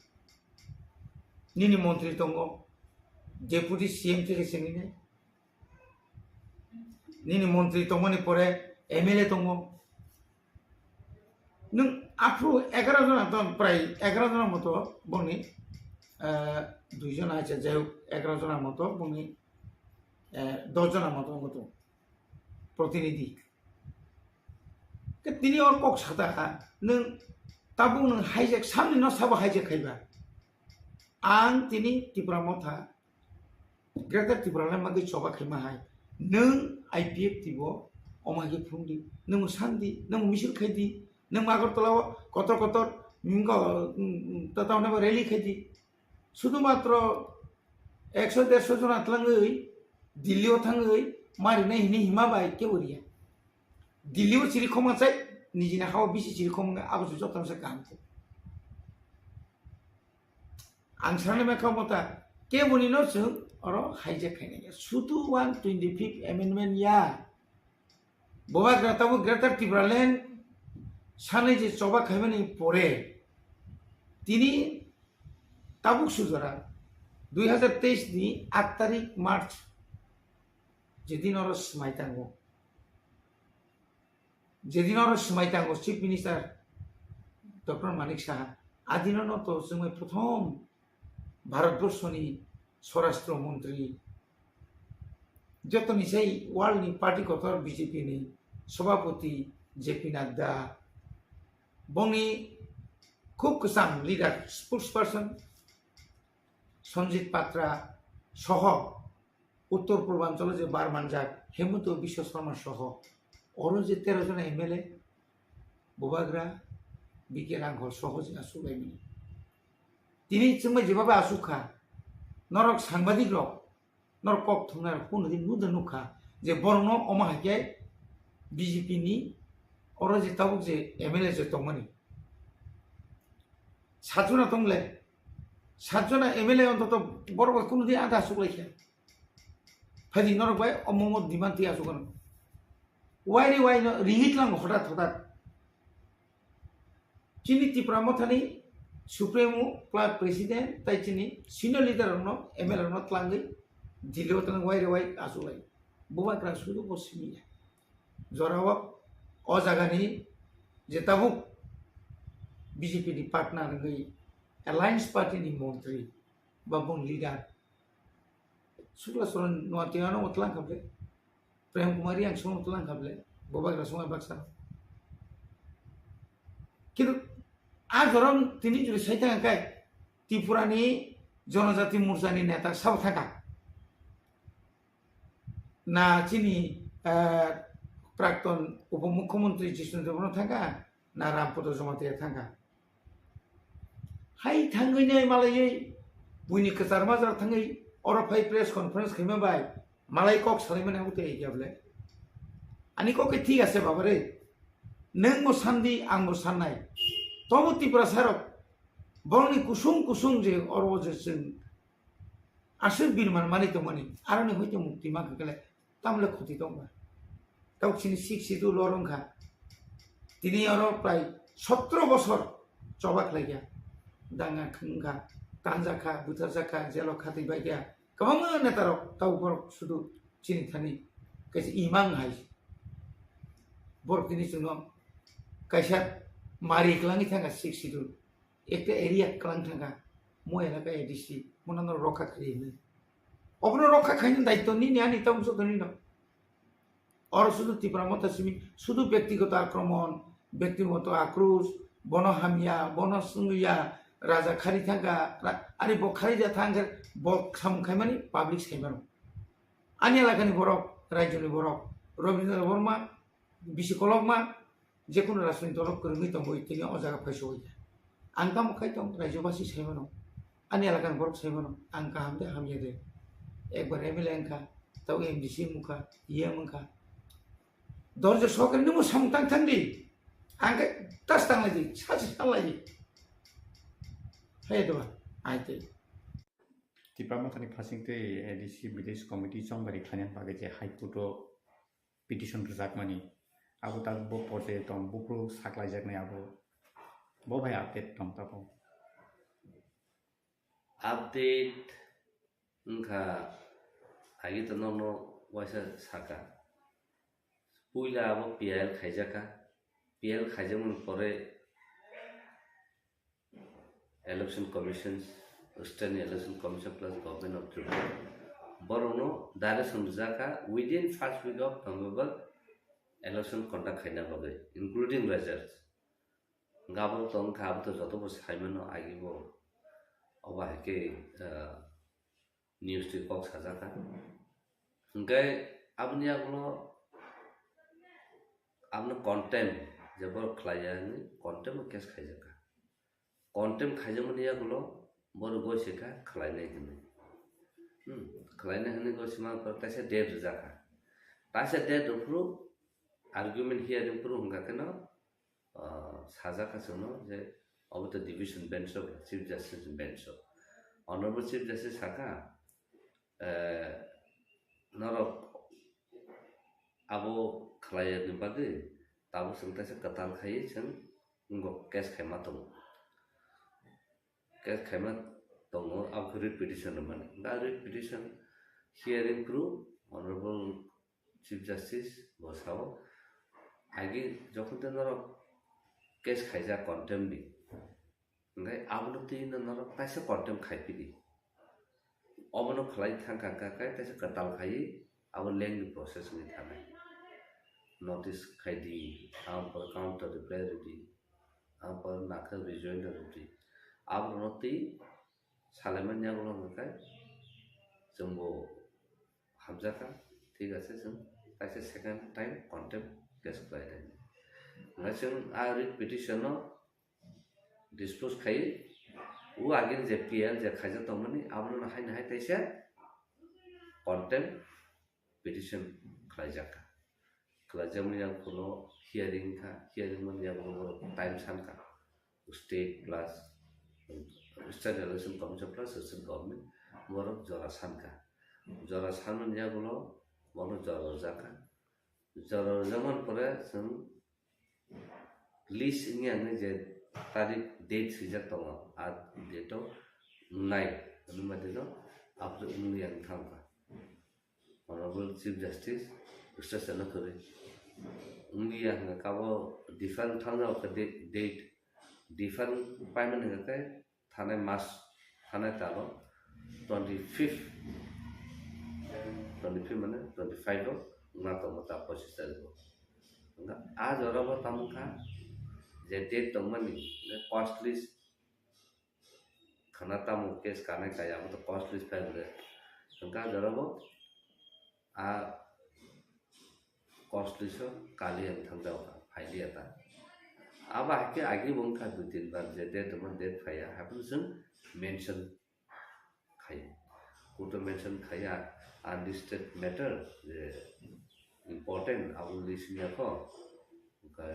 Nini montri tongo, Deputy C M theke sengwi nai. Nini montri tongmani pore M L A tongo. Nwng aphuru egaroh jona tong, prai egaroh jona moto bongni, eh, dui jona acha, jai hok, egaroh jona moto bongni, eh, dos jona moto wngkha tongo protinidhi. Ke tini or kok sata kha, nwng tabuk nwng hijack, samni no sabo hijack khaiba. Ang tini Tipra Motha Greater Tipraland bagwi choba khaima hai. Nwng I P F T bo omo hai khe phung di, nwng san di, nwng misil khai di, nwng Agartala o kotor kotor, mm, ko-, mm, mm, ta-, ta hwnba rally khai di. Sudhumatro ekso derso jona tlangwi Delhi o thangwi marinai hini hima bai kebo riya. Delhi o chiri khoma chai, nijini hao bisi chiri khoma abo se jotono se kaham khe. Ang sana me kamo ta, keboni no chwng oro hijack khainai ya. Sudu one twenty fifth amendment ya. Bubagra tabuk Greater Tipraland sanai je choba khaimani pore tini tabuk sujora dui hazar teis ni aat tarik March jedin oro swmai tango. Jedin oro swmai tango Chief Minister Doctor Manik Saha, adino no to chwngmai prothom Bharatborsoni Swarashtra Montri, jotoni sai world ni party kotor B J P ni Sabhapati J P Nadda, bongni khub kwcham leader, spokesperson Sanjit Patra soho Uttor Purbanchalo je bar manjak Hemanta Biswa Sarma soho oro je tero jona M L A, Bubagra, B K Rangkhol soho je aswk laimani. Tini chwngbai jeba bai aswk kha, norok sangbadik rok, norok kok thumnai rok hwnwi nukda nukha je borokno omo hai khe B J P ni oro je tabuk je M L A je tongmani sat jona tongle, sat jona M L A ontoto borok bai kunu di ada aswk lai khe. Phaidi norok bai omo omo demand twi aswk ano. Wai ri wai no ringit lang hodat hodat. Chini Tipra Mothani Supremo Club President tai chini senior leader rokno M L A rokno tlangwi Delhi o tlang wai ri wai aswk lai. Bubagra sudu bo simi ya. Jorao o jagani je tabuk B J P ni partner wngwi Alliance Party ni montri ba bung leader Sukla Saran Noatia no tlang kha ble, Prem Kumar Reang song tlang kha ble, Bubagra song baksa. Kintu a jorom tini juri sai thang kai Tripura ni Jonojati Morcha ni neta sabo thang kha. Na chini, eh, prakton upomukhyamantri Jishnu Debbarma thangkha, na Rampada Jamatia thangkha. Hai thangwi nai malaiwi buini kwchar majar thangwi oro phai press conference khaima bai malai kok salaimani abo tei ya bole. Ani kok khe thik ase baba re. Nwng bo sandi, ang bo sannai. Tobo Tiprasa rok borokni kusung kusung je oro je chwng aswk birman mani tongmani, aroni hoite mukti mankha kele, tamle khoti tongma. Tabuk chini sik situ lor wngkha. Tini oro prai sotro bosor choba khlaikha. danga wngkha, tanjakha, butharjakha, jelo khatwi baikha. Kwbangma netarok tau borok sudu chini thani kaisa imang hai. Borok tini chwngno kaisa mari kwlangwi thangkha Sixth Schedule. Ekta area kwlang thangkha, mo elaka A D C, mono no rokha khaidi hinwi. Obono rokha khaina daityo nini ani tamo joto nino. Oro sudu Tipra Motha simi, sudu byaktigoto akromon, byaktigoto akros, bono hamya, bono swngya, raja khari thangkha, ra-, ari bo khari ja thangkha, bo samung khaimani public saimano. Ani elakani borok, raijoni borok, Rabindra Debbarma, bisi kolokma, jekunu rajniti dolo kwrwngwi tongwi tini o jaga phaisowi. Ang tamo khai tong, raijobasi saimano, ani elakani borok saimano, ang kaham de hamya de. Ekbar M L A wngkha, tau M D C wngkha, E M wngkha. Dorjo sokre nungmo samung tang thang di. Ang khe tas tang lai di, sachi tang lai di. Hai do, ai te. Tipra Mothani phasing tei A D C Village Committee chongbari khlaina bagwi je High Court o petition rwjakmani, abo tak bo porjai tong, buphuru saklaijaknai abo, bo bai update tong tabo. Update wngkha, agi to nono waisa saka. Puila abo P I L khaijakha. P I L khaijakmani pore Election Commission, State Election Commission plus Government of Tripura, borokno direction rijak kha, within first week of November election conduct khaina bagwi, including results. Gabro tong kha, abo to joto bo saimano, agi bo obo hai khe, ah, news twi kok sajak kha. Hwnkhe aboni yagulo abono contempt, je borok khlai ya hinwi contempt o case khaijak kha. Contempt khaijakmani yagulo borok goi se kha khlainai hinwi. Hmm, khlainai hinwi goi sima pore taisa date rijak kha. Taisa date rwphuru argument hearing phuru hwnkha kheno, ah, sajak kha chwngno je obo to division bench o, Chief Justice bench o. Honorable Chief Justice sakha, eh, norok abo khlaiyani bagwi tabuk chwng taisa kwtal khaiwi chwng wngkok case khaima tongo. Case khaima tongo, abo khe writ petition rwmani. Da writ petition hearing phuru Honorable Chief Justice bo sao, agi jokhon tei norok case khaijak contempt ni, hwnkhe abono twi no norok taisa contempt khai phidi. Obono khlai thang kha, kha, kha, taisa kwtal khai abo lengthy process wngwi thanai. Notice khai di, aboni pore counter reply rw di, aboni pore nakhe rejoinder rw di. Abono twi salaimani yagulo hwnkhe chwngbo hamjakha, thik ase, chwng kaisa second time contempt case khlai thani. Hwnkhe chwng a writ petition no dispose khai, o agini je P I L je khaijak tongmani, abono haino hai taisa contempt petition khlaijak kha. Khlaijakmani yagulo hearing kha, hearing mani yagulo borok time san kha. State plus State Election Commission plus State Government borok jora san kha. Jora sanmani yagulo bono jora rwjak kha. Jora rwjakmani pore chwng list wngya hwnwi je tarik date swijak tongo, a date o wngnai hwnwi ma dino, aphuru wngya wng thang kha. Honorable Chief Justice, Mister Chandra Khurui. Wngya hwnka kabo different thang jao kha de-, date. Different paimani hwnka khe thanai mas, thanai talo twenty fifth, twenty fifth mane twenty five o wngna tongo ta pochis tarikh o. Hwnka a jora bo tamo kha je date tongmani, hwnka cost list khana tamo case kanai kaya, abo to cost list file de. Hwnka jora bo a cost list o kali ang thang jao kha, phai liya ta. Abo hai khe agi bo wngkha dui tin bar je date mo date phaiya, haphano chwng mention khai. Kuto mention khaiya, unlisted matter je important, abo list niya kho. Hwnka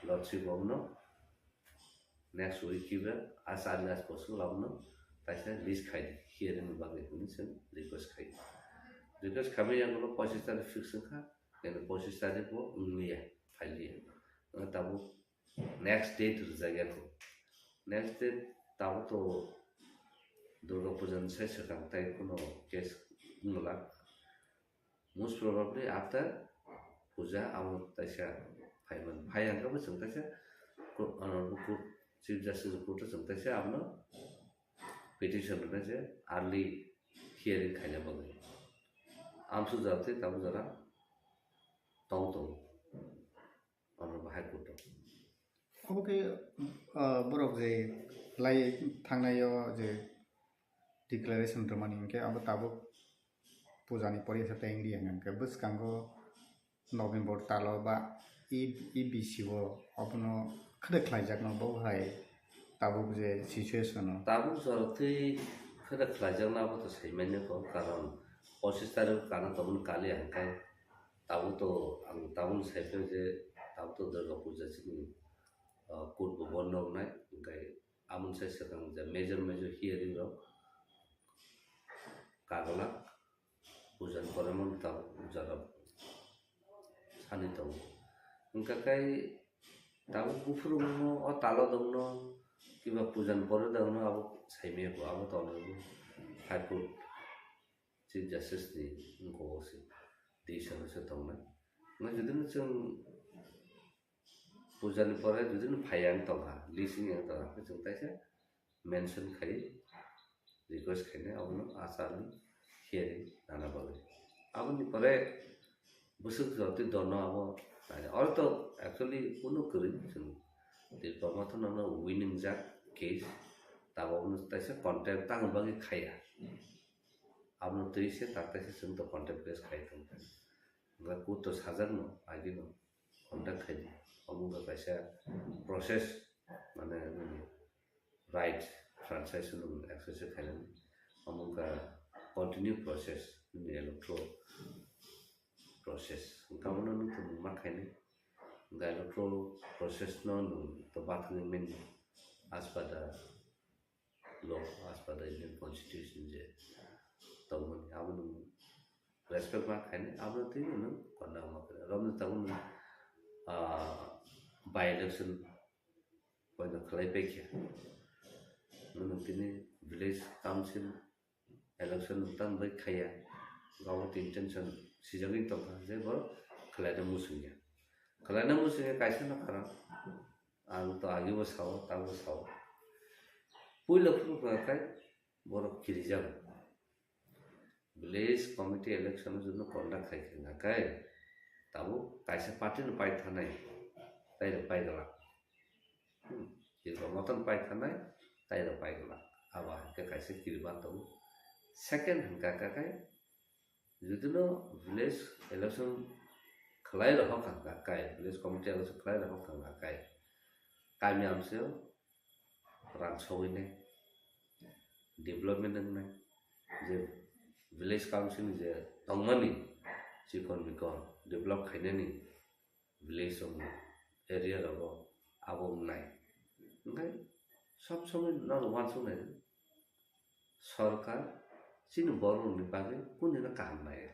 lordship bo no next week kiba a char last post ko abono taisa list khai di, hearing ni bagwi hwnwi chwng request khai di. Request khaimani yagulo pochis tarikh fix wngkha, kene pochis tarikh bo wngya, phailiya. Wngkha tabuk next date rwjak ya kho. Next day tabuk to Durga Puja ni sai swkang tai kuno case wngla. Most probably after puja amo taisa phaiman. Phai hwnkhe bo chwng taisa court, honorable court, Chief Justice court o chwng taisa abono petition rwnai je early hearing khaina bagwi. Amsuk jora tei tabuk jora tong tongo. Honorable High Court o. Obo khe, ah, borok je lai thangnai o je declaration rwmani hwnkhe abo tabuk puja ni pore se ta wngya hwnkhe bwskango November talo ba E-, E B C o obono khwrwk khlaijakno bo hai tabuk je situation o. Tabuk jora twi khwrwk khlaijakno abo to sai manya kho, karon pochis tarikh kana tongmani kali hwnkhe tabuk to ang tabuk sai phai je tabuk to Durga Puja chini, ah, court bo bondo wngnai, hwnkhe aboni sai swkang je major major hearing rok kagwlak. Puja ni pore mano tabuk jora sani tongo. Hwnkha khe tabuk buphuru wngno o talo dongno kiba puja ni pore dongno abo saimaya bo abo tongo High Court Chief Justice ni wngkok o se decision o se tongnai. Hwnkhe jodi no chwng puja ni pore jodi no phaiya wng tongkha, list wngya wng tongkha, hwnkhe chwng taisa mention khai request khainai abono achar ni hearing nana bagwi. Aboni pore bwswk jotwi dolno abo naina. Oro to actually kunu kwrwi chwng Tipra Motha no winning jak case, tabuk no taisa contact tangwi bagwi khaiya. Abono twi se tak taisa chwng to contact case khai tong. Hwnkhe court to sajakno agino contact khai di. Omo wngkha kaisa process, mane nini right, franchise no exercise khainani. Omo wngkha continue process, nini electoral process. Hwnkhe abono nwng tongmung ma khainai. Hwnkhe electoral process no nwng to bathangwi manya as per the law, as per the Indian Constitution je tongmani, abo nwng respect ma khainai, abo twi nwng konna ma khainai. Romni tabuk nwng, ah, by election poino khlai paikha. Nwng tini village council election nwng tang bai khaiya. Gabo tini tension sijagwi tongkha je borok khlaina muchungya. Khlaina muchungya kaisa no karon. Ang to agi bo sao, tabo sao. Puila phuru hwnkha khe borok kirijago. Village committee election o joto conduct khai khe hwnkha khe tabuk kaisa party no pai thanai, tai rok pai glak. Hmm, Tipra Motha no pai thanai, tai rok pai glak. Abo hai khe kaisa kiriban tongo. Second hwnkha khe Jodi no village election khlai rohor kha hwnkha kai, village committee election khlai rohor kha hwnkha kai, kami amseo rang sogwi nai, development wngnai, je village council ni je tongmani chikon mikon develop khainani, village rok area rogo abo wngnai. Hwnkhe sob somoi nono uansuknai sorkar chini borok rokni bagwi kunino kaham nai.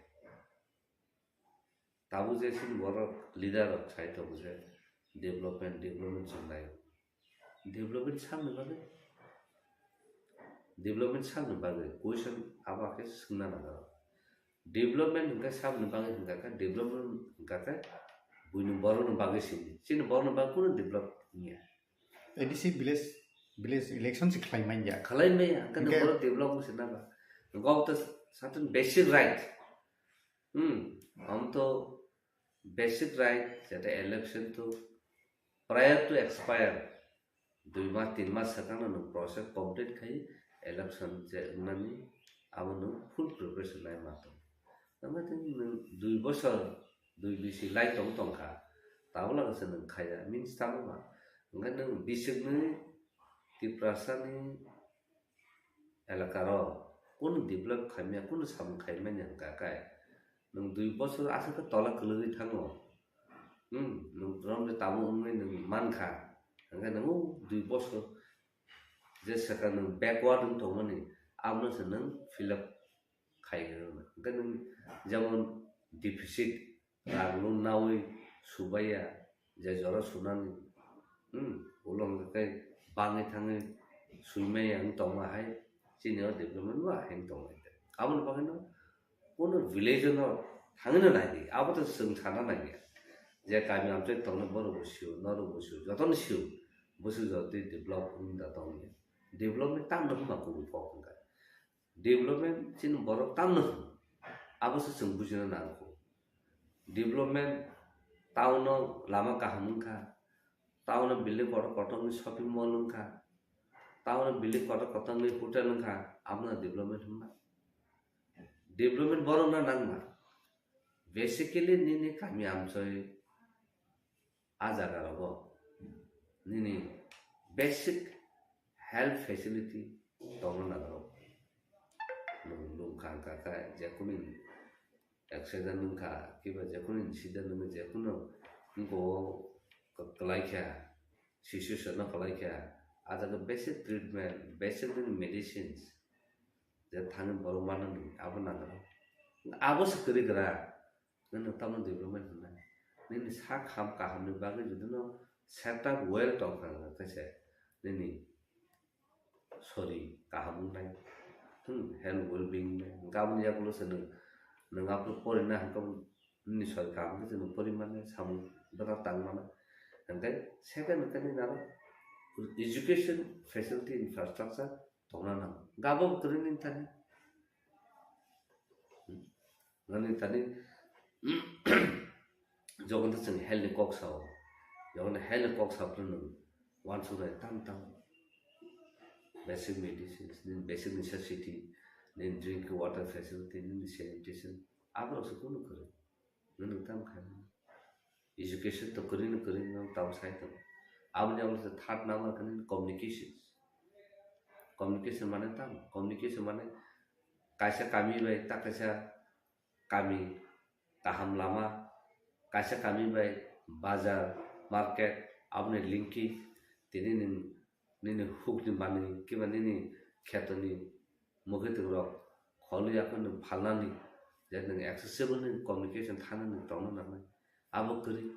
Tabuk je chini borok leader rok sai tongo je development, development chwng nai. Development sakni bagwi, development sakni bagwi question abo khe swngna nango. Development hwnkhe saboni bagwi hwnkha khe, development hwnkha khe buini borokni bagwi simi. Chini borokni bagwi kunu develop wngya. A D C village, village election se khlai manya. Khlai manya, hwnkhe hwnkhe borok develop wngse naba. Hwnkhe obo to certain basic right. Hmm, omo to basic right, jeta election to prior to expire, dui mas, tin mas swkangno nwng process complete khai election je wngnani, abo nwng full preparation lai ma tong. Tamo tei nwng dui bosor, dui bisi lai tong tongkha, tabuk lagase nwng khaiya, means tamo ba? Hwnkhe nwng bisiknwi Tiprasani elakaro kunu develop khaimya, kunu samung khaimani hwnkha khe, nwng dui bosor aswk khe tola kwlwgwi thango. Hmm, nwng romde tabuk wngwi nwng mankha. Hwnkhe nwng o dui bosor je swkang nwng backward wng tongmani, abono se nwng fill up khai rwna. Hwnkhe nwng jemon deficit, rang no nawi subaiya, je jora sunani, hmm, ulo hwnkhe bangwi thangwi swimai ang tongma hai chini o development ba hai tongmai. Aboni bagwi no kono village no thangwi no nai di, abo to chwng sana nai ya. Je kami amchai tongno borok bo sio, norok bo sio, jotono sio, bwswk jotoi develop wng da tongya. Development tamno hwnba kubui kok hwnka. Development chini borok tamno hwn, abo se chwng bujina nango. Development town o lama kaham wngkha, town o building kotor kotor ni shopping mall wngkha, town o building kotor kotor ni hotel wngkha, abono development hwnma? Development borok no nangma. Basically nini kami amchoi a jaga rogo nini basic health facility tongna nango. Nwng, nwng kha, kha, kha, jekunu accident wngkha, kiba jekunu incident wngkha, jekunu wngkha o kwlai kha, situation no kwlai kha, a jaga basic treatment, basic medicines, je thani borok manani abo nango. Abo se kwrwi kwrwi. Nwng tamo development hwnmani. Nini sak ham kahamni bagwi jodi no setup well tongkha hwnka khe se nini sori kaham wngnai. Hmm, health well being wngnai. Hwnka aboni yagulo se nwng, nwng aphuru porina hwnka nini sori kaham khe se nwng pori mannai, samung bwtang tang mannai. Hwnkhai second hwnka nini aro education facility infrastructure tongna nango. Hwnka abo bo kwrwi nini thani. Hmm. Nani tani jogon to chwng health ni kok sao, jogon health ni kok sao phano nwng uansuknai tam tam basic medicines, nini basic necessity, nini drinking water facility, nini sanitation, aborok se kunu kwrwi. Nwng tam khai mano. Education to kwrwi no kwrwi no tamo sai tongo. Aboni ulo se third number khe nini communications. Communication mane tamo? Communication mane kaisa kami bai ta kaisa kami, kaham lama, kaisa kami bai bazar, market, aboni linkage, tini nini, nini hukni manwi, kiba nini khetoni mwkhwtwng rok kholi yakhwno phalnani, je nwng accessible ni communication thani nwng tongna nangnai. Abo kwrwi,